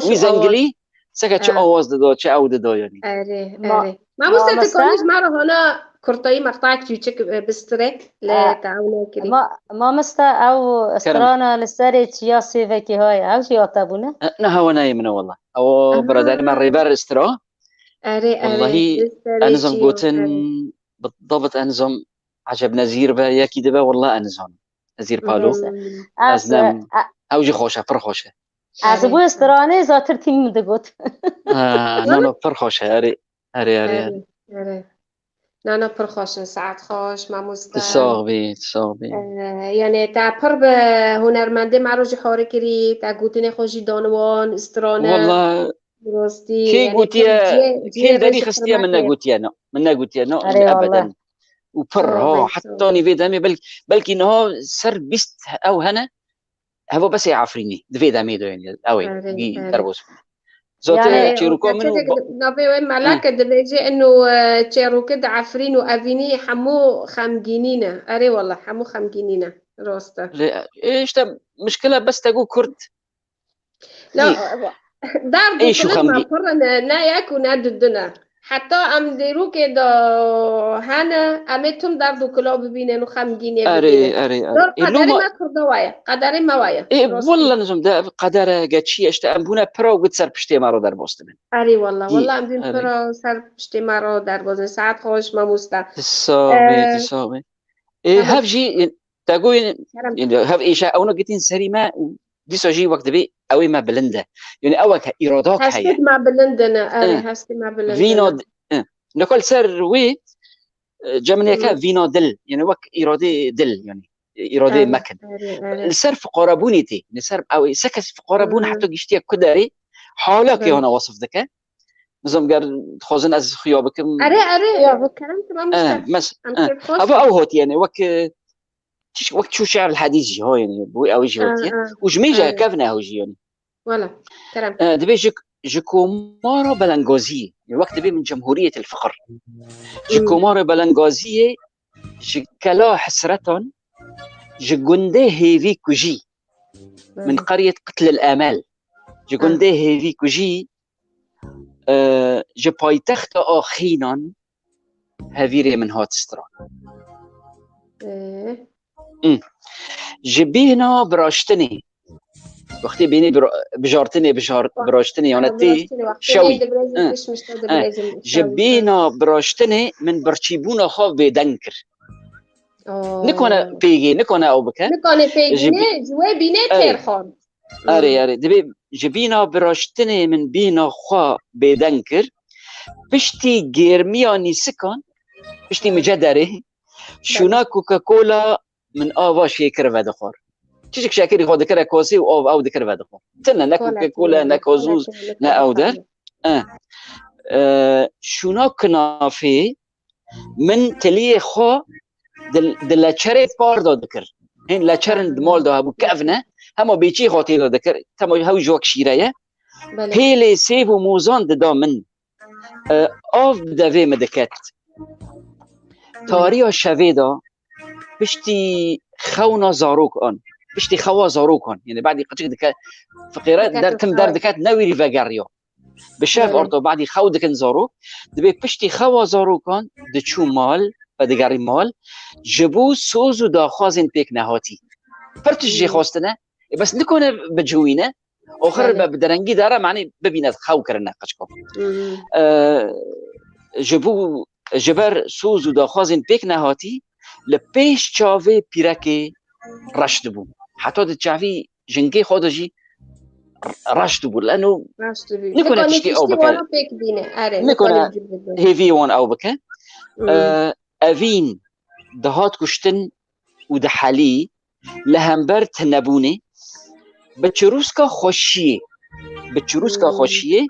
wî zengilî seke çi awaz dida, çi ew dida yani. Erê, erê. Mamoste, tu kanî ji me re hana kurtayî mextayek çûçik, e, bistirê li te ew nekirî. Ma-, mamoste, ew strana li serê çiya sêvekî hay, ew jî hate bûne? E, ne hewa nayê min e wela. Ew biraderê me Rêber Istra. Erê, erê. Wellahî, ez nizam gotin, bi dabit ez nizam eceb Nezîr be, yekî dibe, wella ez nizam. Nezîr Palo. Ez nem. Ew jî xweş e, pir xweş e. Ez bû stranê zatir tîm min digot. Ha, no, no, pir xweş e, erê, erê, erê. Erê, erê. Na, na, pir xweş e, saet xweş, mamoste. Tu sax bî, tu sax bî. Eh, yani te pir bi hunermendê me re jî harî kirî, te gotinê xwe jî dan wan, strane. Wella, rastî, kê yani gotiye, kê derî xistiye min negotiye, no. Min negotiye, no, erê, ebeden. Û pir, ha, heta nîvê demê, belkî, belkî niha ser bîst ew hene, Heva bes ê Efrînî, di vê demê de, yanî, ew ê, Erê, wî erê. derbas bû. Zaten Yani, çêroka min û gerçekten ba- navê wê Melek e, dibêje inu, e, çêroke di Efrîn û Evînî hemû xemgînî ne. Erê wala, hemû xemgînî ne. Rast e. Lê, e, işte, mişkila bes te got Kurd. La, Î, derd û êş û kilik me xemgî- pir in, ne yek û ne du din e. Heta em dêrokê de hene, em ê tim derd û kila bibînin û xemgînê Erê, bibînin. erê, erê. Dor Ê, qederê loma me Kurda waye, qederê me waye. Ê, Rast. Walla nizam de qedere geçiye, işte em bûne pira û gud ser piştê me re derbas dibin. Erê walla, Î, walla em bîn erê. Pira ser piştê me re derbas dibin. Saet xweş mamoste. Di sax bê, Ee, di sax bê. Ê, evet. Hev jî, te got, Kerem. Yanî, hev êşe ewna gitin serî me û dîsa jî wek dibê ew ê me bilind e. Yanî, ew weke îradak heye. Hestêt me bilind ne, erê, Eh. Hestê me bilind Vîna ne. D-, eh. Neka li ser wê, eh, cemileke Hmm. vîna dil, yanî wek îradê dil, yanî, îradê Erê, mekin. Erê, erê. Li ser fiqarebûnê tê, li ser ew ê, se kes fiqare bûn Hmm. heta giştiye ku derê, halakê Belê. hana wasif dike. Nizam ger dixwazin ez xuya bikim. Erê, erê, Xuya bik. Kerem, tamam Eh, işte. Mes, Em eh. Kêfxweş Ava in. Ew hatiye, yanî, wek, eh, Çiş-, wek çû şi'r li hedîs jî, ha, yanî, bu ew jî Ee, hatiye. ee, Û ji mêja ee. kevne ew jî, yanî. Wala, kerem. Ee, dibê ji, ji komara belengaziyê, wek dibê min cemhuriyet el fiqir. Ji Hmm. komara belengaziyê, ji kela hesretan, ji gundê hêvî kujî. Min Belê. qeriyet qitl el emel. Ji Ee. gundê hêvî kujî, e, ji paytexta axînan hevîrê min hat stran. Ee. Hı. Ji bîhna biraştinê, wextê bînî bira-, bijartinê, bijar-, biraştinê, yanî tê şewî. Hı. Hı. Ji bîhna biraştinê min birçîbûna xwe bêdeng kir. Oo. Nikane pêgê, nikane ew bike. Nikane pêgî Ji bî- ne, ji wê bînê Erê. têr xwar. Erê, Hmm. erê. Dibê ji bîna biraştinê min bîna xwe bêdeng kir. Piştî gêrmiya nîsikan, piştî min ce derê, şûna Coca-Cola min ava şêkir vedixwar. Çiçik şekerî xwe dikire kosê û av ew dikir vedixwar. Tine ne Coca-Cola, ne gazoz, ne ew der. Eh. Eh, şûna kinafê, Min tiliyê xwe di, di leçerê par de dikir. Hên leçerin di mal de hebû, kevn e, hema bêçî xwe tê de dikir, tema hew ji wek şîre ye. Belê. Hêlê sêv û mozan dida min. E, av bi devê min diket. Tariya şevê de piştî xewna zarokan, piştî xewa zarokan, yani badî qicik dike, fiqêre Dike der, tim der xewa. diket, newîrî vegeriya. Bi şev Belê. arto badî xew dikin zarok. Dibê piştî xewa zarokan diçû mal, vedigerî mal. Ji bo soz û daxwazên pêk nehatî. Pir tişt jê Hmm. xwestine. Ê, bes nikone bicihûyîne. Oxir Belê. be bi derengî dare, manî bibîne xew kirine qicko. Hmm. Ee, ji bo, ji ber soz û daxwazên pêk nehatî, li pêş çavê pîrekê reş dibû. Heta di çavî jingê xwe de jî reş dibû. Leno Reş dibû. nikune Nikane tiştî ew tiştî bike. wana pêk bîne. Erê, Nikune nikane bicû bike. hêviyê wan ew bike. Hmm. Ee, evîn dihat kuştin û dihelî li hember tinebûnê bi çirûska xweşiyê, bi çirûska Hmm. xweşiyê,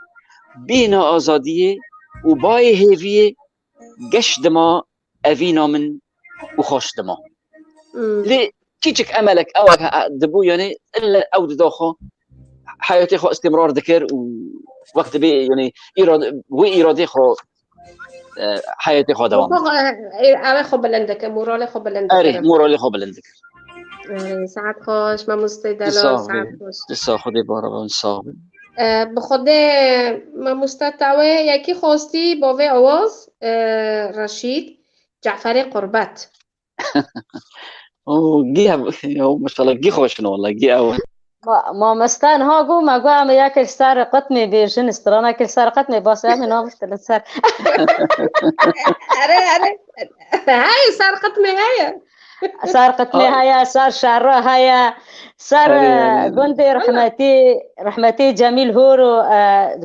bîna azadiyê û bayê hêviyê geş dima evîna min û xweş dima. Hmm. Lê çiçik emelek ew dibû, yani ille ew dida xwe heyatê xwe îstimrar dikir û wext dibê, yani îrade, wê îradê xwe, e, heyatê xwe dewam Xwe, bike. e, e, ew xwe bilind dike, moralê xwe bilind Erê, dike. moralê xwe bilind dikir. Erê, saet xweş, mamoste Di Delo, sax saet bê. xweş. Di sax Xwedê bara bin, sax bin. E, bi Xwedê mamoste te wê yekî xwestî bo vê awaz, e, Reşîd, Caferê Qurbet. O, gî ev, yo, maşallah, gî xweş in, wala, gî ew. Ma-, mamoste niha got, me got, em ê yek li ser qitmê bêjin, stranek li ser qitmê, bas em ê naviştin li ser. Erê, erê. Heye, ser qitmê heye. Ser qitmê Ay. heye, ser şerre heye, ser, Erê, e, erê, erê. gundê Wala. rehmetî, rehmetî Cemîl Horo, e,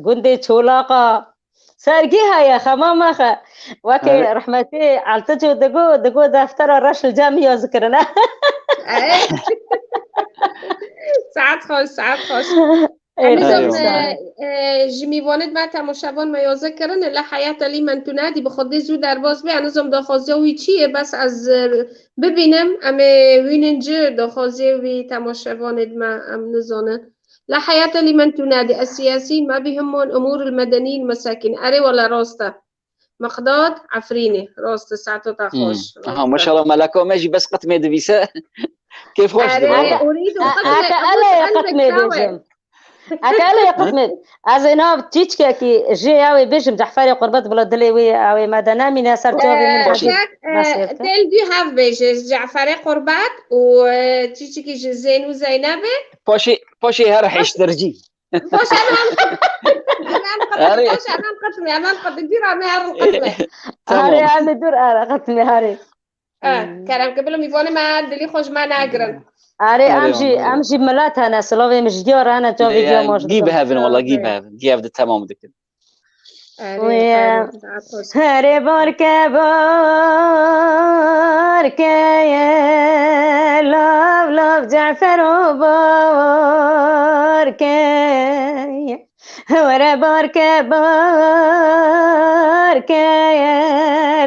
gundê Çolaqa. Sergî heye, xema mexe. Wekî Erê. rehmetî Eltico digo, digo deftera reş li cem ya zikirine. Erê. Saet xweş, saet xweş. Em nizam, e, e, ji mîvanê me, temaşevan me ya zî kirin, la heyata lî men tu nedî, bi Xwedê zû derbas be, em nizam daxwaziya wî çi ye, bes ez, e, bibînim, em ê wînin ci daxwaziyê wî temaşevanê me, em nizanin. La heyata lî men tu nedî, ez siyasî me bî hemûn umûr el medenî el mesakin. Erê wele rast e. Miqdad Efrînê, rast e, saeta te xweş. Aha, maşallah, meleka me jî bes qitmê divîse. Kêfxweş dibe. Erê, erê, urîd û qitmê, heke ez ê qitmê bêjim. Heke ez ê qitmê. Ez ê nav çîçkekî jê ew ê bêjim, Ceferê Qurbet bila dilê wî ew ê me de nemîne ser çavê min de jî. Del dû hev bêje, Ceferê Qurbet û, e, çîçikî ji Zên û Zeynebê. Paşê, paşê her hêştircî. Baş, hemen. Hemen qatı, baş, hemen qatı, hemen qatı. Bir an hemen qatı. Tamam. Harê, em ê dur ara qatmê harê. E, kerem ke, bilo mîvanê me dilî xwe ji me negirin. Arê, em jî, em jî milet hene, silavê min ji diyar hene, çavê diya maş. Gî bihevin, wala gî bihevin. Gî ev di temam dikin. Erê, erê, saet xweş. Herê barke, barke ye, lav, lav Cefero barke ye. Were barke, barke ye,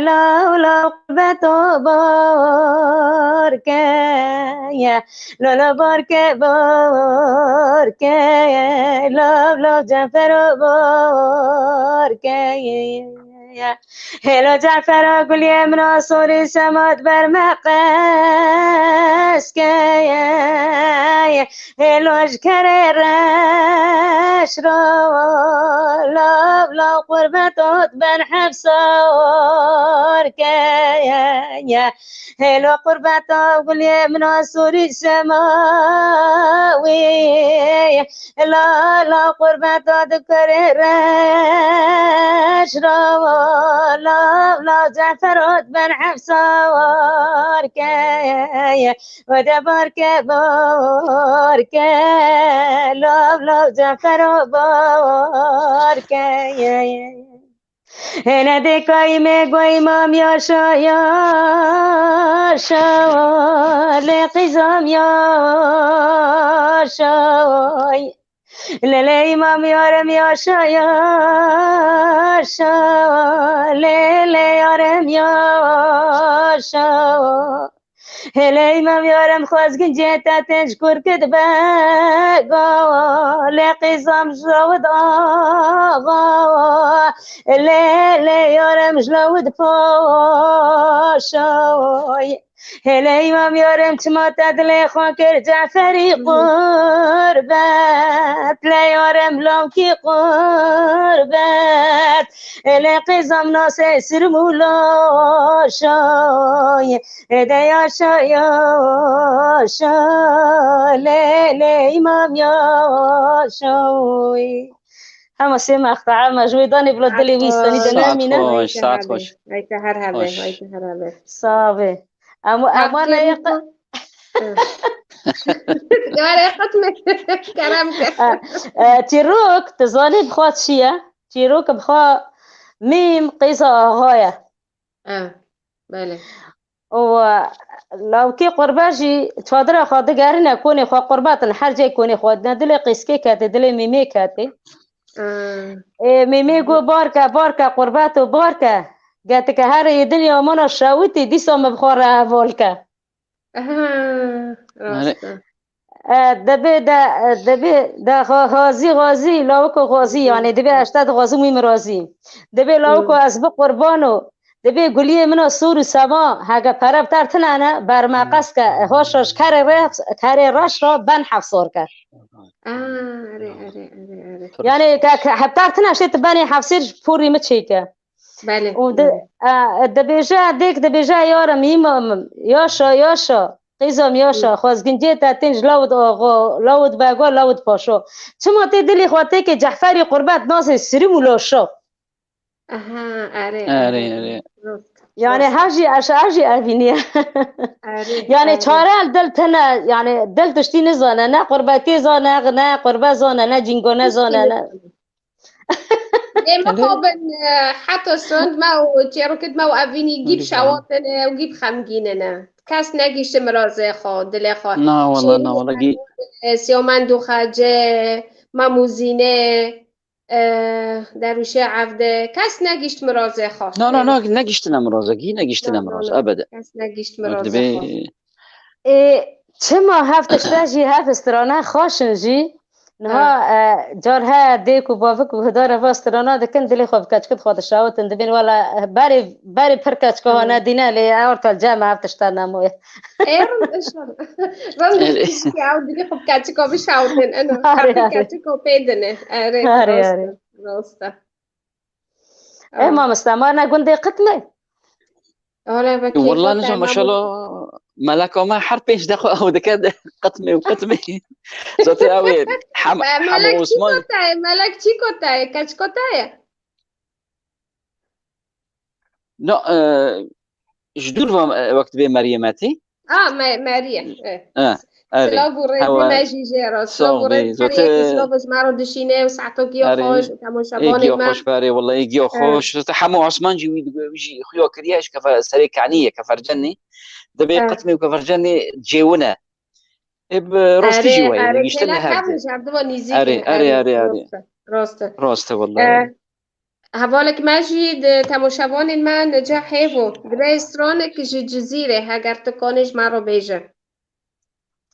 law, law qurbeto barke ye. Lolo barke, barke ye, law, law Cefero barke ye. Hêlo Cefero guliyê min a sorî, semat ber me qeske ye. Hêlo ji kerê reş ro, lav, lav qurbetot ben hefsor keye. Hêlo qurbeta gulê min a sorî semawî, la, la qurbeta di kerê reş ro, lav, lav Ceferot ben hefsor keye. Wede barke, barke, lav, lav Cefero barke. Hene de kayme goy mam yaşa, yaşa, le qizam yaşa. Lele imam yarem yaşa, yaşa, lele yarem yaşa. Hele îmam yarem xwezgin cê te tenc kurkit be, ga, lê qîzam ji rawid, aga, lê, lê yarem ji lawid paşay. Hele îmam yarem çima te dilê xwe kir Ceferî qurbet, lê yarem lawkî qurbet, lê qîzam nasê sirm û laşay. Ede yaşa, yaşa, lê, lê, îmam yaşa. Hema sê mexta, hema ji wê danê bila dilê wî stanî de nemîne. Saet xweş, saet xweş. Ay te her hebe, ay te her hebe. Sağ be. Ama, ama ne yaka. Gare qatme. Kerem ke. Çîrok, tu zanî bi xwe çi ye? Çîrok bi xwe mîm qîza axa ye. Belê. Û lawkê qurbe jî çadira xwe digerîne konê xwe qurbetin, her cê konê xwe dine, dilê qîskê ketê, dilê mîmê ketê. Ê, mîmê got, barke, barke, qurbeto, barke. Getike herê yê dinya mana şewitî, dîsa min bi xwe re heval ke. Aha, rast e. E, dibê de, e, dibê de xa-, xazî, xazî, lawiko xazî, yanî dibê eşte de xazî mî mirazî. Dibê lawiko ez bi qurbano, dibê guliyê min a sor û sema, hege pere bi ter tine ne, ber me qes ke, e, hoş hoş kerê re-, kerê reş ra ben hefsor ke. Aa, erê, erê, erê, erê. Yanî ke, ke heptar tine şê tu benê hefsêr ji porî mi çêke. Belê. Û di-, e, dibêje, dêk dibêje, yarim, îmam, yaşa, yaşa, qîzam, yaşa, xwezgincê te tên ji lawid axa, lawid bego, lawid paşo. Çima tê dilê xwe têkê Cehferî qurbet nasê sirim û laşa? Aha, erê, erê, erê. Yanî her jî eşa, her jî evîniye. Yanî çare el dil tine, yanî dil tiştî nizane, ne qurbetê zane, ne qurbe zane, ne cîngone zane, ne. Lê mixabin, e, heta sond me û çêrokit me û evînî gî bi şewatine û gî bi xemgînine. Kes negîşti mirazê xwe, dilê xwe. Na wala, na wala, gî. E, Siyomend û Xece, Mamûzîne, e, Derwişê Evde, kes negişt mirazê xwe. Na, na, na, negiştine mirazekî, negiştine miraz, ebede. Kes negişt mirazê xwe. Ê, çima hev tişta jî hev strana xweş in jî? Niha, e, car he dêk û bavik guhdara va strana dikin, dilê xwe bi keçikê xwe dişawitin, dibên wela, e, berê, berê pir keçika wana dîne, lê ewr tal cem hev tişta nemoye. Ê, rind, rind, rind, piştî ew dilê xwe bi keçika bişawitin, eno, Arê, hev arê. Keçika pê dine. Erê, Arê, rast e, arê. Rast e. E, mamoste, ma ne gundê qitme? Wala nizam, maşallah, meleka me her pênc deqa ew dike de qitmê û qitmê. Zaten ew ê hem, hem Melek çî Osman. Kotaye, Melek çî kotaye, keç kotaye? No, e, ji dûr ve, e, wek dibê Meriyem e tê. A, Me-, Meriyem, e. E, erê. Silav û rêzê me jî jê re. Silav û rêz her yekî silav ji me re dişîne û saeto giya xweş û temaşevanên me. Giya xweş berê, wela giya xweş. Hemo Osman jî wî dibe, wî jî xuya kiriye, ji kefe serê kanî ye, kefercenê. Dibê qitmê û kefercenê cêwin e. Ê, bi rastî jî weye, erê, giştin li hev de. Erê, erê, erê, erê. Rast e. Rast e, wela. E, Hevalek me jî di temaşevanên me nice hêv o. Dibe stranek ji Cizîrê, heger tu kanê ji me re bêje.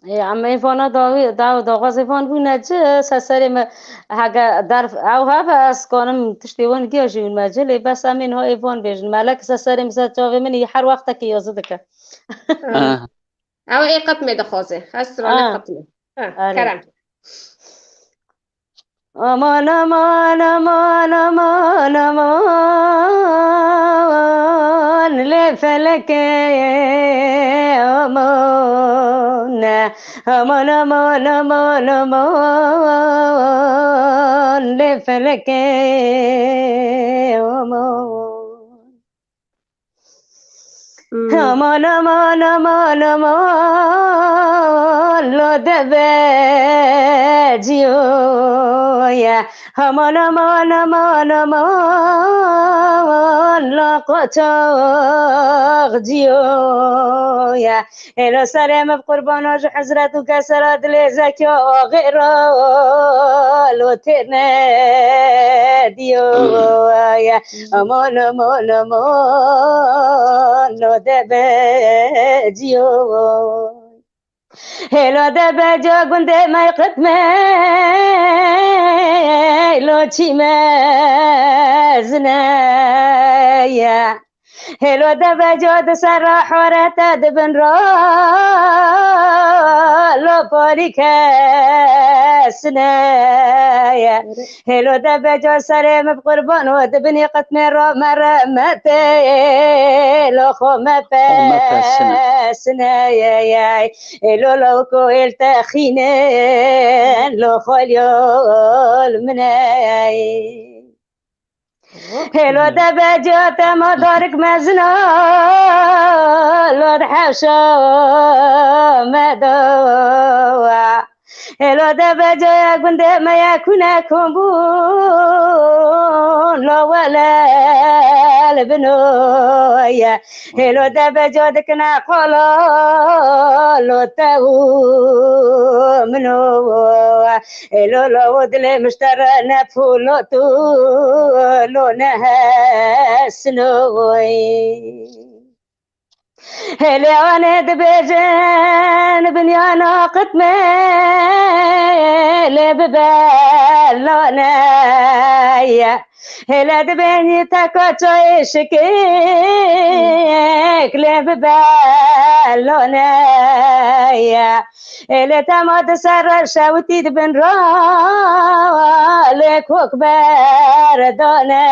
Ê, em ê vana dawî, daw, daxwazê van bûne ci, ser serê me, hege derf, ew hebe ez kanim tiştê wan giya jî win me ci, lê bes em ê niha ê van bêjin. Melek ser serê min, ser çavê min, ê her wextekî yazî dike. Ah. Ew ê qitmê dixwaze. Xestirane qitmê. Ha, kerem. Aman, aman, aman, aman, aman, lê felekê aman. Aman, aman, aman, aman, lê felekê aman. Aman, aman, aman, aman, lo deve ciyo ye. Aman, aman, aman, aman, lo qoçax ciyo ye. Êlo serê min bi qurbana ji hezret û kesera dilê zekiya axê ra lo têne diyo ye. Aman, aman, aman, lo deve ciyo. Hêlo deve ca gundê me qitme, lo çî me zine ye. Hêlo deve ca di ser ra hore te di bin ra lo parî kesine ye. Hêlo deve ca serê min bi qurban û di binî qitmê ra me re me tê lo xwe me pesine ye. Hêlo lo ko êl te xîne lo xwe lyol min e. Hêlo deve ca te ma darik mezina lo di hewşa me do. Hêlo deve caya gundê me ye kune kombûn lo wele li binoye. Hêlo deve ca dikine qala lo te û min o. Hêlo lo dilê miştere ne pûlo tu lo ne hesinoy. Hêlê anê dibêjin binyana qitmê lê bibe lane ye. Hêle dibênî teka çayê şikik lê bibe lane ye. Ê lê tema di ser re şewitî di bin ra lê kok berdane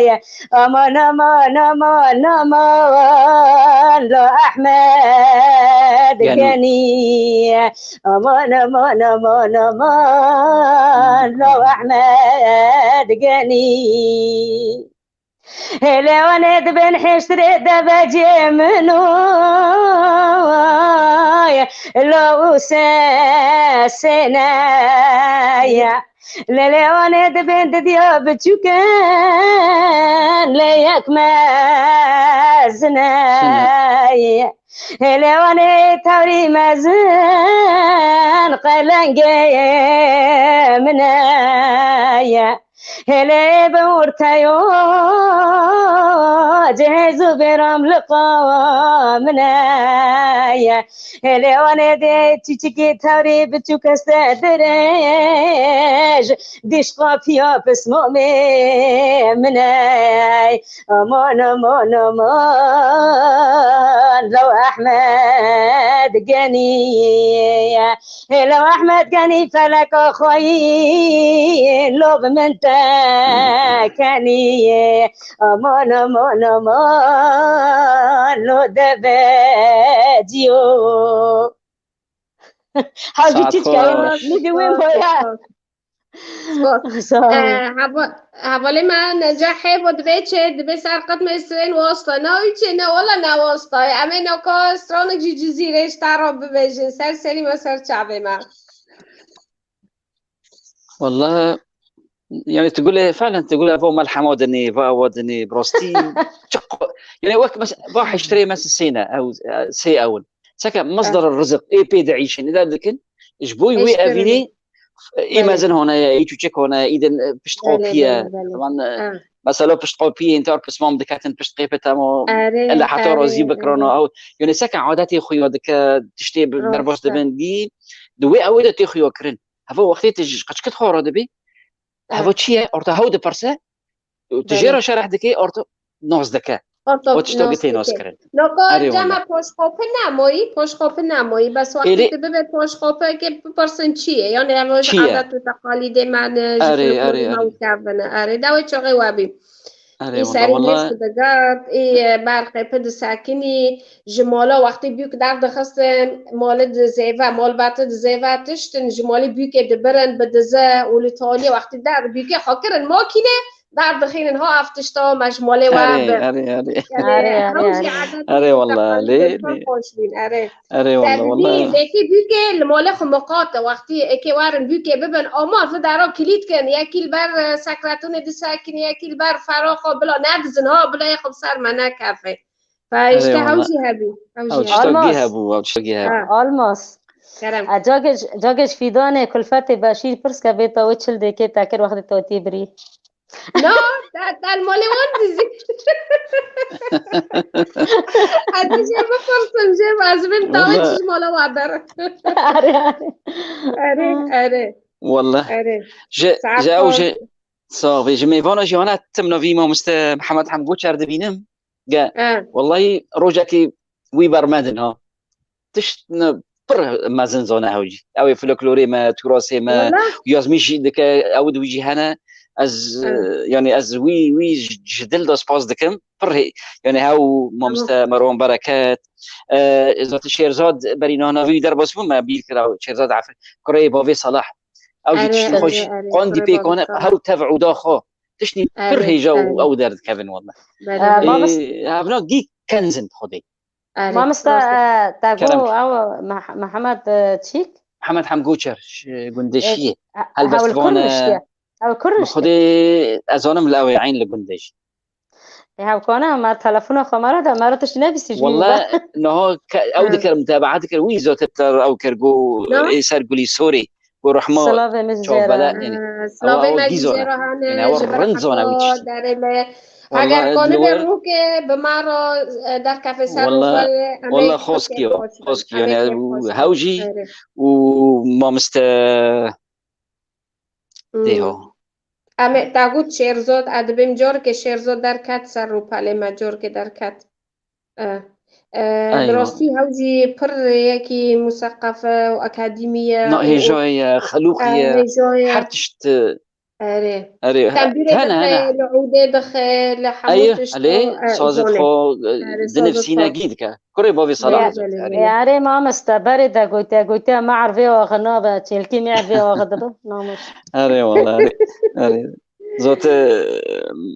ye. Aman, aman, aman, aman, lo Ehmed Genî. Genî. Aman, aman, aman, aman, lo Ehmed Genî. Hêlewanê dibên hêştirê devecê min o, lo û sesêne ye. Lê lê wan ê dibên didiya biçûk in, lê yek mezin e. Hêlê wan ê tewrî mezin, qelengê min e. Hêlê bi orteyo cihêz û bêram liqa min e. Hêlê wan ê dê çîçikî tewrî biçûk este dirêj, dîşqa piya pismamê min ey. Aman, aman, aman, lew Ehmed Genî ye. Hêlê Ehmed Genî feleka xweyî, lo bi min te kenî. Aman, aman, aman, lo deve ciyo. Hewcî çîçka ye. Nîvî wê boya. Spas. Sağ ol. Hevalê me Necehê bo dibê çê, dibê ser qet me sirên wasta. Na wî çê, ne wala ne wasta. Em ê naka stranek ji Cizîrê ji te re bibêjin. Ser serî me, ser çavê me. Walla, yani tu gule, felen tu gule vo melhema dinê, va awa dinê, bi rastî, çi qo-, yani wek mes-, va hiştirê mes sê ne, ew, e, sê ewin. Seke mesdera rizik, ê pê diîşin, ê derdikin, ji bo wê evînê, ê mezin hone ye, ê çûçik hone ye, ê din, e, piştqopî ye. Belê, belê, belê. Wan, e, mesela piştqopî, ên tar pismam diketin, pişt qêpit hema, ele heta razî bikirana, ew, yani seke adetê xwe ya dike, tiştê bi-, derbas dibin, dî, di wê ewê de tê xwe ya kirin. Heva wextê tu ji qeçkit xwe re dibî, heva çi ye? Orta hew dipirse, û tu jê re şereh dikê, orta nas dike. Orta o tişta nas tê nas dike. Kirin. Noka cema poşxopi namoyî, poşxopi namoyî. Bes wextê tu bibe poşxopekê bipirsin çi ye? Yani ev çi ye? Adet û teqalîdê me ne, ji folklorê me û kevine. Erê, dawê çaxê we bî. Ê serî lês didigat, ê ber qêpi disekinî, ji mala wextê bûk derdixistin, malê dizêve, malbetê dizêve tiştin, ji malê bûkê dibirin, bi dize û li taliyê wextê der bûkê xwe kirin makîne, derdixînin, ha ev tişta me ji malê we bir. Erê, erê, erê. Erê, erê, ew jî erê. Edet erê, wallah, lê, lê. Xweş bîn, erê. Erê, wallah, wallah. Lêkê bûkê li malê xwe miqate, wextê êkê werin bûkê bibin, ama vê dera kilît kin, yekî li ber, e, sekretonê disekin, yekî li ber feraxa bila nedizin, ha, bila yê xwe bi ser me nekeve. Fe işte hew jî hebû, hew jî hebû. Ew tişta gî hebû, ew tişta gî hebû. Ha. Almas. Kerem. E, cagê ji, cagê ji Fîdanê Kulfetê Beşîr pirs ke bê te wê çil dêkê te kir wextê te tê birî. Na, te, te li malê wan dizî. Ez jê bipirsim, jê ez bim tawê çi ji mala wan der. Erê, erê. Erê, erê. Wallah. Erê. Ji, ji ew ji, sax bî, ji mêvana jî hana tim navî mamoste Mihemed Hemgo Çer dibînim. Ge, wallahî rojekî wî bermedin ha. Tişt ne pir mezin zane hew jî. Ew ê folklorê me, turasê me, yazmîş jî dike, ew di wî jî hene. Ez, e, yani ez wî, wî ji, ji dil de spas dikim. Pir hê-, yani hew mamoste Merwan Bereket, e, zaten Şêrzad berî navî derbas bû me bîr kira Şêrzad Afir. Kureyê bavê Salah. Ew jî tiştên xwe jî qandî pêk hane, hew tev ûda xwe. Tiştî pir hêja û ew derdikevin wele. Belê, belê. Ê, hevna gî kenzin xwedê. Mamoste, e, te got ew Meh-, Mihemed, e, çîk? Mihemed Hemgoçer, ji gundê Şiyê. Helbestvan e. Ew kur niştiye. Bi xwedê ez zanim li ew ê eyn li gundê jî. Ê hevkana, me telefona xwe me re de, me re tiştî nebîstî ji wî. Wele niha ew dikir, mutebaa dikir, wî zotir ew kir, got ê ser Gulî Sorê. Ku rehma çavbela yani. Silavê me gîzo ne. Yani ew rind zana wî tiştî. Eger kanibê rûkê bi me re, e, derkefê ser rûkê, em ê xweskiyo, xweskiyo yani hew jî û mamoste dêho. Em ê te got Şêrzod, ez dibêm careke Şêrzod derket ser rûpelê me, careke derket. E, e, bi rastî hew jî pir yekî museqef e û akademî ye. Na, hêja ye, xelûqî ye. Her tişt, e, erê. Erê, tembûrê dixe, li ûdê dixe, li hemû tişt. Sazê xwe, e, dinivîsîne, gî dike. Kurê bavê Salah. Erê, mamoste, berê de gotiye, gotiye, me'er vê axi nabe, çêlkî me'er vê axi dibe, namoş. Erê, wala, erê, erê. Zote,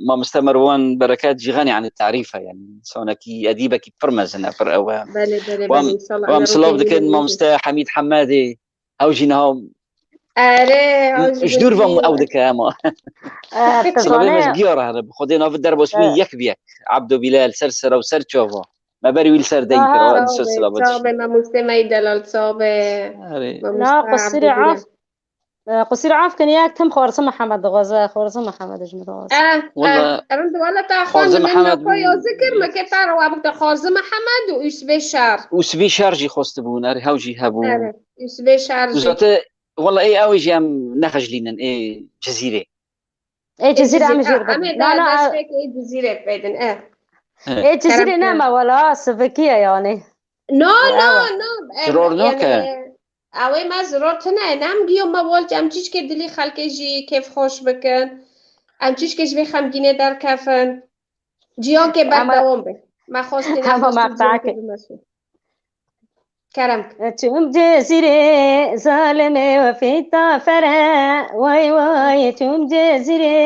mamoste Merwan Bereket jî xenî anî tarîf e, yani, sonekî edîbekî pir mezin e, pir ew e. Belê, belê, belê, înşallah. Em silav dikin mamoste Hemîd Hemedê, ew jî niha Erê, ew ji dûr ve ew dike hema. Silabê me ji giya re hene, bi Xwedê navê derbas wî yek bi yek. Abdo Bilal, ser sera û ser çava. Me berî wî li ser deng kir, ha, ew silabê. Çavê me mustê me yî delal çavê. Erê. Na, qusîrê af. Qusîr af kin, yek tim Xwarzim Mihemed dixwaze, Xwarzim Mihemed ji min dixwaze. Eh, eh, rind wala ta xwe Xwarzim Mihemed xwe yazî kir, me kê ta rewa bikte Xwarzim Mihemed û Usvê Şar. Usvê Şar jî xwestibûn, erê, hew jî hebû. Erê, Usvê Şar jî. Zate, wala ê ew jî em nexijlînin, ê Cizîrê. Ê Cizîrê em jî, em ê da deşteke ê Cizîrê bêdin, eh. Ê Cizîrê ne me wala, sivikiye yani. No, no, no. Ziror noke. Ew ê me ziror tune, em giyo me wol em çîçkê dilî xelkê jî kêfxweş bikin. Em çîçkê ji vê xemgînê derkefin. Ciyankê berdewam be. Me xwestî nexwestî ciyankê bimeşin. Kerem. Çûm Cezîrê zalimê wefî ta fere. Way way, çûm Cezîrê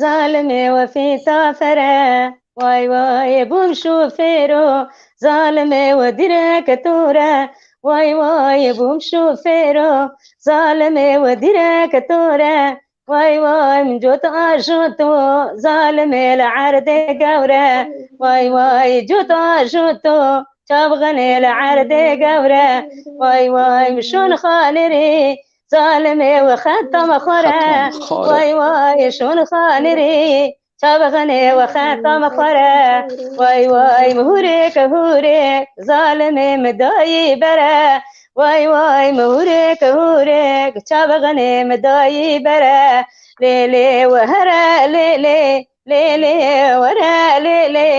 zalimê wefî ta fere. Way way, bûm şofêro zalimê we direk tore. Way way, bûm şofêro zalimê we direk tore. Way way, min cot ajoto zalimê li erdê gewre. Way way, cot ajoto çavxenê li erdê gewre. Way way, min şon xanirî zalimê we xeta me xware. Way way, şon xanirî çavxenê we xeta me xware. Way way, mihûrê ke hûrê zalimê min dayî bere. Way way, mihûrê ke hûrê çavxenê min dayî bere. Lê lê we here, lê lê, lê lê were, lê lê,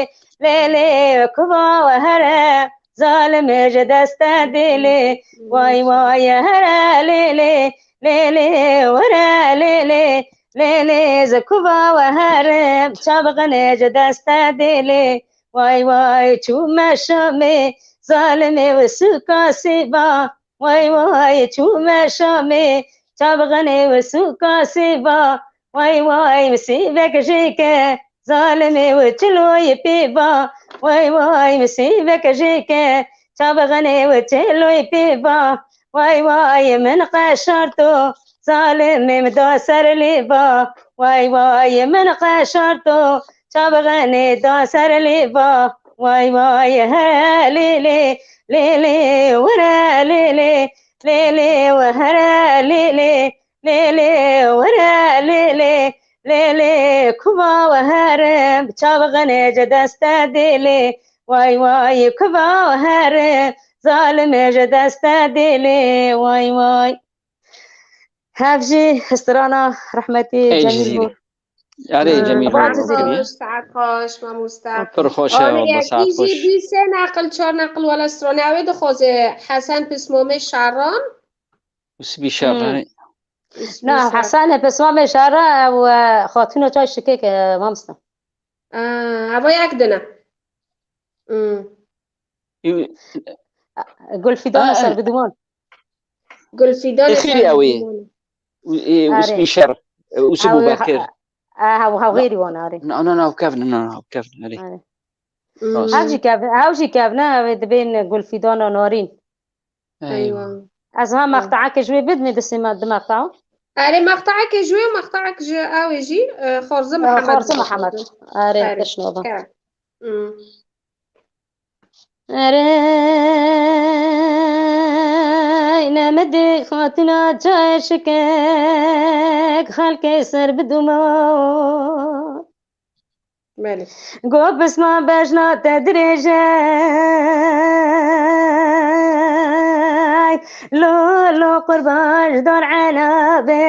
lê lê kuva we here. Zalimê ji deste dêlê. Way way, here, lê lê, lê lê were, lê lê, lê lê, zikuva we herim, çavxenê ji deste dêlê. Way way, çûme Şamê, zalimê we sûka sîva. Way way, çûme Şamê, çavxenê we sûka sîva. Way way, misîvek jêke, zalimê we çiloyê pê va. Way way, misîvek jêke, çavxenê we çiloyê pê va. Way way, min qeşarto, zalimê min da ser lê va. Way way, min qeşarto, çavxenê da ser lê va. Way way, he lê lê, lê lê were lê lê, lê lê we here lê lê, lê lê were lê lê, lê lê kuva we herim, çavxenê ji deste dêlê. Way way, kuva we herim, zalimê ji deste dêlê. Way way. Hev jî strana rehmetî Cemîl bû. Erê, Cemîl Rû. Saet xweş, mamoste. Pir xweş e, walla saet xweş. Dî sê neqil, çar neqil wela strana wê dixwaze Hesen Pismamê Şaran. Usbî Şaran. Na, Hesen Pismamê Şaran ew, e, Xatûna Çay Şikek, e, mamoste. Aa, eva yek dine. Hmm. Gulfîdana ser biduman. Gulfîdana ser biduman. Usbî Şer. Usbî Bekir. Hew, hew xêrî wan, arê. Na, na, na, hew kevn, na, na, hew kevn, arê. Hew jî kevn, hew jî kevn, ew ê dibên Gulfîdana Narîn. Eywa. Ez ha maqtaeke ji wê bid me destê me di maqta. Erê, maqtaeke ji wê, maqtaek ji ew ê jî, e, Xorzi Mihemed. Xorzi Mihemed. Erê, teşnava. Erê, ne min dê xatina çay şikek, xelkê ser bi duman. Belê. Go pisma bejna te dirêj e, lo, lo qurban ji dar enabê.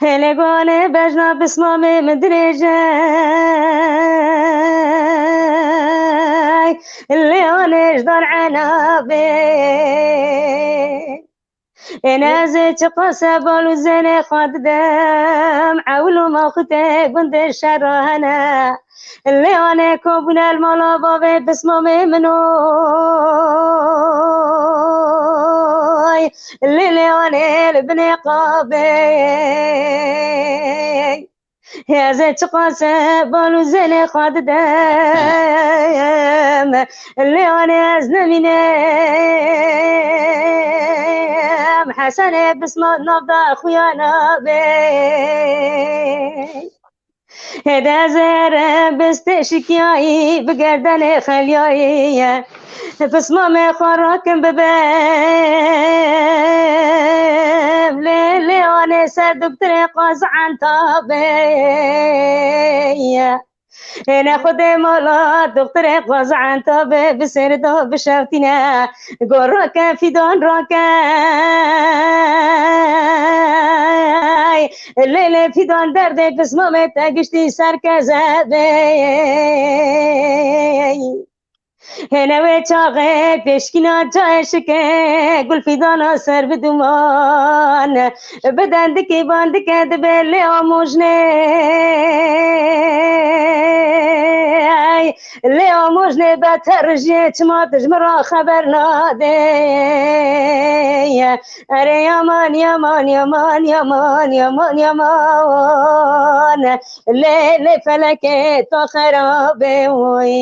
Hêlê gonê bejna pismamê min dirêj e, lê anê ji dar enabê. Ên ez ê çiqas e bal û zênê xwe didim, ewil û maxutê gundê şer re hene. Lê anê ko bûne li mala bavê pismamê min oy. Lê lê anê li binê qabê. Ez ê çiqas bal û zênê xwe didem, lê anê ez nemînim. Hesenê bismat navda xuya nabe. Hêde ez ê re bistê şikiyayî bi gerdenê xelyayî ye. Pismamê xwe rakim bibem, lê, lê anê ser doktorê qaz enta be. Hêne xwedê mala doktorê qaz enta be, bi sêr de bişewtîne. Gor rake, fîdan rake. Lê, lê fîdan derdê pismamê te giştî serkeze be. Hêne wê çaxê pêşkîna çayê şike, gul fîdana ser bi duman. Bi dendikê bandike dibe lê amojnê. Lê amojnê beter jê çima tu ji min re xeber nadê. Erê yaman, yaman, yaman, yaman, yaman, yaman. Lê, lê felekê to xerabe oy.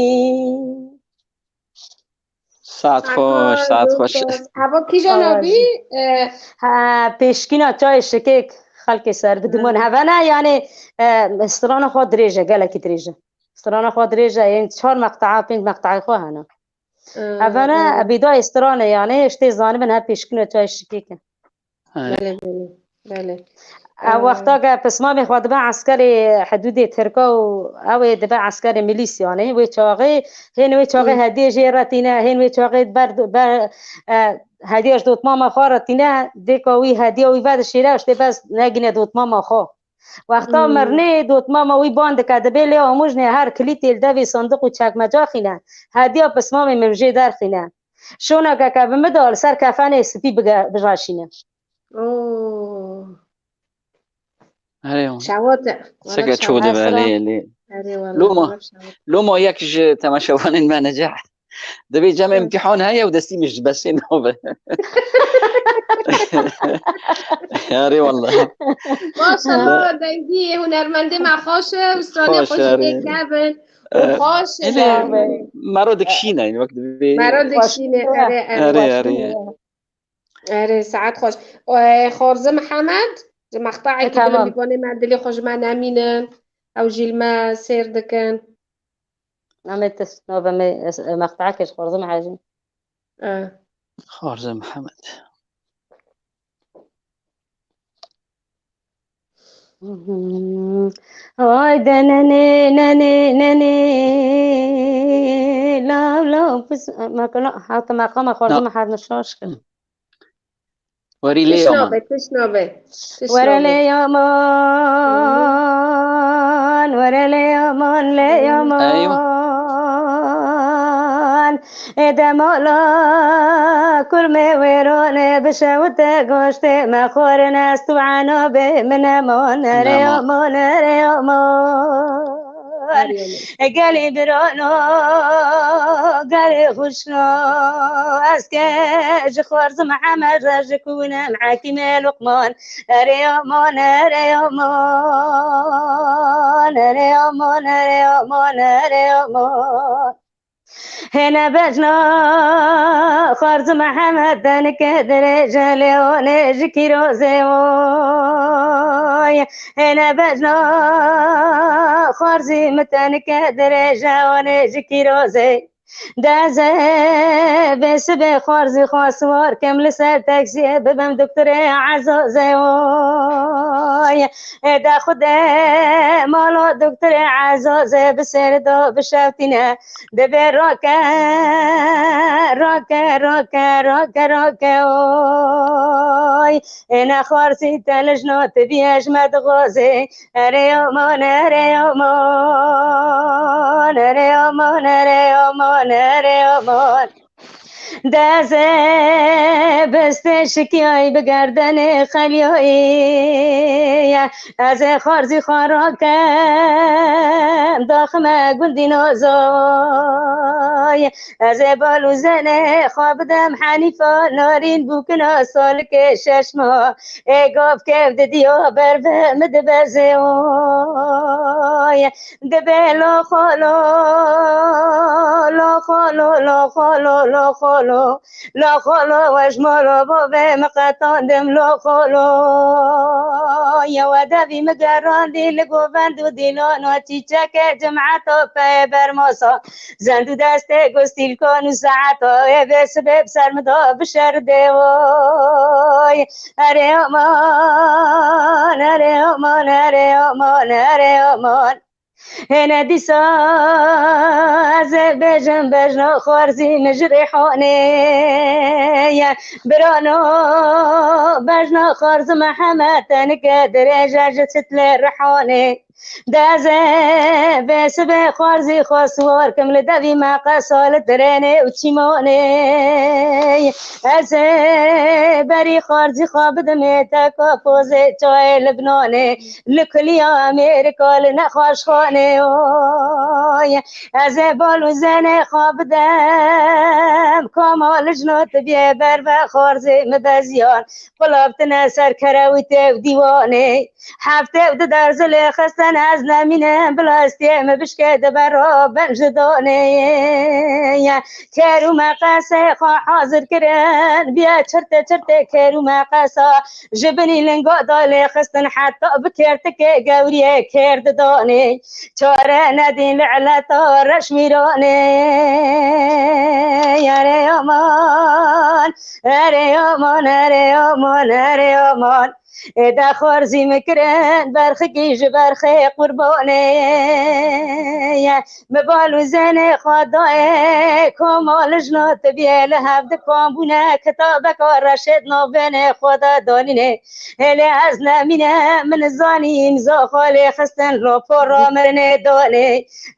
Saet xweş, saet xweş. Heva kîjan abî? E, ha, pêşkîna çayê şikek xelkê ser bi duman. Hevene, yani, e, strana xwe dirêj e, gelekî dirêj e. Strana xwe dirêj e, yên çar meqtea, pênc meqteayê xwe hene. Hevene, e, bîdayê strane, yani, işte zanibin, he pêşkîna çayê şikek e. Belê, belê, belê. Ew wexta ke pismamê xwe dibe eskerê hidûdê Tirka û ew ê dibe eskerê milîsyanê, wê çaxê, hên wê çaxê hediye jê re tîne, hên wê çaxê ber, ber, e, hediya ji dotmama xwe re tîne, dêka wî hediya wî vedişêre, işte bes negîne dotmama xwe. Wexta mirnê dotmama wî ban dike, dibê lê amûjnê her kilîtê li devê sindiq û çekmeca xîne, hediya pismamê min jê derxîne. Şoneke ke bi min de li ser kefenê spî bige-, bijaşîne. Oo. Erê wan. Şewat e. Seke çû dibe lê, lê. Erê wala, Loma, wala şewat. Loma yek ji temaşevanên me Neceh. Dibê cem imtîhan heye û destî min ji besê nabe. Erê wala. Maşallah, dengî hunermendê me xweş e, û stranê xweş jî pêk kevin. Û xweş e. Mero dikşîne, wek dibê. Mero dikşîne, erê, erê. Erê, erê. Erê, saet xweş. E, Xorzi Mihemed, ji mextayekî tamam. Bilim bîbanê me dilê xwe ji me nemînin. Ew jî li me sêr dikin. Em ê tişt navê me, e, mextayekê ji Xorzi Mihemed. E. Xorzi Mihemed. Hayde nenê, nenê, nenê, law, law, pis, makala, hata maqama Xorzi Mihemed şaş kir. Werî lê yaman. Tiş nabe, tiş nabe. Were lê yaman, were lê yaman, lê yaman. Ê demala kurmê wêranê bişewite goştê me xwarin ez tu ena bê min eman. Erê aman, erê aman. Gelê birano, gelê xuşno, ez ke ji Xwarzim Hemed re ji kûnem Hekîmê Luqman. Erê aman, erê aman, erê aman, erê aman, erê aman. Hêne bejna Xwarzim Hemed tenike dirêje lê onê ji kîrozê oy. Hêne bejna Xwarzî min tenike dirêje onê ji kîrozê. Dezê bê sibê Xwarzî xwe siwar kim li ser teksiyê bibim doktorê Ezozê oy. Ê de Xwedê mala doktorê Ezozê bi sêr do bişewtîne. Dibê rake, rake, rake, rake, rake, oy. Ê ne Xwarzî te li jina tu bîye ji me dixwazê. Erê aman, erê aman, erê aman, erê aman, erê aman. Dezê bistê şikiyayî bi gerdenê xeliyayî. Ez ê xarzî xwe rakem, daxime gundî nazay. Ez ê bal û zenê xwe bidem Henîfa, narîn bûkina salikê şeş ma. Ê gav kev didiya ber ve min dibeze oy. Dibe la xalo, la xalo, la xalo, la xalo. La xalo, we ji mala bavê min qetandim, la xalo. Yewe devî min gerandî li govend û dîlana çîçeke cimeta peyê bermasa. Zend û destê gustîlkan û saeta ê vê sibê bi ser min da bişerdê oy. Erê aman, erê aman, erê aman, erê aman. Hêne dîsa ez ê bêjim bejna xwarzî min ji Rêhanê ye. Birano bejna xwarzî min heme tenike dirêje ji çitlê Rêhanê. Dezê vê sibê xwarzî xwe siwar kim li devî me qesa li dirênê û çîmanê. Ez ê berî xwarzî xwe bidim ê teka pozê çayê Libnanê. Li kuliya Amerîka li nexweşxanê oy. Ez ê bal û zenê xwe bidem koma lijno tu biyê ber ve xwarzê min beziyan. Qulavtine ser kerewitê û dîwanê. Heftê û du derzi lê xistin ez nemînim, bila stiyê min bişkê di bera bin ji donê. Kêr û meqesê xwe hazir kirin, biya çirtê çirtê kêr û meqesa. Ji binî linga da lê xistin heta bi kêrtikê gewriyê kêr didanê. Çare nedîn li eleta reşmîranê. Erê aman, erê aman, erê aman, erê aman. Ê de xwarzî min kirin berxikî ji berxê qurbanê. Min bal û zenê xwe dayê koma lijna tu biyê li hev dikan bûne kitabeka reşê di navbênê xwe de danînê. Hêlê ez nemîne min zanî îmza xwe lê xistin rapora mirinê danê.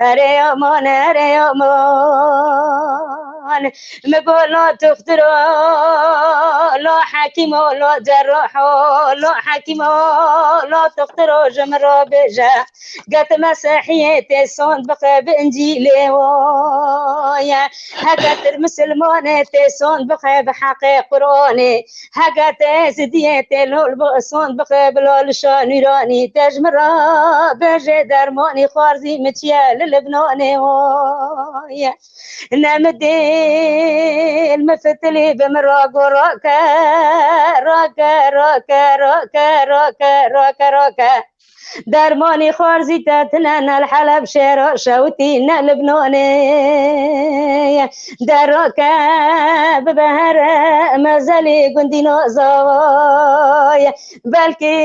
Erê aman, erê aman. Min got la toxtiro, la hekîmo, la cerraho, la hekîmo, la toxtiro ji min re bêje. Get mesihiyê tê sond bixe bi încîlê oye. Heke tir misilmanê tê sond bixe bi heqê Qur'anê. Heke te êzidiyê tê lol bi sond bixe bi lalişa nûranî. Te ji min re bêje dermanî xwarzî min çiye li Libnanê oye. Ne min dêl, min fitilî bi min re got rake, rake, rake. Dermanî xwarzî te tine ne li Heleb şêra şewitî ne Libnanê. Derake bibe here mezelî gundî nazay. Belkî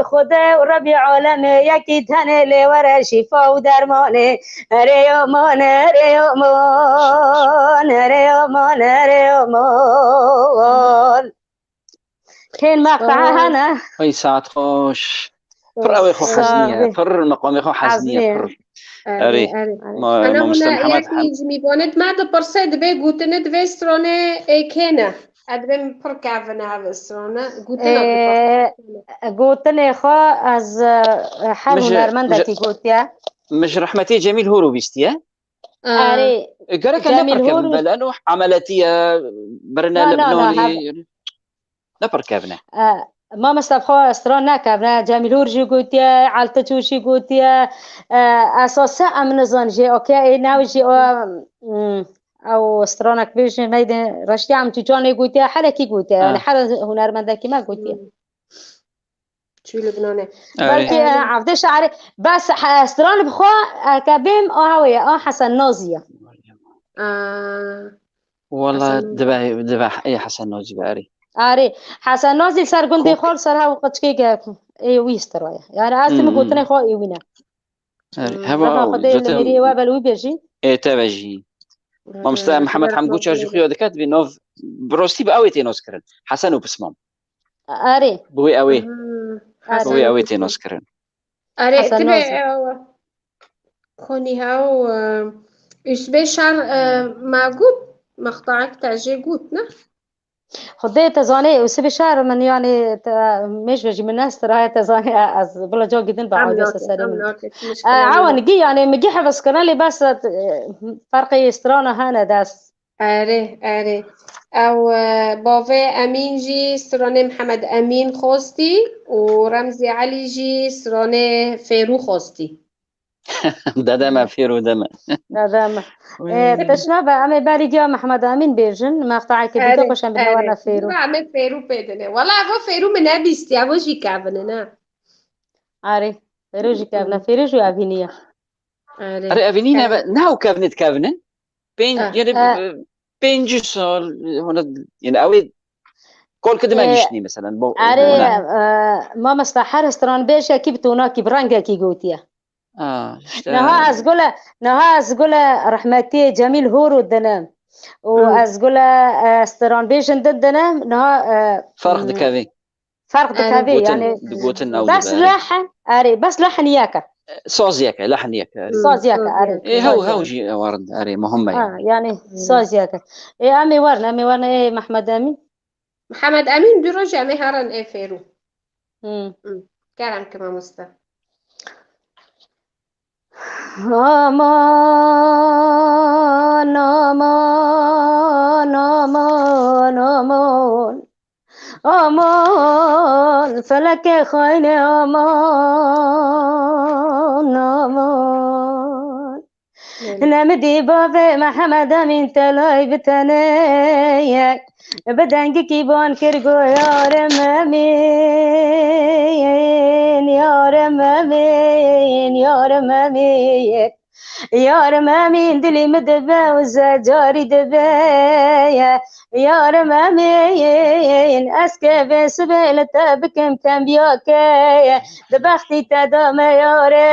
Xwedê û Rebî alemê yekî tenê lê were şîfa û dermanê. Erê aman, erê aman, erê aman, erê aman. Hên meqte'a hene. Ay saet xweş. Pir ew ê xwe hezniye, pir meqamê xwe hezniye, pir. Erê, erê. Ana hûna yekî ji mîvanê me dipirsê, divê gotinê divê stranê ê kê ne? Ez divê min pir kevin ev strane. Gotina gotinê xwe ez, e, her hunermendekî gotiye. Min ji rehmetê Cemîl Horo bîstiye. Erê. E, gerek ne pir kevin, bel eno emeletiye, birine Libnanê. Ne pir kevin e. E, mamoste bi xwe stran nekevne. Cemîl Hor jî gotiye, Eltiço jî gotiye. E, esas se em nizan jî, okey, ê new jî o, hmm, ew stranek bêjin, meydin Reştî Emtû Canê gotiye, herekî gotiye. Yani her hunermendekî me gotiye. Çû Libnanê. Belkî, e, evdê şairê, bes, e, stran bi xwe, e, ke bêm, a hewê ye, a Hesen Nazî ye. Wala dibe, dibe, ê Hesen Nazî be, erê. Erê, Hesen Nazî li ser gundê xwe, li ser hev qeçkê ge, ê wî stira ye. Yani ez tê min gotinê xwe ê wî ne. Erê, heva Xwedê li mêriyê we be li wî bêjî. Ê te ve jî. Mamoste Mihemed Hemgo çar jî xuya diket, vê nav bi rastî bi ew ê tê nas kirin. Hesen û Pismam. Erê. Bi wê ew ê. Bi wê ew ê tê nas kirin. Erê, tibê, e, konî hew, e, Ûsbê Şar, e, me got, Mextayek te jê got, ne? Xwedê te zanê, û sibê şer min, yanî, te, mêj ve jî min nestiraya, te zanê, ez bila cagî din be, Em aydê nake, serê em min. Nake, tu E, mushkila awan nake. Gî, yanî, min gî hevez kirin, lê bes, e, ferqê strana hene dest. Erê, erê. Ew, e, bavê Emîn jî stranê Mihemed Emîn xwestî û Remzî Elî jî stranê Fêrû xwestî. Dede me, Fêrû de me. Dede me. E, teşna be, em ê berî giya Mihemed Emîn bêjin, mextayeke dîka Erê, paşan bi erê. Hewana Fêrû. Em ê Fêrû pê dine. Wala evo Fêrû min nebîstiye, evo jî kevine, ne? Erê, Fêrû jî kevine, Fêrû jî evîniye. Erê. Erê, evînî ne, ne ew kevine dikevinin? Pênc, Eh. Yani, Eh. e, pêncî sal, e, hona, yani, ew ê kol kidime Eh, giştî, mesela, bo-, Erê, hona. E, mamosta her stranbêjekî bi tonakî, bi rengekî gotiye. Ah, işte. Niha ez gule, niha ez gule rehmetî Cemîl Horo dinim. Û Hmm. ez gule, e, stranbêjin din dinim. Niha, e, Ferq hmm, dikevî. Ferq Erê. dikevî, Gotin, yani, gotin ew bes dibe, erê. Lehn, erê, bes lehn yek e. Saz yek e, lehn yek e, erê. Saz yek e, Hmm, erê. hmm. Ê, hew, Saz hew yek e. Jî warin, erê, muhim e, yani. Ha, yani, Hmm. saz yek e. Ê, em ê warin, em ê warin, ê, Mehmed Emîn. Mihemed Emîn, du roj em ê herin ê Fêrû. Hmm. Hmm. Kerem ki mamoste. Aman, aman, aman, aman. Aman, felekê xayne, aman, aman. Belê. Nemidî bavê Mihemed Emîn telay bi tenê ye. Bi dengikî ban kir, go yarê Memîn, yarê Memîn, yarê Memîn. Yarê Memîn, dilî min dibe û zecarî dibe ye. Yarê Memîn, ez kevê sibê li te bikim, kembiyakê ye. Di bextî te da me yarê,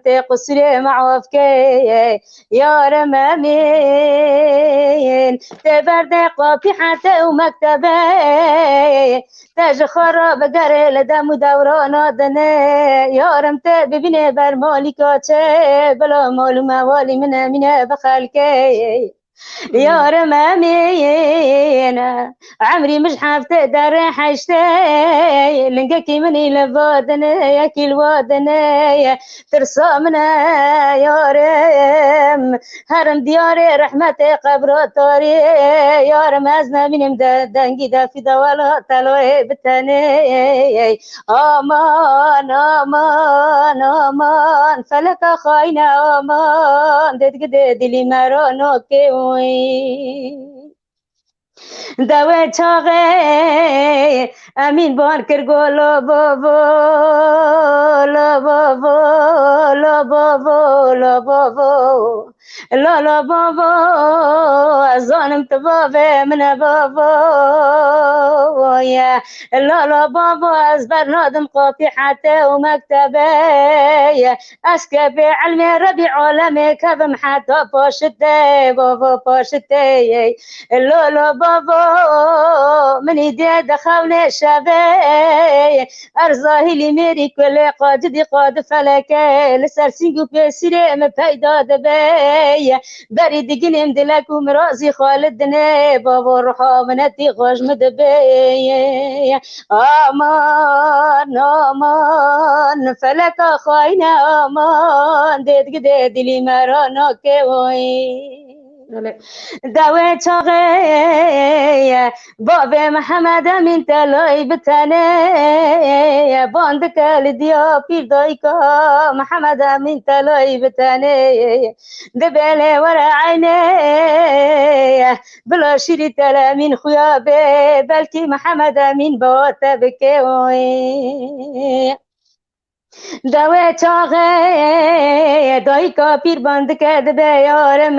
tê qusûrê me afkê ye. Yarê Memîn, tê berdê qapî hete û mektebê. Te ji xwe re bigerê li dem û dewrana dinê. Yarê min, te bibînê ber malîka çê, bila mal û mewalî min e, mîne bi xelkê. Yarê Memîn, emrî min ji heftê derê heştê, lingekî min î li va dinê, yekî li va dinê. Tirsa min e, yarê min, herim diyarê rehmetê qebra tarî. Yarê min, ez nemînim de dengî defî de, wela telayê bi tenê. Aman, aman, aman, feleka xayne, aman, dê digidê dilî me ra nakê wî. Dewê çaxê Emîn ban kir, go lo bobo, lo bobo, lo bobo, lo bobo. Lolo bobo, ez zanim tu bavê min e, bobo ye. Lolo bobo, ez bernadim qapî hete û mektebê ye. Ez kevê ilmê Rebî alemê kevim heta paşitê, bobo, paşitê ye. Lolo bobo, min îdê dixewnê şevê. Erzahîlî mêrî kulê, qacidî qadi felekê, li ser sîng û pêsîrê min peyda dibe. Berî diginêm dilek û mirazî xalidinê, bavo ruha min etî xweş min dibe. Aman, aman, feleka xayne aman, dê digidê dilî me ra nakê oy. Belê. Dewê çaxê ye, bavê Mihemed Emîn telay bi tenê ye, ban dike li diya pîr dayika Mihemed Emîn telay bi tenê ye. Dibê lê were eynê ye, bila şîrî telemîn xuya bê, belkî Mihemed Emîn ba te bike oy. Dewê çaxê dayika pîr ban dike dibe, yarê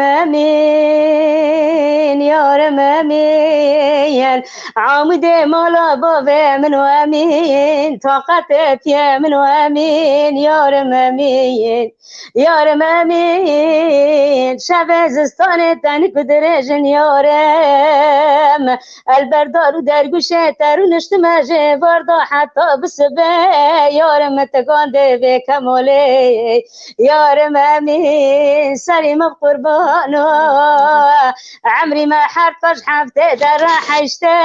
Memîn, yarê Memîn. Amûdê mala bavê min û Emîn, taqetê piyê min û Emîn, yarê Memîn. Yarê Memîn, şevê zistanê tenik û dirêjin yarê min. El berdar û dergûşê te rûniştime jê varda heta bi sibê. Yarê min, te gandê vê kemolê. Yarê Memîn, serî me bi qurbano. Emrî me Her paş heftê dere heştê,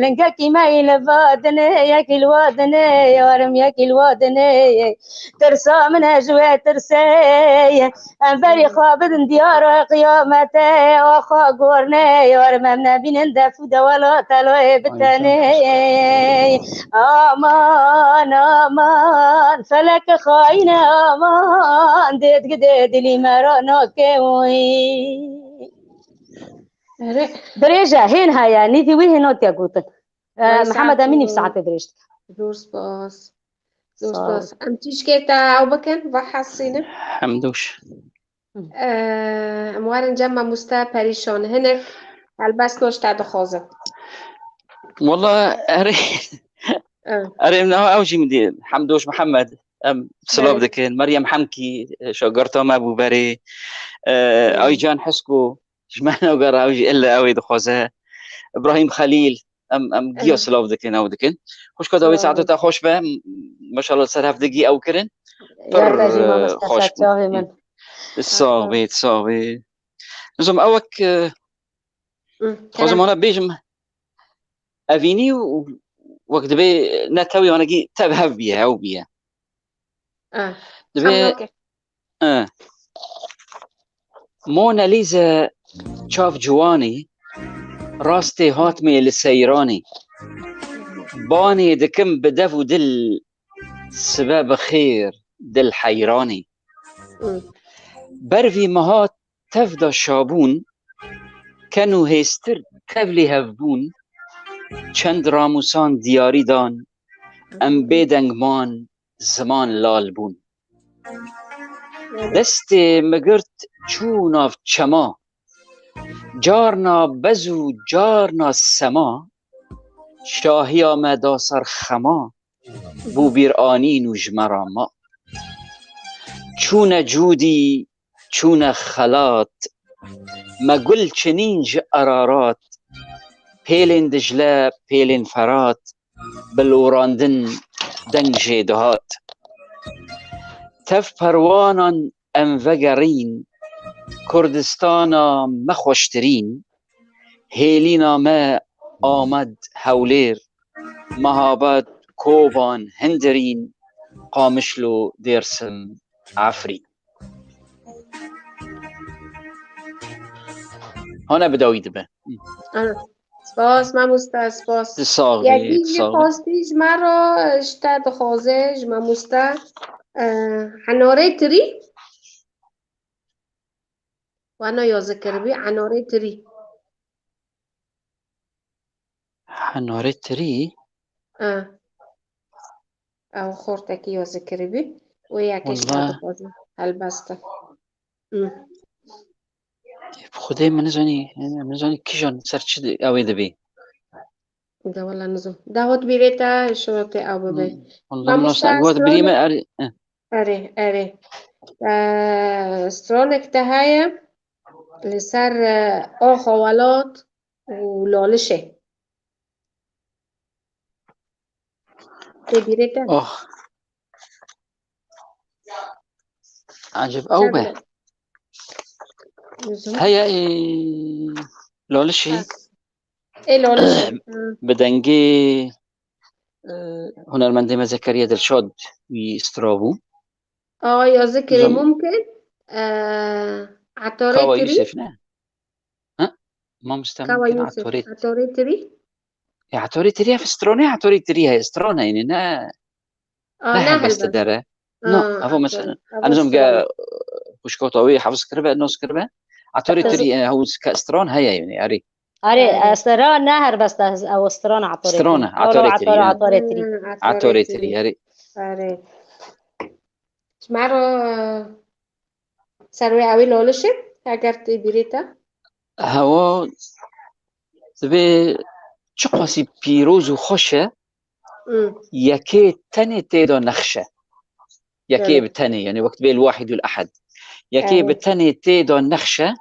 lingekî me yî li va dinê, yekî li va dinê, yarim yekî li va dinê. Tirsa min e ji wê tirsê ye. Em berî xwe bidin diyara qiyametê, axa gornê, yarim em nebînin def û dewela telayê bitenê. Aman, aman, felek xayine aman, dêdgidê dilî me ra nakewî. Erê. Dirêj e, hên heye, nîvî wî hê natiye gotin. Ee, Waysa Mihemed Emînî bi saetê dirêj dike. Zor spas. Zor Sağ ol. Spas. Em tîşkê te ew bikin, ve hesînin. Hemdoş. Ee, em werin cem mamoste perîşan. Hinek helbest noş te dixwazin. Wala erê. Evet. Erê, em niha ew jî min dî, Hemdoş Mihemed, em silav Evet. dikin. Meryem Hemkî, e, şagirta me bû berê. E, Evet. Aycan Hesko, ji me nagara ew jî elle ew ê dixwaze. Îbrahîm Xelîl, em, em giya Evet. silav dikin, ew dikin. Xwişka dawî Silav. Saeta te xweş be. M-, maşallah ser hevdigî ew kirin. Pir, Ya te jî e, mamoste xweş ser bû. Çavê min. Sax bê, sax bê. Nizam ewek, e, Hı, dixwazim kerem. Wana bêjim, evînî û wek dibê ne tewî wanekî tev hev bîye, ew bîye. Ah, Dibê, çamnokê. eh, Mona Lisa çav ciwanî, rastê hatmê li seyranî. Banê dikim bi dev û dil, sibe bi xêr, dil heyranî. Hı. Bervî meha tev da şabûn, ken û hêstir tevlî hev bûn, çend ramûsan diyarî dan, em bêdeng man, ziman lal bûn. Destê min girt çû nav çema, carna bez û carna sema, şahiya me da ser xema, bû bîranîn û ji me re ma. Çûne Cûdî, çûne Xelat, me gul çinîn ji Erarat, pêlên Dicle, pêlên Ferat, bi lorandin deng jê dihat. Tev perwanan em vegerîn, Kurdistana me xweştirîn, hêlîna me Amed, Hewlêr, Mehabad, Koban, Hindirîn, Qamişlo, Dêrsim, Efrîn. Hane bi dawî dibe. Ana. Spas, mamoste, spas. Tu sax bî, Yekî tu jî sax bî. Xwestî ji me re, ji te dixwaze, ji mamoste, e, Henarê Tirî. Wana yazî kiribî, Henarê Tirî. Henarê Tirî? E. Ew xortekî yazî kiribî. Wê yekê ji te Wala. Dixwaze. Helbest e. Hı. Bi Xwedê min nizanî, min nizanî kîjan ser çi di-, ew ê dibî. De wela nizam. Daho dibîrê te şirokê ew bibe. Hmm. Wala min Mamoste, nas-, got birî me stronek, erê, eh. Erê, erê. Eh, stronek te heye li ser, eh, axa welat û Lalişê. Tê bîrê te? Oh. Ecib ew be. Çend? Heye, ê, Lalişî. Ha. Ê Lalişî. Hı. Bi dengê, e, hunermendê me Zekeriya Dilşad wî strabû. Aa, yazı kiri Zam- mumkin. E, Atorê Kawa Tirî. Yusuf ne? Ha? Mamoste Kawa mumkin Yusuf. Atorê. Atorê Tirî. Ya, Atorê Tirî ev strone, Atorê Tirî heye, strone yine ne. A, ne ne helbest. Helbest dere. No, evo mesela. Anizom ge xuşkota wî hafız kirbe, nos kirbe. Atorê Tirî, e, hewz ke stron heye yani, arî. Arê, e, stron ne helbest, ew stron Atorê Tirî. Stron, Atorê Tirî, Atorê, ha. Atorê Tirî. Hmm, Atorê Tirî, arî. Arê. Ji me re ser wê ewî Lalişê, eger tê bîrê te. Hewa divê çiqasî pîroz û xweş e, Hmm. yekê tenê tê de nexş e. Yekê Evet. bi tenê, yani wek divê el-wahidul ehad. Yekê Evet. bi tenê tê de nexş e,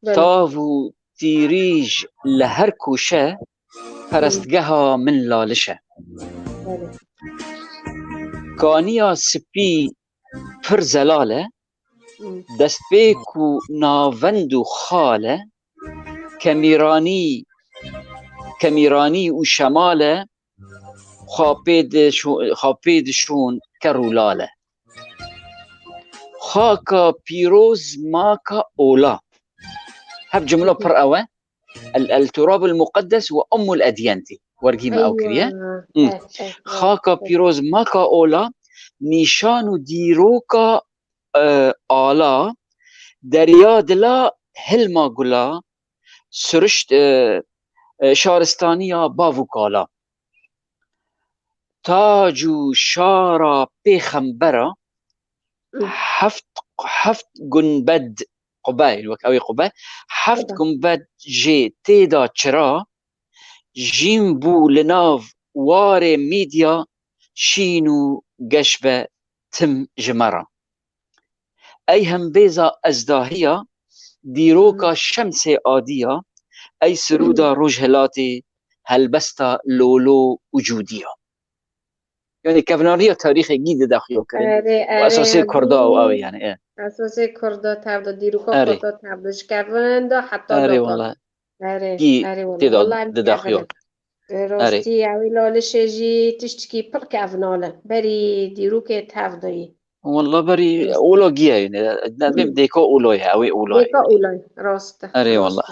Evet. tav û tîrîj li her koşe, perestgeha min Laliş e. Belê. Kaniya spî pir zelal e, Hmm. destpêk û navend û xal e, Kemîranî, kemîranî û şemale xwe pê dişo-, xwe pê dişon ker û lale. Xaka pîroz maka ola. Hev cumla pir ew e. El, el turabul muqeddes ve ummul edyen tê. Wergî me ew kiriye. Xaka pîroz maka ola, nîşan û dîroka, e, ala, derya dila hilma gula, sirişt, e, e, şaristaniya bav û kala. Tac û şara pêxembera, heft, heft gumbed, qube, wek ew ê qube, heft gumbed jê tê de çira, jîn bû li nav warê Mîdya, şîn û geş be tim ji me re. Ey hembêza ezdahiya, dîroka şemsê adiya, ey sirûda rojhilatê, helbesta lolo û cûdiya. Yani kevnariya tarîxê gî dide xuya kirin. Erê, û esasê erê, Kurda û ew ê yani, e. Esasê Kurda tevda, dîroka Erê. Kurda tevda, ji kevin de heta Erê doka. Wala. Erê, Gî erê wala. Tê de Wala em dide kevin xuya. E, Erê. Rastî, ew ê lalişê jî tiştikî pir kevnal e. Berî dîrokê tevdayî. Wala berî Rastî. Ola giya yani. Ne, ne, dêka ola ye, ew ê ola ye. Dêka ola ye, rast e. Erê wala.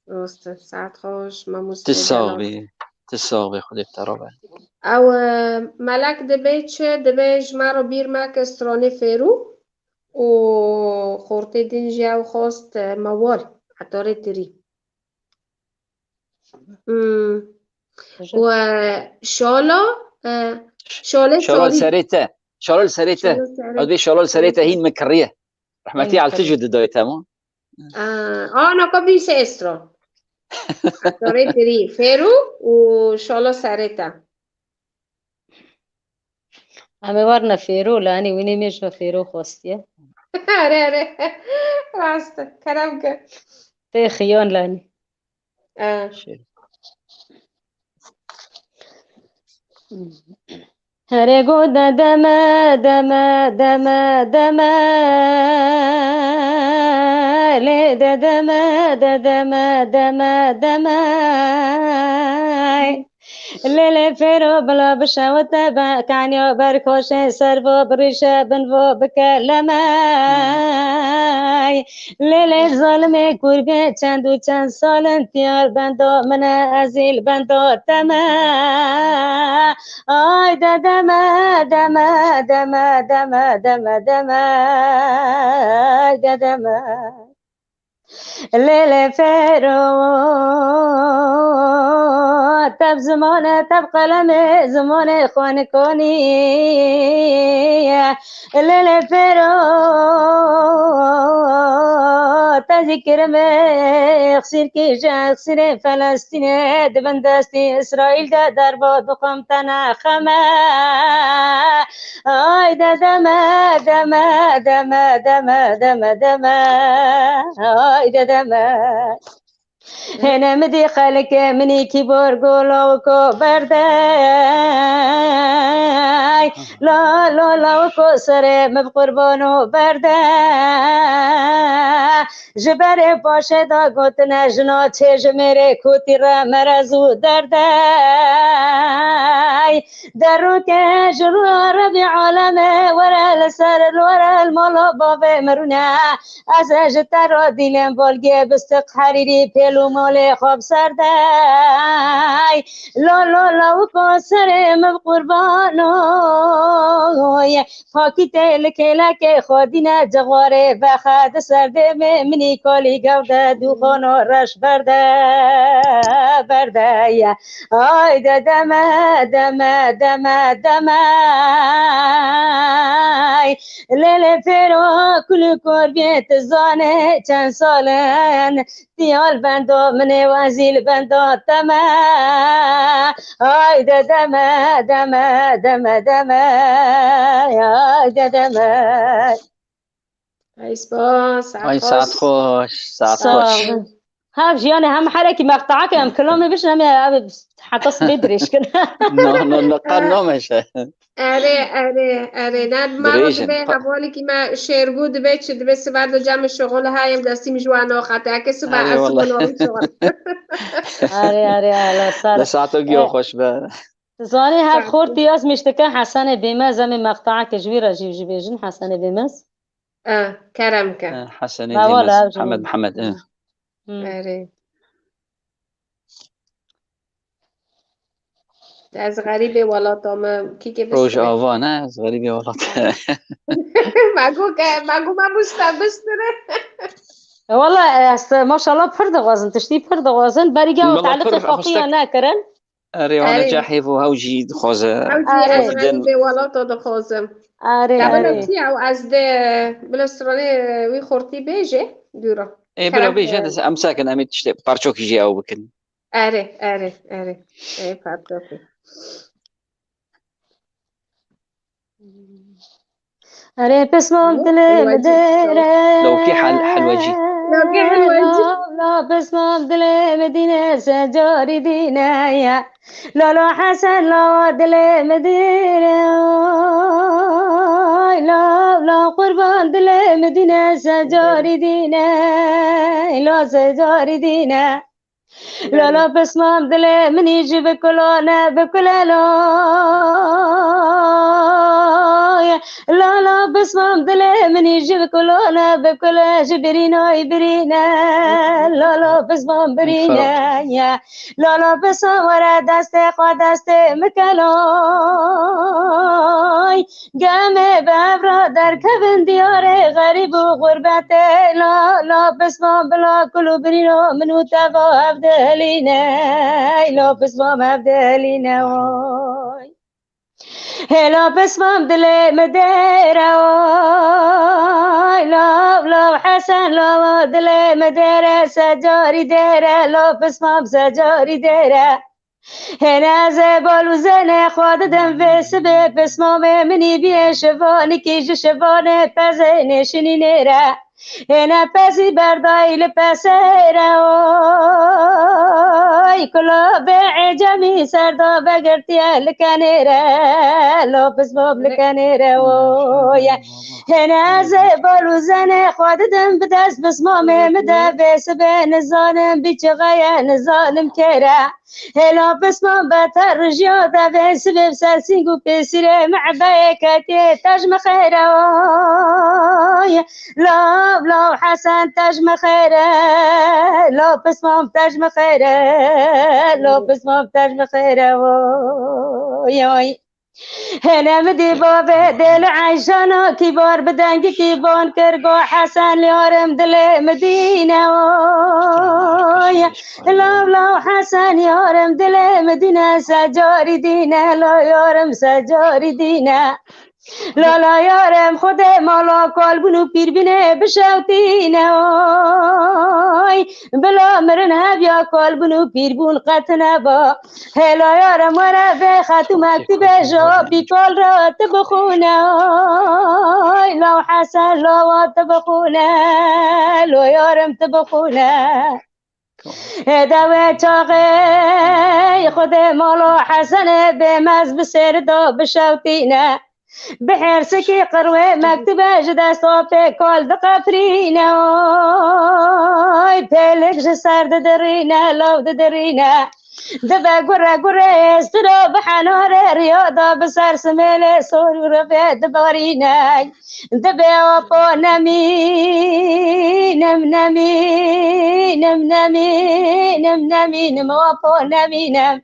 Rast e. Saet xweş, mamoste Ti sax bî. Ti sax bî, Xwedê bi te re be. Ew, e, melek dibê çi? Dibê ji me re bîr meke stranê fêrû û xortê din jî ew xwest, e, me wal, etarê tirî. Hmm. Û, e, şala, e, şalê Şala li sarî. Serê te. Şala li serê te. Şala serê. Ez bê şala li serê te hîn min kiriye. Rehmetî Eltij û didayê te ma. Aa, aa, naka bî se estra. Aktorê tirî. Fêrû û şala serê te. Em ê werine fêrû, lanî wînê mêj ve fêrû xwestiye. Erê, erê. Rast e. Kerem ke. Tê xiyan lanî. Ee. Şey. Herê go dedeme, deme, deme, deme. Lê dedeme, dedeme, deme, deme. Lê lê fêro bila bişewite be, kaniya berkoşê ser vo birîşe bin vo bikeleme. Lê lê zalimê kurbê çend û çend salin tiyar benda min e, ezîl benda te me. Ay dede me, deme, deme, deme, deme, deme, ay dede me. Lê lê fêro, tev ziman e, tev qelem e, zimanê xwe nikonî. Lê lê fêro, te zî kirime, xsîrkî ji xsîrê Felestînê, di bin destî Îsraîl de derba dixwim te nexeme. Ay dede me, deme, deme, deme, deme, deme, ay dede me. Hene mi dî xelike minî kî bor go lawiko berde. La, la, lawiko serê min bi qurbano berde. Ji berê paşê da gotine jina çê ji mêrê kotî re merez û derde. Derûke ji rû Rebî aleme were li ser, were li mala bavê min rûne. Ez ê ji te re dîlên bolgê bistiq herîrî pêl û malê xwe bi ser de. Lo, lo, lawiko serê min bi qurbano. Pakîtê li kêlekê xwe dîne cixwarê vexe di ser dêmê minî kolî gewde dûxano reş berde, berde ye. Ay dede me, deme, deme, deme. Lê lê fêro kul û kor bê, ti zanê çend sal in. Diyal bendo minê wezîl bendo te me. Ay dede me, deme, deme, deme. Ay dede me. Ay spas, saet Ay xweş. Saet xweş, saet Sağ xweş. Olun. Hev jî, yanî hem herekî meqtaekê em kilamê bişin, hem ê ev heta sibê dirêj kin. No, no, no, qet nameşe. Erê, erê, erê. Ne, mero Dirêj in. Dibe Pa- hevalekî me şêrgû dibe, çi dibe, siber de cem şixul ha, ev destî min ji wan noqate. Eke siber Erê, ez wala. Şixul şixul. Erê, erê, Allah sar. Li saeto giyo E, xweş be. Zanî her Sağ ol. Xortî ez miştike Hesenê Bêmez, em ê meqtaekê ji wî re jî, jî bêjin Hesenê Bêmez. E, kerem ke. E, Hesenê Bêmez, ev jî Mihemed, Mihemed, e. Hmm. Erê. Ez xerîbê welata me, kîkê bistire. Rojava ne, ez xerîbê welata. Me got ke, me got me bûste bistire. E, wala, e, ez, maşallah pir dixwazin, tiştî pir dixwazin. Berî ge Wala taliqê pir, xwe qiya hestek- nekirin. Erê, wana Erê. Cehê û hew jî dixwaze. Ew jî ez Erê. Xerîbê welata dixwazim. Erê, Ya bila erê. Çi ew ez de, bila stranê wî xortî bêje, dûra. Ê, bila Kerem bêje, ke. De em sekin, em ê tiştê parçokî jî ew bikin. Erê, erê, erê. Ê, parçokî. Erê pismam dilê min dêre. Lewkî hel-, helwecî. Lewkî helwecî. La, la pismam dilê min dîne, se carî dîne ye. Lala Hesen lawa dilê min dêre. Ay, la, la qurban dilê min dîne, se carî dîne. La se carî dîne. Lala pismam dilê minî ji bi kulane bi kule loye. Lala pismam dilê minî ji bi kulane bi kule ji birînoy birîne. Lala pismam birîne ye. Lala pismam were destê xwe destê min keloy. Gemê bi hev re derkevin diyarê xerîb û xurbetê. La, la, pisman bila kul û birîno min û te va hev dihelîne. La, pisman hev dihelîne, oy. Hê la, pisman dilê min dêre, oy. La, la, Hesen, la, dilê min dêre, se carî dêre. La, pisman se carî dêre. Hêne ez ê bal û zenê xwe didim vê sibê, pismamê minî biyê şivanikî ji şivanê pezê nêşinî nêre. Hêne pezî berdayî li pesê re, oy, kula bê ecemî serda vegirtiye li kenê re, lo pismam li kenê re, oy. Hêne ez ê bal û zenê xwe didim bi dest pismamê min de vê sibê, nizanim bî çi xeye, nizanim kê re. Hêla pisman beter rijiya devê sibê bi ser sîng û pêsîrê mehbeyê ketiye, te ji min xêr e, oy. Law, law Hesen, te ji min xêr e. Law pisman, te ji min xêr e. Law pisman, te ji min xêr e, oy, oy. Hene min dî bavê dê li eyşana kîbar bi dengikî ban kir, go Hesen yarim dilê min dîne, oy. Law, law Hesen yarim dilê min dîne, se carî dîne, law yarim se carî dîne. Lala yarim Xwedê mala kalbûn û pîrbînê bişewtîne, oy. Bila mirin hev ya kalbûn û pîrbûn qet neba. Hêla yarim were vê xet û mektûbê ji apî kal re tu bixûne, oy. Law Hesen lawa tu bixûne, lo yarim tu bixûne. Hê dewê çaxê Xwedê mala Hesenê bêmez bi sêr da bişewtîne. Bi hêrsikî qirwê mektûbê ji dest apê kal diqefrîne, oy. Pêlik ji ser didirîne, law didirîne. Dibe gure gure êstiro bi henarê riya da bi ser simêlê sor û rivê dibarîne. Dibe apo nemînim, nemînim, nemînim, nemînim, apo nemînim.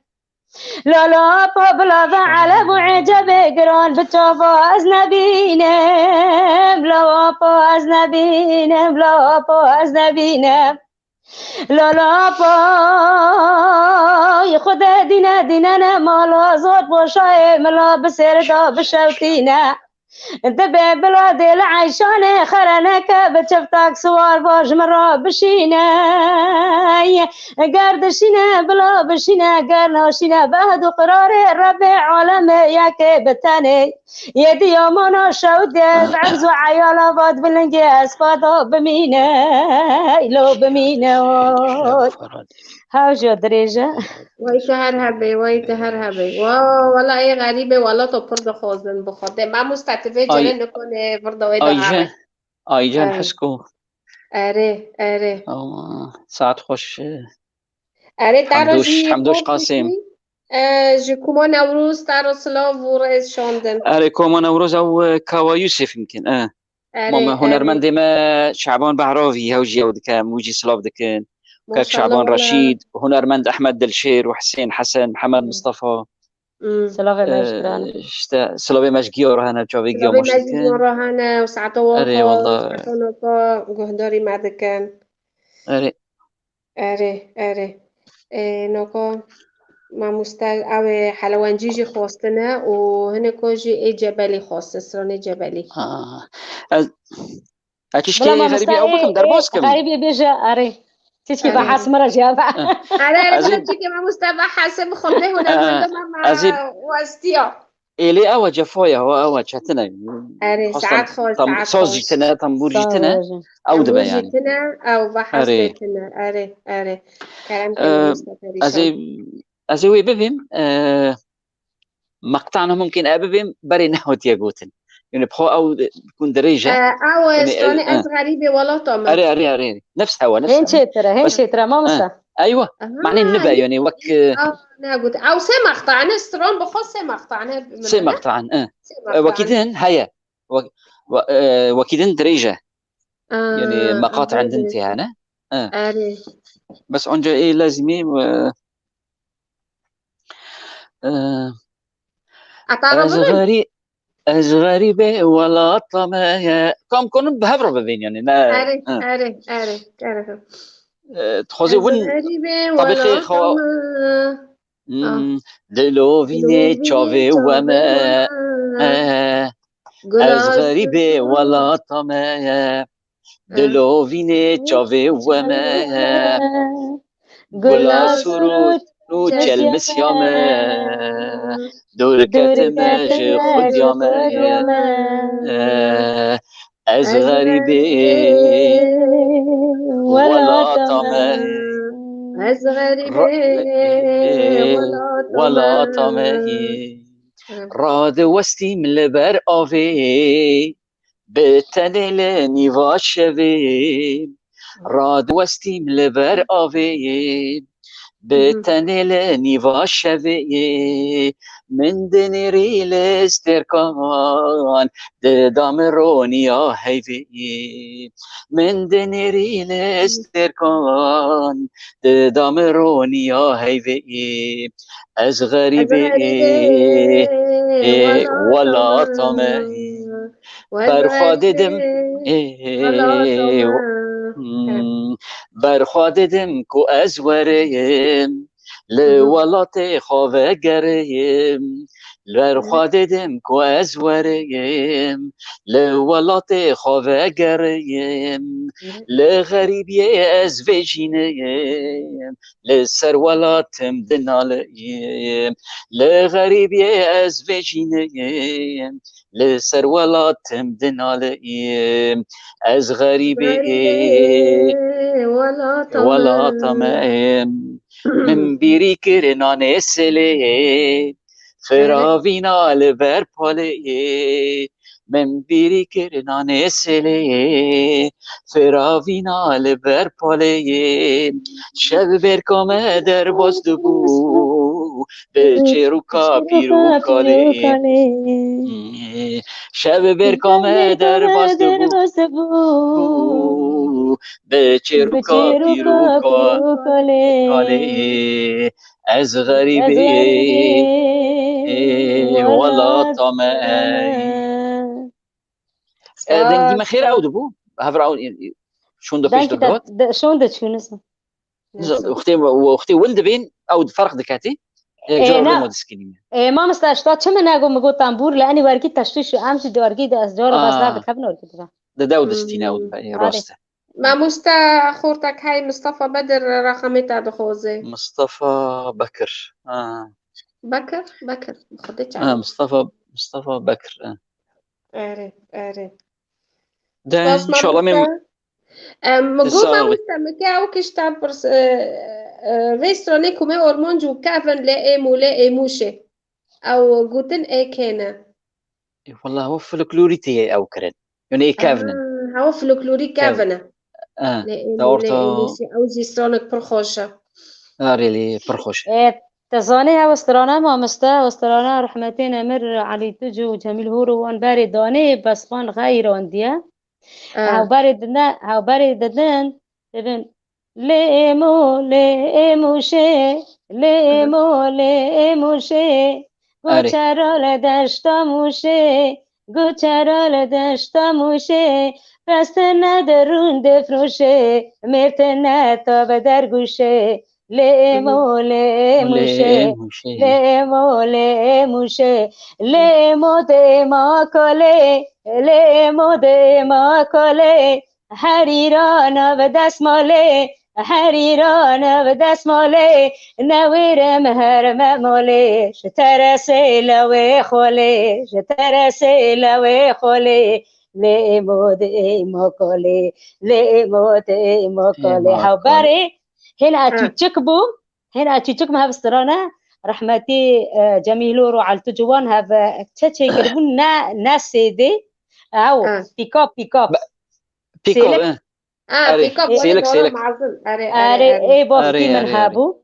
Lala apo bila ve eleb û ecebê giran bi çava ez nebînim. Law apo ez nebînim, law apo ez nebînim. Lala pay Xwedê dîne dîne ne mala zor boşayê mila bi sêr da bişewtîne. Dibe bila dê li eyşanê xereneke bi çiftak siwar va ji min re bişîne. Ger dişîne bila bişîne, ger naşîne behd û qirarê Rebê alemê yekê bi tenê. Yê diyamana şewdê bi erz û eyala vat bilingê ez fada bimîne, îlo bimîne oy. Hewce dirêje. Way te her hebê, way te her hebê. Wa, wala ê xerîbê wala to pir dixwazin bi Xwedê. Mamoste tu vê Ay- cerê nikone vir dawê Aycan, dahare. Aycan Ay. Hisko. Erê, erê. Awa, saet xweş. Erê, te re Hemdoş, jî Hemdoş bol Qasim. Xweşî. E, ji Koma Newroz te re silav û rêz şandin. Erê, Koma Newroz ew, e, Kawa Yusuf mimkin, e. Erê, Ma me erê. Hunermendê me Şaban Behravî, hew jî ew dikem, wî jî silav dikin. Kek Maşallah, Şaban wala. Reşîd, hunermend Ehmed Dilşêr û Husên Hesen, Mihemed Hı. Mistefa. Hmm. Silavê me ji giran. Ee, işte, silavê me ji giya re hene, çavê giya Silavê me ji giya re hene, û saeta wan Erê, xwe, wala. Saeta naka guhdarî me dikin. Erê. Erê, erê. Ê, naka mamoste, ew ê helewencî jî xwestine û hineko jî ê Cebelî xwestin, stranê Cebelî. Ha. Ez, ez çişkê Bila xerîbî mamoste ew bikim, ê, derbas ê, kim. Xerîbî bêje, erê. Çişkê Erê. Behas min re jî hebe. Erê, erê, Ez ê bilim çikê mamoste behasê bi xwe bê hunermenda me, ez ê westiya. Êlê ew e, cefa ye, ew e, ew e, çetin e. Erê, Xwestan saet xwe, tam, saet saz xwe. Jî tine, tambûr jî Saz tine, jî. Ew dibe Tambûr jî yani. Tine, ew behas Erê. Tine. Erê, erê. Kerem Ee, kin, mamoste perîşan. Ez ê, ez ê wê bibêm, ee, Meqtana mumkin e bibêm, berê nehotiye gotin. Yani, bi xwe ew kun dirêj e. Ee, ew Yani, stranê e, ez e. Xerîbê welata me. Erê, erê, erê, erê. Nefs hewa, nefs Hên hewa. Çêtir e, hên Bes, çêtir e, mamoste. e, Eywa. Aha, Mane nibe, yani, yani, wek, e, ew negot. Ew sê meqta ne, stran bi xwe sê meqta ne. Sê meqta, e. Sê E, meqta. Wekî din heye. Wek-, we-, e, wekî din dirêj e. Aa, Yani, meqat aha, indin dirêj. Tê hene. E. Erê. Bes onca ê lazimî, e, e, Ata ez bibin? Xerî-, Ez xerîbê welata me ye. Kam konin bi hev re bibên, yani, ne? Erê, Hı. Erê, erê, erê. E, dixwazê Ez win xerîbê tebixê welata xwe me. Hmm, Ah. Dilovînê çavê we me. Gula Ez xerîbê welata me ye. Dilovînê çavê we me. Gula sûr û çelmisya me. Dûr ketime ji Xwedya me. Ez xerîbê welata me. Ez xerîbê welata me. Radiwestîm li ber avê. Bi tenê li nîva şevê, radiwestîm li ber avê. Bi tenê li nîva şevê, min dinêrî li stêrkan, dida min roniya heyvê. Min dinêrî li stêrkan, dida min roniya heyvê. Ez xerîbê welata me. Berxwe didim, ê, welata me. Hmm, berxwe didim ku ez werim, li welatê xwe vegerim. Berxwe didim ku ez werim, li welatê xwe vegerim. Li xerîbiyê ez vêjînim, li ser welatim dinaliyim. Li xerîbiyê ez vêjînim, li ser welatim dinaliyim. Ez xerîbê welata me. Min bîrî kir nanê selê, firavîna li ber palê. Min bîrî kir nanê selê, firavîna li ber palê. Şev bêrka me derbas dibû, bi çêrûka pîr û kalê. Şev bêrka me derbas dibû, bi çêrûka pîr û kalê. Ez xerîbê welata me. E, dengî me xêr ew dibû. Hevra ew, e, e, şûn de pêş Dengî de te, got. De, şûn de çû, nizam. Nizam, wextê, wextê win dibên, ew ferq diketî. Yek Ê, cara na. Rêma diskînî. Ê, mamosta, ji ta çi min ego, min got, tembûr li enî wergî teştî şu, em jî di wergî de ez cara Aa. Bes derdikevin wergî de. Di dew distîne ew dibe, ê, Arê. Rast e. Mamoste, xortek hey Mistefa Bedir rexamê te dixwaze. Mistefa Bekir. Ha. Bekir, Bekir. Xwedê çawa. Ha, Mistefa, Mistefa Bekir. Ha. Erê, erê. De, spas, inşallah, mamoste. Em, mi got, sağ ol, mamoste, mi ke ew kişta pirs, e, e, vê stranê ku me ormonc û kevin lê êm û lê êmûşê. Ew gotin ê kê ne? E, wallah, ew folklorî tê ew kirin. Yani ê kevin in. Ah, ew folklorî kevin e. Ah, lê êm û lê êmûşê, ew jî stranek pir xweş e. Arê lê pir xweş e. E, te zanî ew strana mamoste, ew strana rehmetê Nemir Elî Tuc û Cemîl Hûr û wan berê danê, bes wan xeyrandiye. Ah. Hewberê didin, hewberê didin, dibin, lê êmo, lê êmûşê, lê êmo, lê êmûşê, goçera li deşta Mûşê, goçera li deşta Mûşê, pestine derûn difroşê, mêrtine tabe dergûşê, lê êmo, lê êmûşê, lê êmo, lê êmûşê, lê êmo dê êma kolê, lê êmo dê êma kolê, herîra nav destmalê, herîra nav destmalê, newêrim herme molê, ji teresê lewê xolê, ji teresê lewê xolê, lê êmo dê êma kolê, lê êmo dê êma kolê. Êma kolê. Hewberê, hên a çûçik bû, Hên a çîçik me hev strane, rehmetî, e, Cemîl Hûr û Elî Tuc û wan hev, e, çe çêkiribûn ne, ne C D, ew, pîkap, pîkap. Pîkap, sêlik. Erê, pîkap, sêlik, sêlik. Erê, erê, erê, ê bavkî min hebû.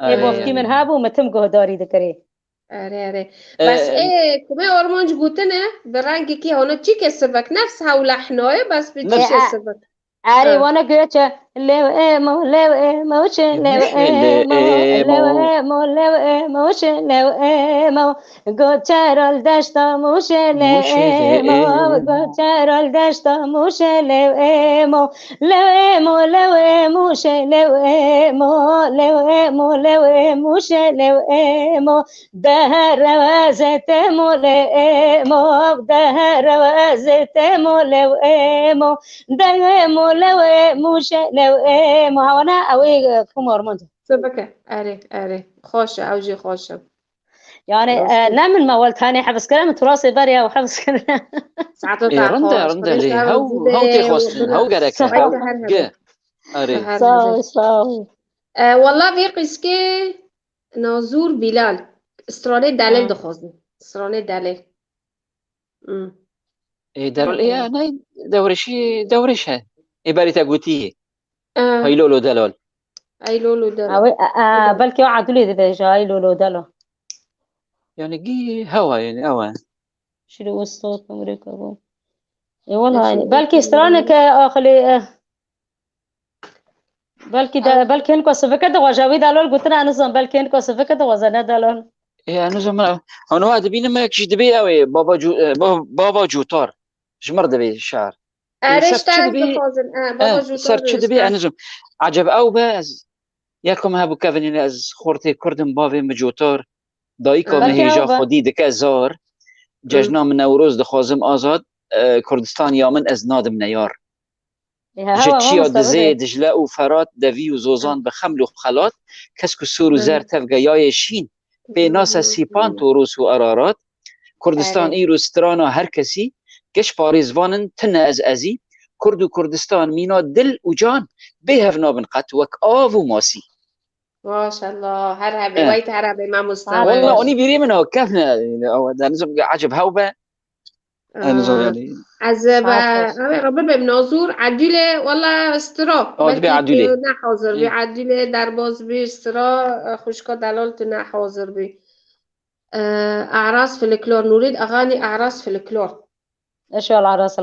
Ê bavkî min hebû, min tim guhdarî dikirî. Erê, erê. Bes ê, ku me ormonc gotine, bi rengekî hona çîkê sivik, nefs hew lehnoye, bes bi çîkê sivik. Erê, wana göçe. Lew emo, lew emo, çe lew emo, lew emo, lew emo, çe lew emo. Goçerol deşta Mûşe lew emo, goçerol deşta Mûşe lew emo. Lew emo, lew emo, çe lew emo, lew emo, lew emo, çe lew emo. Dehereweze temo lew emo, dehereweze temo lew emo, dew emo lew emo, şe lew emo. Hewana ew ê, e, kum ormonc. Sivike, erê, erê. Xweş e, ew jî xweş e. Yani, e, ne min me wel tenê hefz kire, min turasê berê ew hefz kire. Saeto te xweş. Rinde, rinde lê. Hew, hew tê xwestin, hew gerek e. Ge. Erê. Sağ ol, sağ ol. E, walla vê qîskê Nazûr Bilal, stranê delil dixwazin. Stranê delil. Hmm. Ê, delil, ê, ne, dewrêşî, dewrêş e. Ê berî te gotî. Ê. Hay lolo delal. Ay lolo delal. Ew ê, e, e, belkî o Edûlê dibêje, ay lolo delal. Yani gî hewa yani, ew e. Şîrê westot, umrê kabû. Ê, wala, belkî straneke axilê, e, Belkî de, belkî hin ku sivike dixwaze, wî delal gotine, ez nizam, belkî hin ku sivike dixwaze, ne delal. Ê, ez nizam, min, hano ez dibînim, yek jî dibê ew ê, baba Cû-, e, ba-, baba Cûtar. Ji mir dibê şar. Ê, erê, ser çi dibê? Dixwazin, e, baba Cûtar ser çi dibê, ez nizam. Eceb ew be, ez, yek ku me hebû kevinîne, ez xortê Kurd im, bavê min Cûtar. Dayika min hêja xwedî dike zar. Cejna min Newroz dixwazim azad, e, Kurdistan ya min ez nadim neyar. Ji çiya Dizê, Dicle û Ferat, Devî û Zozan bi xeml û xelat, kesk û sor û zer tevge yayê şîn, pê nase Sîpan, Toros û Ararat. Kurdistan îro strana her kesî, geş parêzvan in, tine ez ezî. Kurd û Kurdistan mîna dil û can, bê hev nabin qet wek av û masî. Maşallah, her hebê, wayt her hebê, mamosta. Walla, onî bîrê min o, kevne, ew, denizim, ecib hew be. Aa, ez, e, be, ew ê Rebî bim, Nazûr, Edîlê, wela stira. Aa, belkî dibê Edîlê. Ne hazir bî, Edîlê derbas bî, stira, e, xwişka delal tu ne hazir bî. E, Aras Filiklor, Nûrîd Axanî Aras Filiklor. Eşol Aras,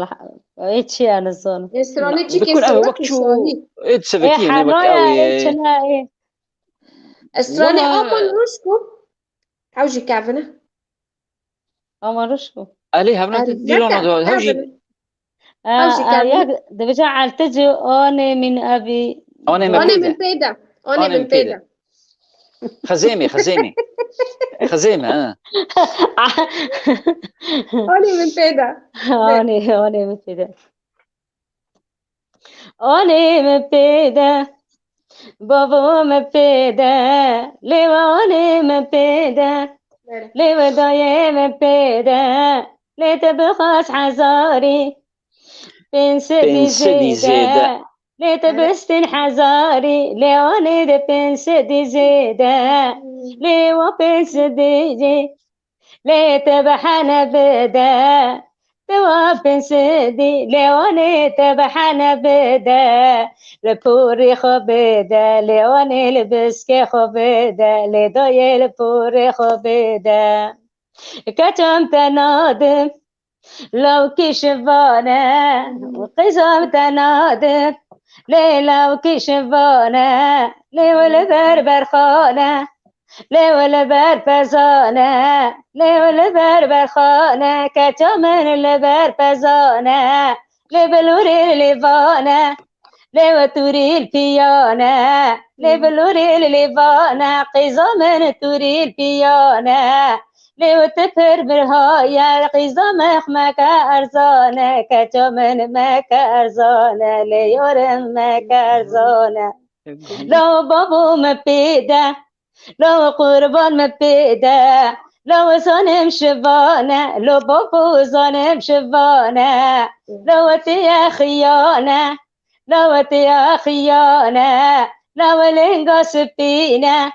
hiç çi ya nizon. E, stranê çi kesin wek çû, stranî. Ê, sevekî, e, ne wek ew ê. Stranê Aman Ruşko. Ew jî kevin e. Ama rişko. Elê hevna dîlana da, hew jî. Hew jî kevin. Dibêje elteci anê min ebî. Anê min pê de. Anê min pê de. Xezêmê, xezêmê. Xezême, ha. Anê min pê de. Anê, anê min pê de. Anê min pê de, bavo min pê de, lê we anê min pê de, lê we dayê min pê de, lê te bixwaz hezarî, pênc sedî zêde, lê te bistîn hezarî, lê anê de pênc sedî zêde, lê we pênc sedî jî. Lê te bi hene bide, te wa pênc sedî, lê wanê te bi hene bide. Li porê xwe bide, lê wanê li biskê xwe bide, lê dayê li porê xwe bide. Keçam te nadim, lawkî şivane, qîzam te nadim, lê lawkî şivane, lê we li ber berxane. Lê we li ber pezane, lê we li ber berxane, keça min li ber pezane, lê bilûrê li vane, lê we tûrî li piyane, lê bilûrê li vane, qîza min tûrî li piyane, lê we ti pir birhaye, qîza min xmeke erzane, keça min meke erzane, lê yorim meke erzane. Lo bavo me pêde, Lo qurban me pê de, lo zanim şivane, lo bavo zanim şivane, lo tiye xiyane, lo tiye xiyane, lo linga spîne,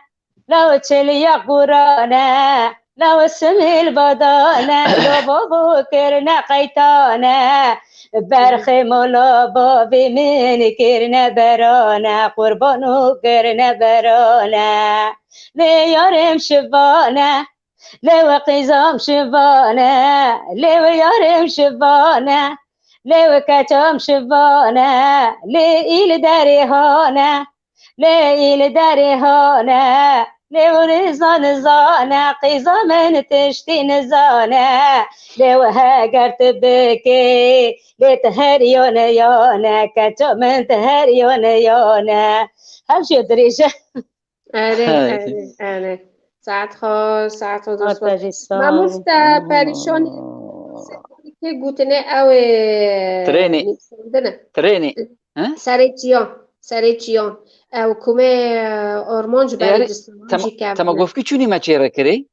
lo çiliya qurane, lo simîl badane, lo bavo kirine qeytane, berxê mola bavê min kirine berane, qurban û kirine berane. Lê yarê min şivane, lê we qîza min şivane, lê we yarê min şivane, lê we keça min şivane, lê î li derê hane, lê î li derê hane, lê we nizane, qîza min tiştî nizane, lê we heger tu bikê, lê tu her yane yane, keça min tu her yane yane. Hemşî dirêj e. Erê, Hey. erê, erê. Saet xweş, saet xweş, dost xweş. Mamoste Perîşanî kê gotine ew ê Trênê. nivîsandine. Trênê. He? Serê çiyan, serê çiyan. Ew kumê, e, orman ji berê Erê, distan tema-, jî kevine. Tema gofkî çûnî me çêre kirê.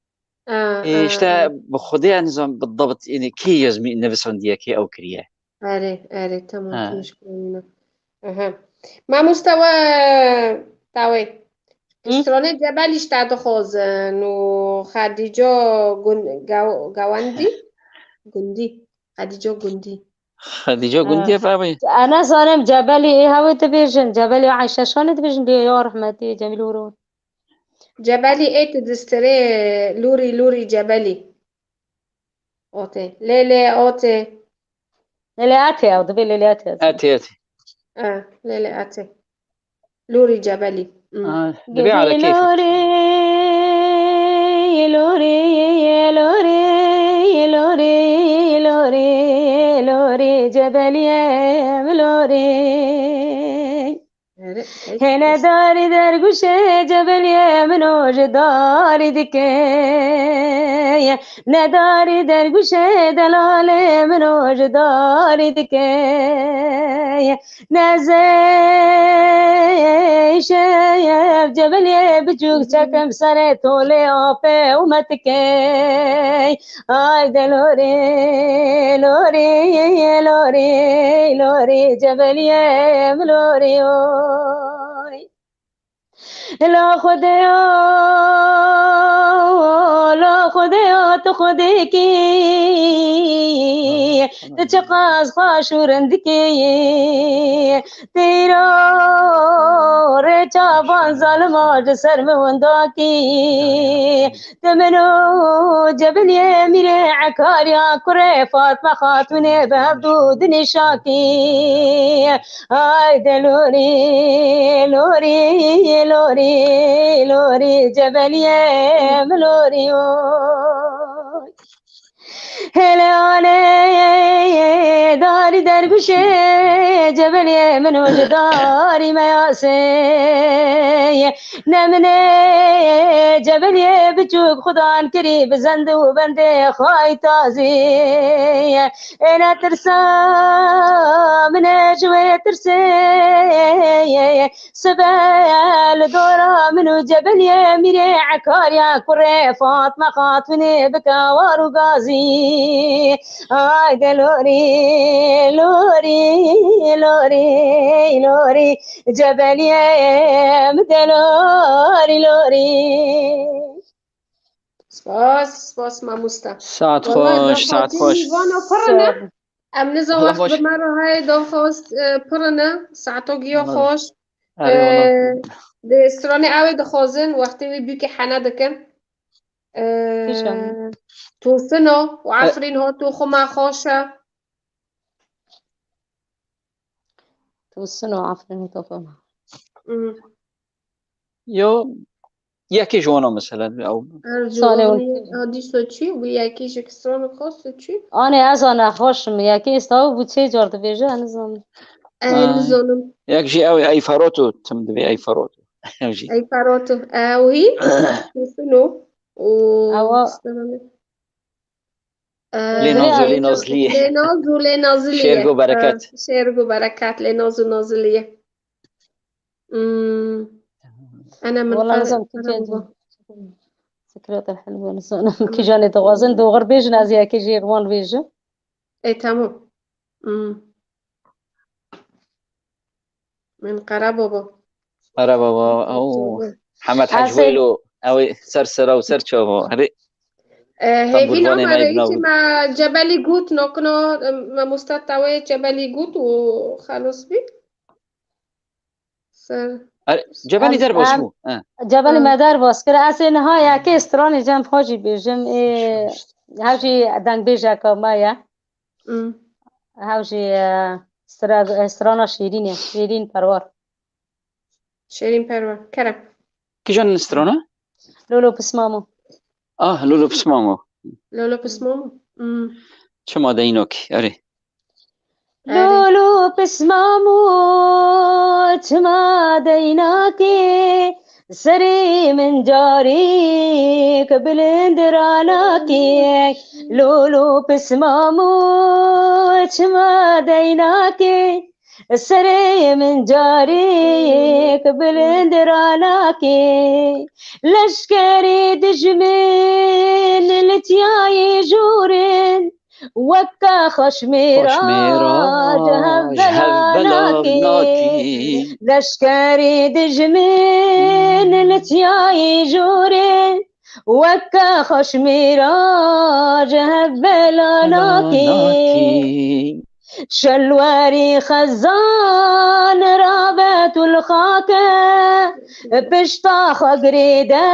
A, Ê, a, işte a. bi Xwedê nizam bi dabt, yani kê yazmî nivisandiye, kê ew kiriye. Erê, erê, tamam, Ha. tu mişkil nîne. Aha. Mamoste we, tawê. Hı? Stranê Cebelî ji te dixwazin û Xedîco Gun-, Gaw-, Gawendî? Gundî. Xedîco Gundî. Xedîco Gundî Ha. Ev abî. Ana zanim Cebelî, ê hewê dibêjin. Cebelî Ayşe Şanê dibêjin, lê ya rehmetî Cemîl Ûro. Cebelî ê tu distirê lûrî, lûrî Cebelî. Otê. Lê lê otê. Lê lê etê ew, dibê lê lê etê. Etê, etê. E, lê lê etê. Lûrî Cebelî. Hmm. Ha, dibê Gidî ala keyfê. Lûrî, lûrî, lûrî, lûrî, lûrî, lûrî, Cebeliyê min lûrî. Erê, pek Hê ne baş. darî dergûşê Cebeliyê min û ji darî dike. Ne darî dergûşê delalê min û ji darî dike. Ne zeyşe Cebeliyê biçûk çekim serê tolê apê û metikê. Ay de lorê, lorê, lorê, lorê, Cebeliyê min lorê oy. La Xwedê o, la Xwedê o, tu Xwedê kî, tu çiqas xweş û rindikî. Tîro rê çavan zalima ji ser min winda kî. Ti min û Cebiliyê mîrê Ekariya kurê Fatme Xatûnê bi hev du dinê şakî. Ay de lorî, lorî, lorî, lorî Cebeliyê min lorî oy. Hêle anê darî derguşê Cebeliyê min û ji darî meyasê. Ne min ê cebeliyê biçûk xudan kirî bi zend û bendê xway tazî. Ê netirsa min ê ji wê tirsê. Sibe li dora min û cebeliyê mîrê Ekarya kurê Fatma Xatûnê bike war û gazî. Hayde lorî, lorî, lorî, lorî. Cebeliyê min de lorî, lorî. Spas, spas mamosta. Saet xweş, saet xweş. Mîvana pir ne. Em nizan wext bi me re heye daxwast, e, pir ne. Saeta giya xweş. Erê, e, wala. Di stranê ew ê dixwazin, wextê wê bûkê hene dikin. E, Tosino û Efrîn hato xwe me xweş e. Tosino, Efrîn û Tosino. Hmm. Yo, yekê ji wana mesela, ew. Ercû, Salê wan. Anê, a dîsa çi? Wî yekê ji kistrana xas çi? Anê, ez a nexweş im. Yekê êsta bû çê car dibêje, ez nizanim. Ez nizanim. Yek jî ew ê Eyferoto, tim divê Eyferoto. Ew jî. Eyferoto. Ew hî? Tosino. Û Ewa. Lê naz û lê nazliyê. Lê naz û lê naziliyê. Şêrgo bereket. Şêrgo bereket, lê naz û naziliyê. Hmm. Ana min Wala nizam kîjan. Sikrat el helwa nizanim. Kîjanê dixwazin, doğru bêjin, ez yekê jê wan bêjim. E, tamam. Hmm. Min Qerababa. Qerababa, ew Hemed Hec Wêlo, ew ê ser sera û ser çava. Herê. E, hêvî name, me cebelî got, nokno, e, me musteta wê cebelî got û xelos bî. Ser. Cebelî derbas bû. Cebelî me derbas kir. Ez ê niha yekê stranê cem xwe jî bêjim. Ê, hev jî dengbêjeka me ye. Hmm. Hev jî, e, stra-, e, strana Şêrîn e. Şêrîn Perwer. Şêrîn Perwer. Kerem. Kîjan strana? Lolo Pismamo. Ah, Lolo Pismamo. Lolo Pismamo. Hmm. Çima deynok, erê. Erê. Lolo Pismamo, çima deynakê, serê min carêk bilind ranakê. Lolo Pismamo, çima deynakê, serê min carêk bilind ranakê. Leşkerê dijmin li tiyayê jûrin, weke xweşmêra ji hev belav nakî. Leşkerê dijmin li tiyayê jûrin, weke xweşmêra ji hev bela nakî. Şelwerî xezan rabe tu li xake, pişta xwe girêde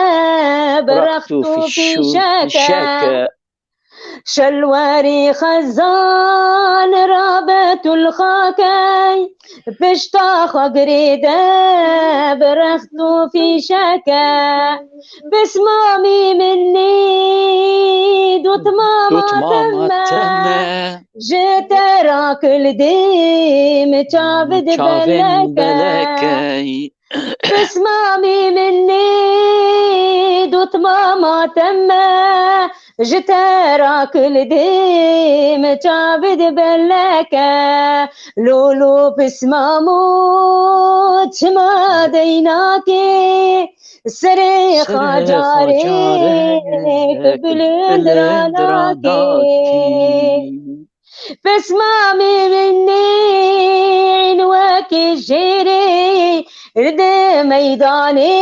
bi rext û fîşeke. Şelwerî xezan rabe tu li xakey, pişta xwe girêde bi rext û fîşeke. Pismamî min nî dotmama te me, ji te ra kil dêm çavid beleke. Pismamî min nê dotmama te me, ji te ra kil dêm çavid beleke. Lolo pismamo çima deynakê, serê xacarê bilind ranakê. Pismamê min nîn wekî jêrê, li di meydanê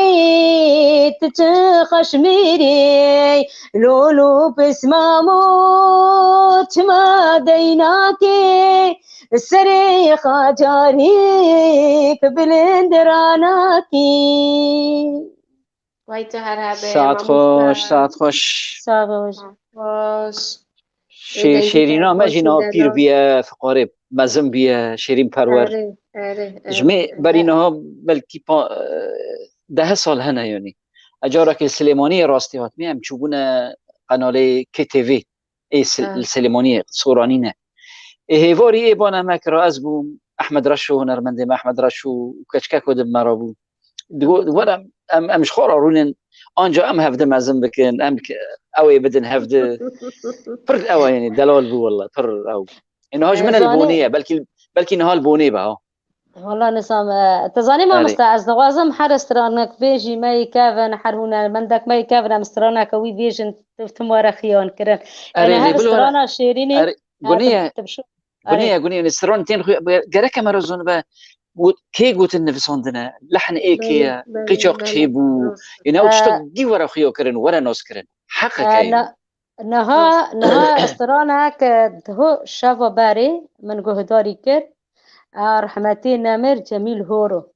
tu çi xweş mêrê. Lolo pismamo çima deynakê, serê xacarîk bilind ranakî. Vay tu her hebê. Saet xweş, saet xweş. Saet xweş. Xweş. Şê-, Şêrîna me jî niha pîr bûye, fiqarê mezin bûye, Şêrîn Perwer. Erê, erê, erê. Ji me berî niha belkî pa-, deh sal hene yanî. E, carekê Silêmaniyê rastî hatime, em çûbûne qenalê K T V. Ê Sil-, Silêmaniyê, Soranî ne. Ê hêvarî ê bana me kira, ez bûm, Ehmed Reşo, hunermendê me Ehmed Reşo û keçikek ku di me re bû. Digo, were em, em ji xwe re rûnin, anca em hevdi mezin bikin, em ki-, ew ê bidin hevdi. Pir ew, yanî delal bû wele, pir ew. Ê, niha ji min e li Bonê ye, belkî, belkî niha li Bonê be, ha. Wala nizam, e, tu zanî mamoste, ez dixwazim her stranek bêjî me yê kevin, her hunermendek me yê kevin, em stranek wî bêjin, tu, tu were xiyan kirin. Erê, Yanî her lê bilo strana şêrînî, erê, ha, gunî tu, ye. Tu bişo. Gunî Erê. ye, gunî ye. Stran tên xwe, gerek e me re zon be, got, kê gotin nivîsandine, lehn ê kê Belê, ye, belê, qîça belê. çê bû. Rast. Yanî ew tiştek E, dî were xuya kirin, were nas kirin. Heqeke e, ye. na-, Niha, niha stranek, e, diho şeva berê min guhdarî kir. A rehmetî nemir Cemîl Horo.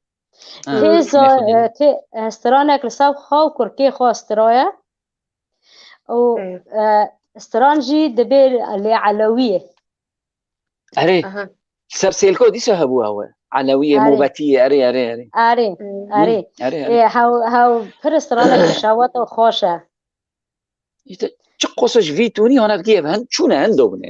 Ha, Kê za-, rehmetî. e, kê, e, stranek li ser xaw kurkê xwe straye. Û, Evet. e, stran jî dibê lê elewiyê. Erê. Aha. Ser sêlko dîsa hebû ew e. Elewiyê, Erê. mobetiyê, erê, erê, erê. Erê, Hmm. erê. Erê, erê. Ê, hew, hew pir stranek şewat û xweş e. Îşte çi qosa ji vî tûnî hana vî ev hin, çûne hin dobine.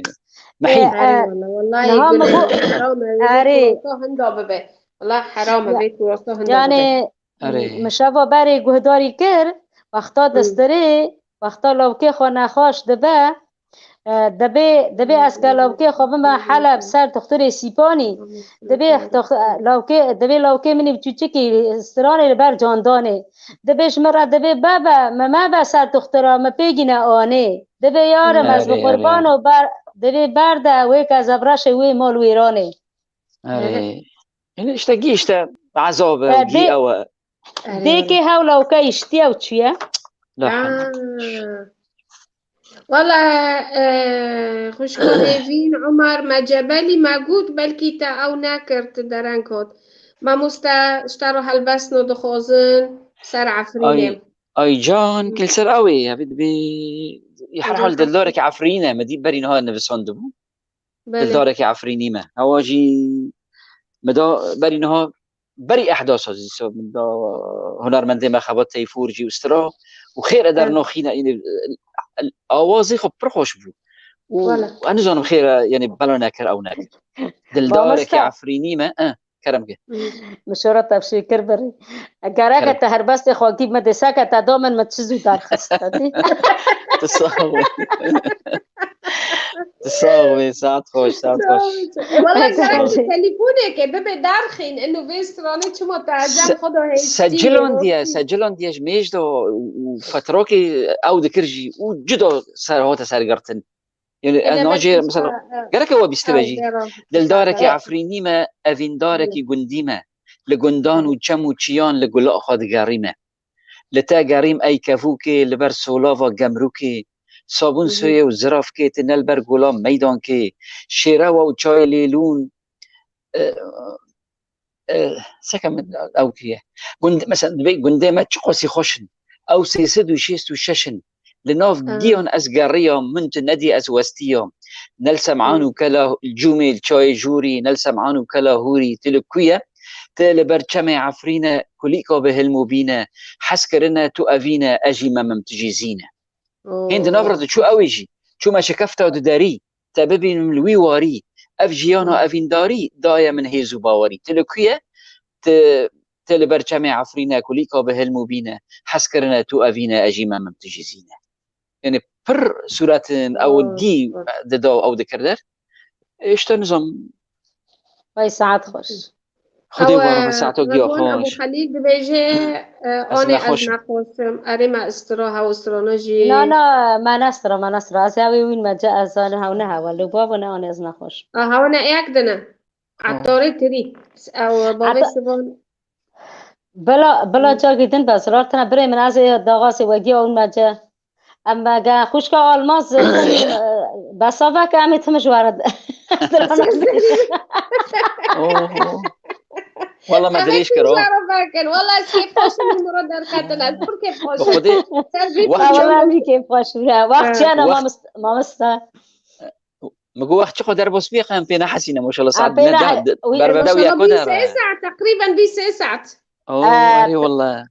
Mehî. Erê wala, wala Niha ê min gunê got, heram e, wê erê. Kurasa hinda bibe. Wala heram e, Ya-, vê kurasa hinda bibe. Yanî, Erê. min şeva berê guhdarî kir, wexta Hmm. distirê, wexta lawkê xwe nexweş dibe, e, dibê, dibê ez ke lawkê xwe bime Heleb ser dixturê Sîpanî, dibê dox-, e, lawkê, dibê lawkê min ê biçûçikî stranê li ber candanê. Dibê ji min re dibê bebe, me mebe ser dixtura, me pê gîne anê. Dibê yarim ez bi Erê, erê, qurban erê. û ber, dibê berde wê ke ez ev reşê wê mal wêranê. Erê. Yanî işte gî işte ezab e, E, gî dê-, ew e. Erê, Dêkê erê. hew lawke îştiye û çûye. La Ha. hewle. Wala, e, xwişka hêvîn Umar me cebelî me got, belkî te ew nekir, tu dereng hat. Mamoste, ji te re helbestno dixwazin ser Efrînê. Ay, ay can, Hmm. kil ser ew ê, ev dibê, her Can hal Efrîn. dildarekî Efrîn e, me dî berî niha nivîsandibû. Belê. Dildarekî Efrînî me. Hewa jî me da berî niha, berî ehdasa zî so min da hunermendê me Xebat Teyfûr jî û stira û xêr e Evet. dernoxîne, yanî, awazê xwe pir xweş bû. Û Wala. ez nizanim xêr e, yanî bela nekir ew nekir. Dildarekî Mamoste. Efrînî me, eh, kerem ke. Min şora tevşî kir birî. Gereke Kerem. te helbestê xwe gî me dê seke te da min, min çi zû derxist te dî. Tu sax bî. Tu sax bî, saet xweş, saet xweş. E, wala Kerem. gerek telefoneke bibe derxîn, inu vê stranê çima te cem Se-, xwe da hêstî, Secilan diye, rastî. Secilan diye ji mêj de û, û fetrokê ew dikir jî û cida ser hate sergirtin. Yanî, ez Ede nacê, belkî mesela, sa-, e, gerek ew bîstibe ew jî. dera Dildarekî sa-, Efrînî me, evîndarekî gundî me. Li gundan û çem û çiyan li gula xwe digerîme. Li te gerîm ey kevûkê, li ber solava gemrûkê. Sabûn Hı hı. soyê û ziravkê, tu ne li ber gola meydankê. Şêrewa û çayê lêlûn, e, e, seke min ew kiriye. Gund-, mesela, divê gundê me çi qasî xweş in. Ew sê sed û şêst û şeş in. Li nav Hı. giyan ez geriyam, min tu nedî ez westiyam. Ne li Sem'an Hı. û Kela Cûmê, li çayê Jûrî, ne li Sem'an û Kela Hûrî, tu li ku ye? Tu li ber çemê Efrîne, kulîka bi hilm û bîne, hez kirine tu evîne, ez jî memim tu jî zîne. Hên di nav re diçû ew ê jî. Çûme şikefta du derî, te bibînim li wî warî. Ev jiyana evîndarî daye min hêz û bawerî. Tu li ku ye? Tu, tu li ber çemê Efrîne, kulîka bi hilm û bîne. Hez kirine tu evîne, ez jî memim tu jî zîne. Yanî pir sûretin ew dî dida ew dikir der. Îşte nizam. Vay saet xweş. Xwedê Ew, e, warxwe saeto giya Rizwan Ebû xweş. Xelîl dibêje, e, Ez anê ez nexweş im. nexweş im. Erê me istira, hew istirana jî. Na, na, me nestira, me nestira. Ez hewê wîn me ce, ez zane hew ne hewe. Li bavo ne anê ez nexweş. A, hewe ne êk dine. Oh. Etarê tirî. Ew, bavê Ata- Sivan. Bila, bila Hmm. cagî din be, zirar tine birê min, ez ê daxasê we giya wîn me ce. Em ge xwişka Almaz, e, besa veke em ê tim ji we re. Oho. Wala me dirêj kir, o. Wala ez kêf xweş bûm min re derxetin, ez pir kêf xweş Bi bûm. Xwedê Ser vî wext Wala em jî kêf xweş bûne. Wext Ha. çiya ne Wext mamost-, mamosta. Min got wext çiqo derbas bûye, qe em pê nehesîne, maşallah, Em saet pê ne neh-, de, wî berve de Maşallah, wî bîst sê saet. saet, teqrîben bîst sê saet. Oo, Ee, erê wala.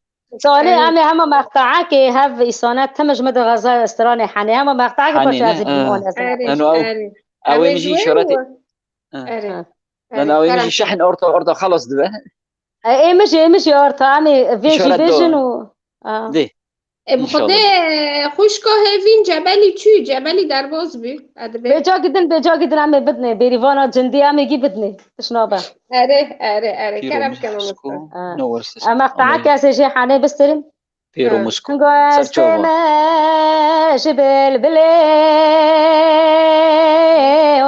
Zanî, Erê. em ê hema meqteekê hev îsane tim ji min dixwaze stranê henê. Hema meqteekê Henê, paşê ne? ez ê bîm Ha. wan ez Erê, Eno ew, erê. ew Em ê ên jî jî wê şorete. û Ha. Erê. Ha. Lan Erê, ew ên kerem jî şehn kir. orta, orta xelas dibe. E, ê min jî, ê min jî orta, em ê vê jî Îşaret bêjin do. û, a. Dê. E, bi Xwedê, e, xwişka hêvîn Cebelî çû, Cebelî derbas bû. E, dibê. Bêca gidin, bêca gidin, em ê bidinê. Bêrîvana cindî em ê gî bidinê. Tişt nabe. Erê, erê, erê. Kerem ke mamoste. Ha. Em mextaha kesê jê hanê bistirin. Pêro Musko. Ser çava. Westê me ji bilbilê,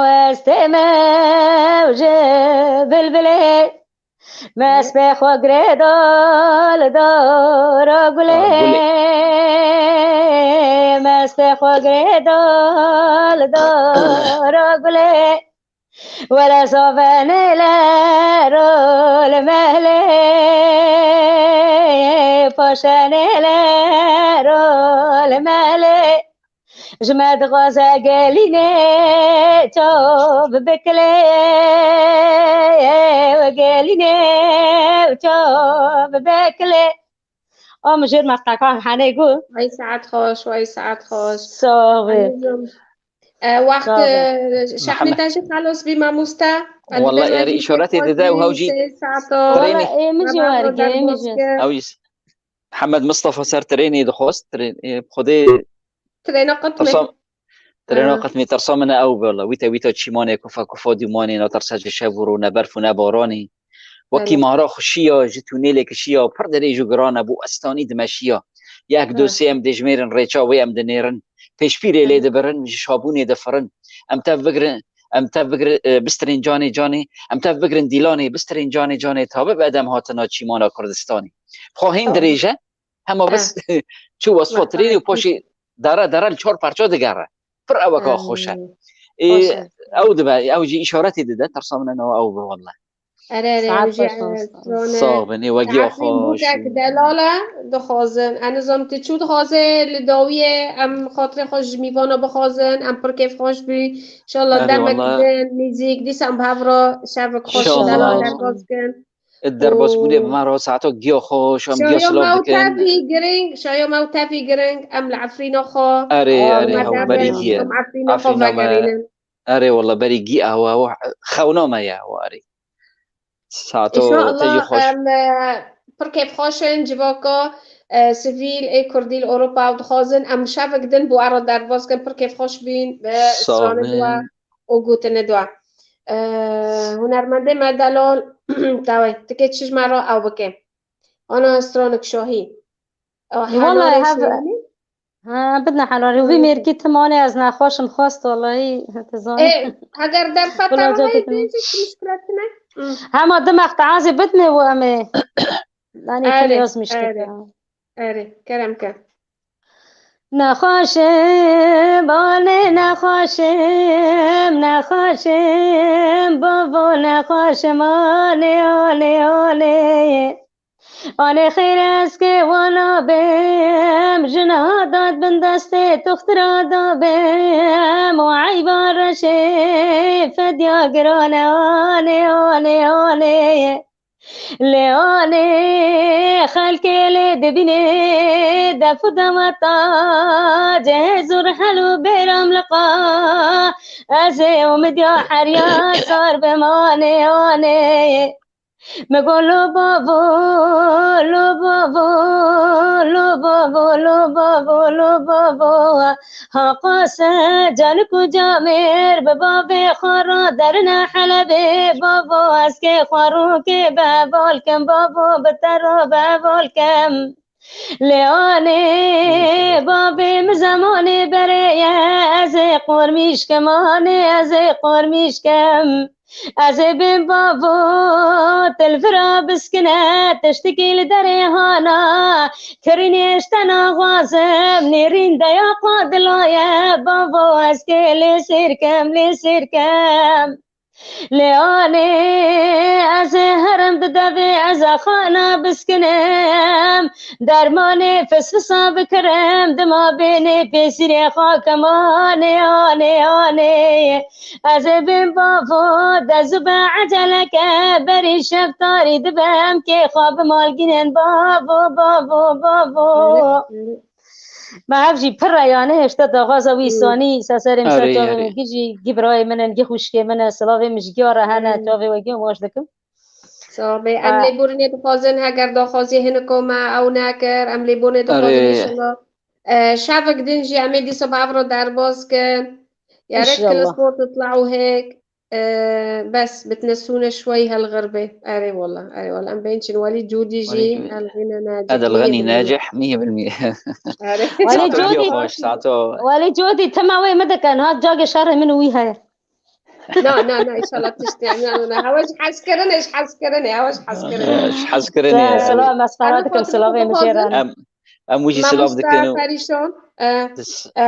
westê me ji bilbilê. Mestê xwe girêdo li dora gulê. Mestê xwe girêdo li dora gulê. Were zavenê lero li mehlê, paşenê lero li mehlê. Ji me dixwaze gelînê çav bikilê, we gelînê çav bikilê. Am jêr mextaka hanê gu. Wey saet xweş, wey saet xweş. Sax be. Anîzim. E, wext, Sax be. E, şehnê Mihemed. Te jî xelos bî mamoste. Walla erê îşaretê dide û hewcî. Walla ê min jî werge, ê min jî. Ew jî. Mihemed Mistefa ser trênê dixwest, trên, ê, bi Xwedê Trêna qitmê. Tersa, trêna Ha. qitmê tersa min ew bela. Wîte wîta çîmanê kufa kufa dûmanê, ne tersa ji şev û ro, ne berf û ne baranê. Wekî Belê. mara xuşiya, ji tûnêlê kişiya, pir dirêj û giran e, bû estanî dimeşiya. Yek, du, Ha. sê em dêjmêrin, rêça wê em dinêrin. Pêşpîrê lê Belê. dibirin, ji şabûnê difirin. Em tev bigirin, em tev bigirin, e, bistirên canê canê, em tev bigirin dîlanê, bistirên canê canê, ta bibe dem hatina çîmana Kurdistanê. Xwe hên Tamam. dirêj e, hema Ha. bes çû wesfa Wesfa trênê û trênê. paşê dere dere li çar parça digere. Pir eweka xweş e. Hmm. Ê, Xweş e. ew dibe, ew jî îşaretê dide, tersa min e, ew bi welle. Erê, erê, Saet ew jî, xweş e, olsun. strone. Sax bin, ê we giya Efrîn xweş. Bûkek delal e, dixwazin. Ez nizam tu çû dixwaze li dawiyê, em xatirê xwe ji mîvana bixwazin, em pir kêfxweş bî. Înşallah Erê, demek walla. din, nîzîk, dîsa em bi hev re şevik xweş Înşallah. delal derbas kin. Ê derbasbûnê bi me re saeto giya xweş, em giya Şayo silav me û dikin. tevî giring, şayo me û tevî giring, em li Efrîna xwe Erê, erê, hew berî gî ye. Em Efrîna xwe Efrîna me, vegerînin. Erê, walla berî gî ew, ew xewna me ye, ew erê. Saeto te jî Înşallah, xweş. em, e, pir kêfxweş in, civaka, e, sivîl ê Kurdî li Ewropa ew dixwazin, em şevik din bo we re derbas kin, pir kêfxweş bîn, bi stranê we û gotinê dua. Ee, hunermendê me delal, dawê, tikê çi ji me re ew bike. Ana stranik şahî. Ew Wala helalê hev şahî. Ha, bidne helalê. Wî mêrkî timanê ez nexweşim xwest, wallahî, tu zanî. Ê, eger derfet Wala te re heye, bêjî, çi muşkilet tine? Hı. Hema di mexta azê bidne û em ê. Danê Erê, tu yaz muşkil erê. Erê, kerem ke. Nexweşim, anê nexweşim, nexweşim, bavo nexweşim, anê, anê, anê. Anê xêr ez kê wana bim, jina dat bin destê toxtira da bim, û eyba reşê fedya girane, anê, anê, anê. Lê anê xelkê lê dibînê def û deweta, cihêz û rihel û bêram liqa. Ez ê umidya heriya sar bim, anê, anê. Me go lo bavo, lo bavo, lo bavo, lo bavo, lo bavo. Haqase canik û camêr bi bavê xwe re derine Helebê, bavo ez kê xwe rûkê bi heval kim, bavo bi te re bi heval kim. Lê anê bavê min zemanê berê ye, ez ê qormîş kim, anê ez ê qormîş kim. Ez ê bêm bavo, til vira biskine, tiştikî li derê hana, kirînê ji te naxwazim, nêrîn deya xwe dilaye, bavo, ez kê lê sêr kem, lê sêr kem. Lê anê ez ê herim di devê, ez ê xana biskinim, dermanê fisfisa bikirim, dima bênê pêsîrê xakim, anê, anê, anê. Ez ê bêm bavo, dezu be eceleke, berî şev tarî dibe, em kê xwe bi malgînin, bavo, bavo, bavo. Me ev jî pir e, yani hêşta daxwaza wî Hmm. sanî, seserê min ser Erê, çavê erê. min, gî jî, gî birayê min in, gî xwişkê min e, silavê min ji giya re hene, Hmm. çavê we giya baş dikim. Sax be, em lêborînê dixwazin, heger daxwazî hiniko me ew nekir, em lêborînê dixwazin, erê, înşallah. E, şevik din jî em ê dîsa bi hev re derbas kin. يا ريت كل إنشاءالله. أسبوع تطلعوا هيك. E, bes, بتنسونا شوي هالغربة. Erê wala, erê wala. Em bên çin welî cûdî jî helxîne necih. Ed helxîne necih, mîye bil mîye. Erê. Welî cûdî, welî cûdî, tema wê min dikin, ha, cagê şerê min û wî heye. Na, na, na, înşallah tiştê. Na, na, na. Hewa ji hezkirinê, ji hezkirinê, hewa ji hezkirinê. Ji hezkirinê, erê. Silav, mesxera dikim, silavê min jê re. Em, em wî jî silav dikin û Perîşan, e, e,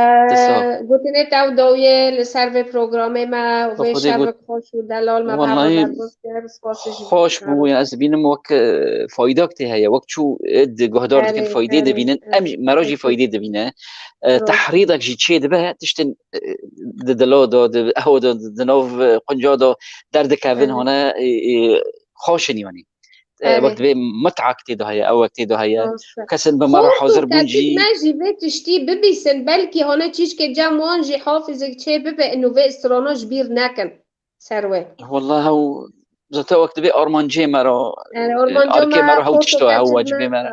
gotinê te ew dawiye li ser vê programê me û vê şevik xweş û delal me bi hev re derbas kir, spasê ji xweş bû. Ya, ez dibînim wek, e, faydak tê heye, wek çû, e, di guhdar dikin, faydê dibînin, em jî, me re jî faydê dibîne. E, tehrîdek jî çê dibe, tiştin, e, di dilo de, di eho de, di nav, e, qunca de derdikevin, hane, e, e, xweş in yanî. E, wek divê mit'ak tê de heye, ewek tê de heye. Kesin bi me re hazir bûn jî. Me jî vê tiştî bibîsin, belkî hane çîçkê cem wan jî hafizek çê bibe, û vê strana ji bîr nekin ser wê. Wala hew, zaten wek divê armancê me re, yani, e, armancê me re hew tişto, hew wacibê me re.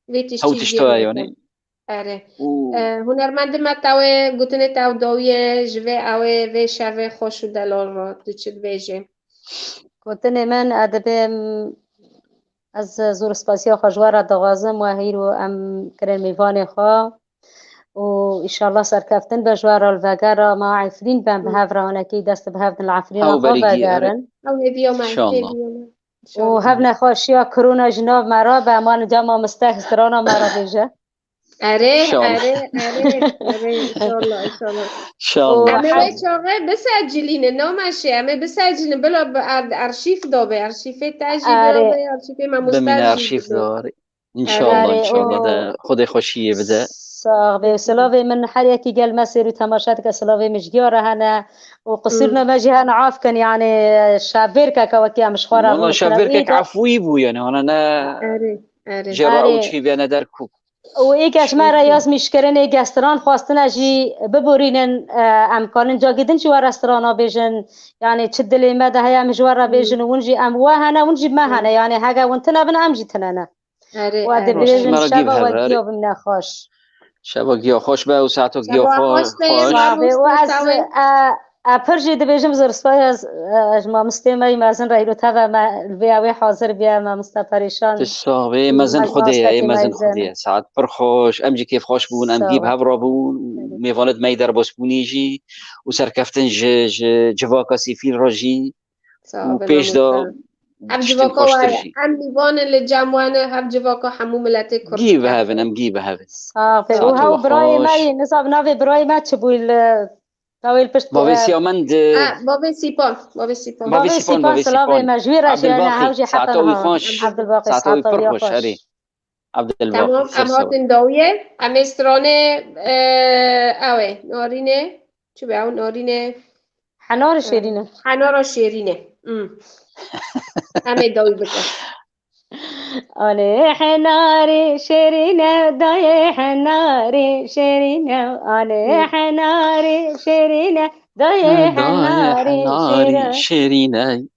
Vê tiştî hew tişto ye, yani. Erê. Û e, hunermendê me tewê, gotinê te ew dawiye, ji vê ewê, vê şevê xweş û delal re, tu çi dibêjî? Gotinê min, e, dibê, em, ez zor spasiya xwe ji we re dixwazim, we hîro em kirin mêvanê xwe. Û înşallah serkeftin be ji we re, li vegera me Efrîn ben bi hev re, hinekî dest bi hev din li Efrîna xwe vegerin. Ew hêviya me, hêviya me. Û hev nexweşiya korona ji nav me re be, wan ca mamoste strana me re bêje. Erê, erê, erê, erê, înşallah, înşallah. Em ê wê çaxê bisecilînin, nameşê, em ê bisecilînin, bila bi ar-, arşîv de be, arşîvê te jî bila be, arşîvê mamoste jî bimîne arşîv de. Înşallah, înşallah de Xwedê xweşiyê bide. Sax be, silavê min her yekî gel me sêr û temaşe dike, silavê min ji giya re hene û qisûrna me jî hene, af kin, yani, şevêrkeke wekî em ji xwe re bûn. Wala şevêrkek efûyî bû, yani, hana ne. Erê, erê. Jê re ew çî bêne der kûk. Û ê ke ji me re yazmîşkirinê, gestiran xwestine jî biborînin, e, em kanin cagê din jî we re strana bêjin. Yani çi dilê me de heye em ji we re bêjin û hûn jî em we hene, hûn jî me hene. Yani hege hûn tine bin em jî tine ne. Erê, we dibêjin şeva we giya bimne xweş. Şeva giya xweş be û saeto giya xweş. Sax be û ez, e, E, pir jî dibêjim zor spas, e, ji mamostê me yî mezin re, îro teve me li vê ewê hazir bûye, mamoste Perîşan. Tu sax bê, mezin Xwedê ye, ê mezin Xwedê ye. Saet pir xweş, em jî kêfxweş bûn, em gî bi hev re bûn, mêvanê me yî derbasbûnî jî û serkeftin ji, ji civaka sîfîl re jî û pêş de tiştin xweştir jî. Em mîvan in li cem we ne, hev civaka hemû miletê Kurd. Gî bi hev in, em gî bi hev in. Sax bê. Û hew birayê me yî, nizam navê birayê me çi bû li Tawê li pişt bavê Siyamen di. Ha, bavê Sîpan, bavê Sîpan. Bavê Sîpan, bavê Sîpan. Silavê me ji wî re jî hene, hew jî heta niha. Abdulbaqî, Abdulbaqî, saeta wî pir xweş, erê. Abdulbaqî, em hatin dawiyê, em ê stranê, e, ew ê, narînê, çi be ew narînê? Henarê şêrîne. Henara şêrîne. Hmm. Em ê dawî bikin. Anê henarê şêrîne, dayê henarê şêrîne, anê henarê şêrîne, dayê henarê şêrîne.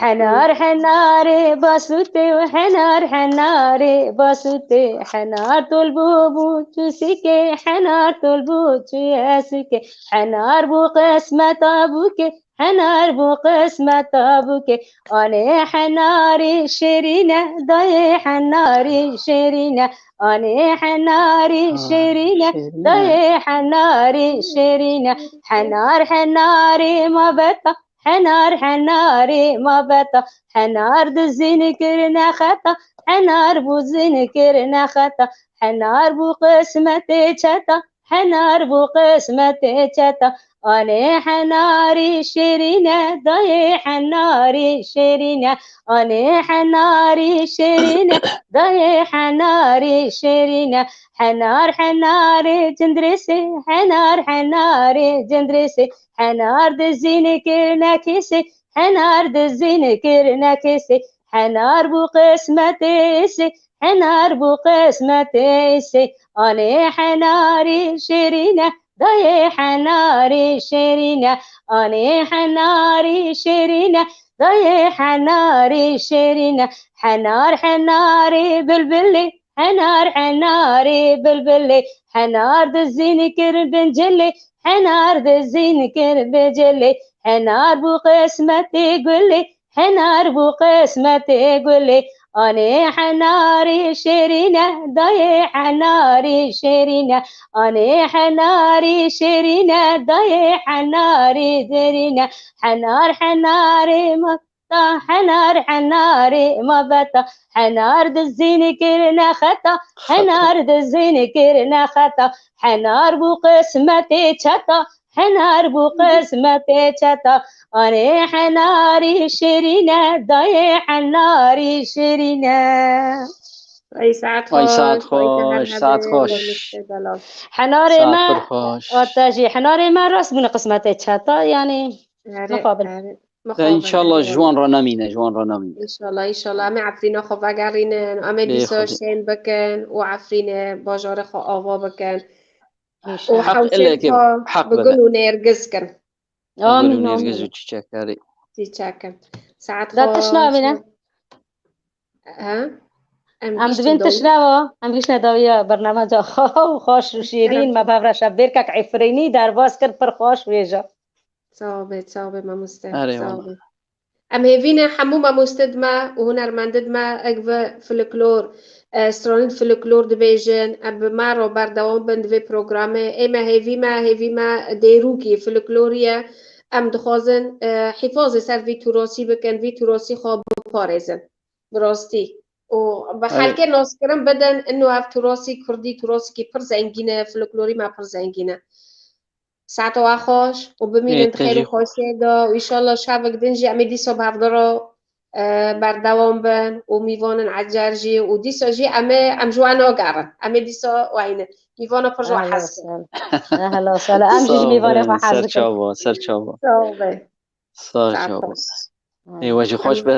Henar henarê basûtê û henar henarê basûtê, henar tol bû bû çû sîkê, henar tol bû çûye sîkê, henar bû qismeta bûkê, Henar bû qismeta bûkê, anê henarî şêrîne, dayê henarî şêrîne, anê henarî şêrîne, dayê henarî şêrîne, henar henarê mabeta, henar henarê mabeta, henar dizîn kirine xeta, henar bû zîn kirine xeta, henar bû qismetê çeta, henar bû qismetê çeta. Anê henarî şêrîne, dayê henarî şêrîne. Anê henarî şêrîne, dayê henarî şêrîne. Henar henarê cindrêsê, henar henarê cindrêsê. Henar dizîn kirine kêsê, henar dizîn kirine kêsê. Henar bû qismetê sê, henar bû qismetê sê. Anê henarî şêrîne, dayê henarî şêrîne. Anê henarî şêrîne, dayê henarî şêrîn e. Henar henarê bilbilê, henar henarê bilbilê, henar dizîn kir bincilê, henar dizîn kir bincilê, henar bû qismetê gulê, henar bû qismetê gulê. Anê henarê şêrîn e, dayê henarê şêrîn e. Anê henarê şêrîn e, dayê henarê derîn e. Henar henarê ma ta, henar henarê ma beta. Henar dizîn kirine xeta, henar dizîn kirine xeta. Henar bû qismetê çeta, henar bû qismetê çeta. Anê henarî şêrîn e, dayê henarî şêrîn e. Ay saet Ay saet xweş, ay te her xweş, saet hebê, xweş. Mamoste Delal. Henarê Saet me, pir xweş. Ata jî henarê me rast bûne qismetê çeta, yanî Erê, mixabin. Erê. Te Mixabin, înşallah erê. Ji wan re nemîne, ji wan re nemîne. Înşallah, înşallah. Em ê Efrîna xwe vegerînin, em ê Ê dîsa Xwedê. Şên bikin û Efrînê bajarê xwe ava bikin. Û Înşallah. Heq hewşên ilekê, xwe heq bi bide. Gul û nêrgiz kin. Amîn, Gul û nêrgiz amîn. Û çîçek, erê. Çîçek in. Saet Da xweş. Tişt nabîne. Ha? Em Em gihîştin dibin dawî. Tişt nava. Em gihîştine dawiya bernameca xwe û xweş û şîrîn. Kerem. Me bevreşa bêrkek Efrînî derbas kir, pir xweş wêja. Sağ be, sağ be mamoste. Erê Sağ wala. Be. Em hêvî ne hemû mamoste dime û hunermendê dime ek bi folklor, e, stranên folklor dibêjin, em bi me re berdewam bin di vê programê. Ê me hêvî me, hêvî me dêrûkî folklorî ye. Em dixwazin, e, hîfazê ser vî turasî bikin, vî turasî xwe biparêzin. Bi rastî. Û bi Erê. Xelkê naskirin bidin, ino ev turasî kurdî, turasikî pir zengîn e, folklorî me pir zengîn e. Saeta we xweş û bimînin Ê, di xêr û tejî xweşiyê de û înşallah şevek din jî em ê dîsa bi hevdira, e, berdewam bin û mîvanên ecer jî û dîsa jî em ê, em ji we nagerin. Em ê dîsa wayne. Mîvana pir ji we Ehla hez kin. Sala. Ehla sala. Em jî ji Sağ ol, mîvanê xwe hez ser dikin. Çava, ser çava. Sağ ol. Sağ Saet çava. Xweş. Ê, we jî xweş be.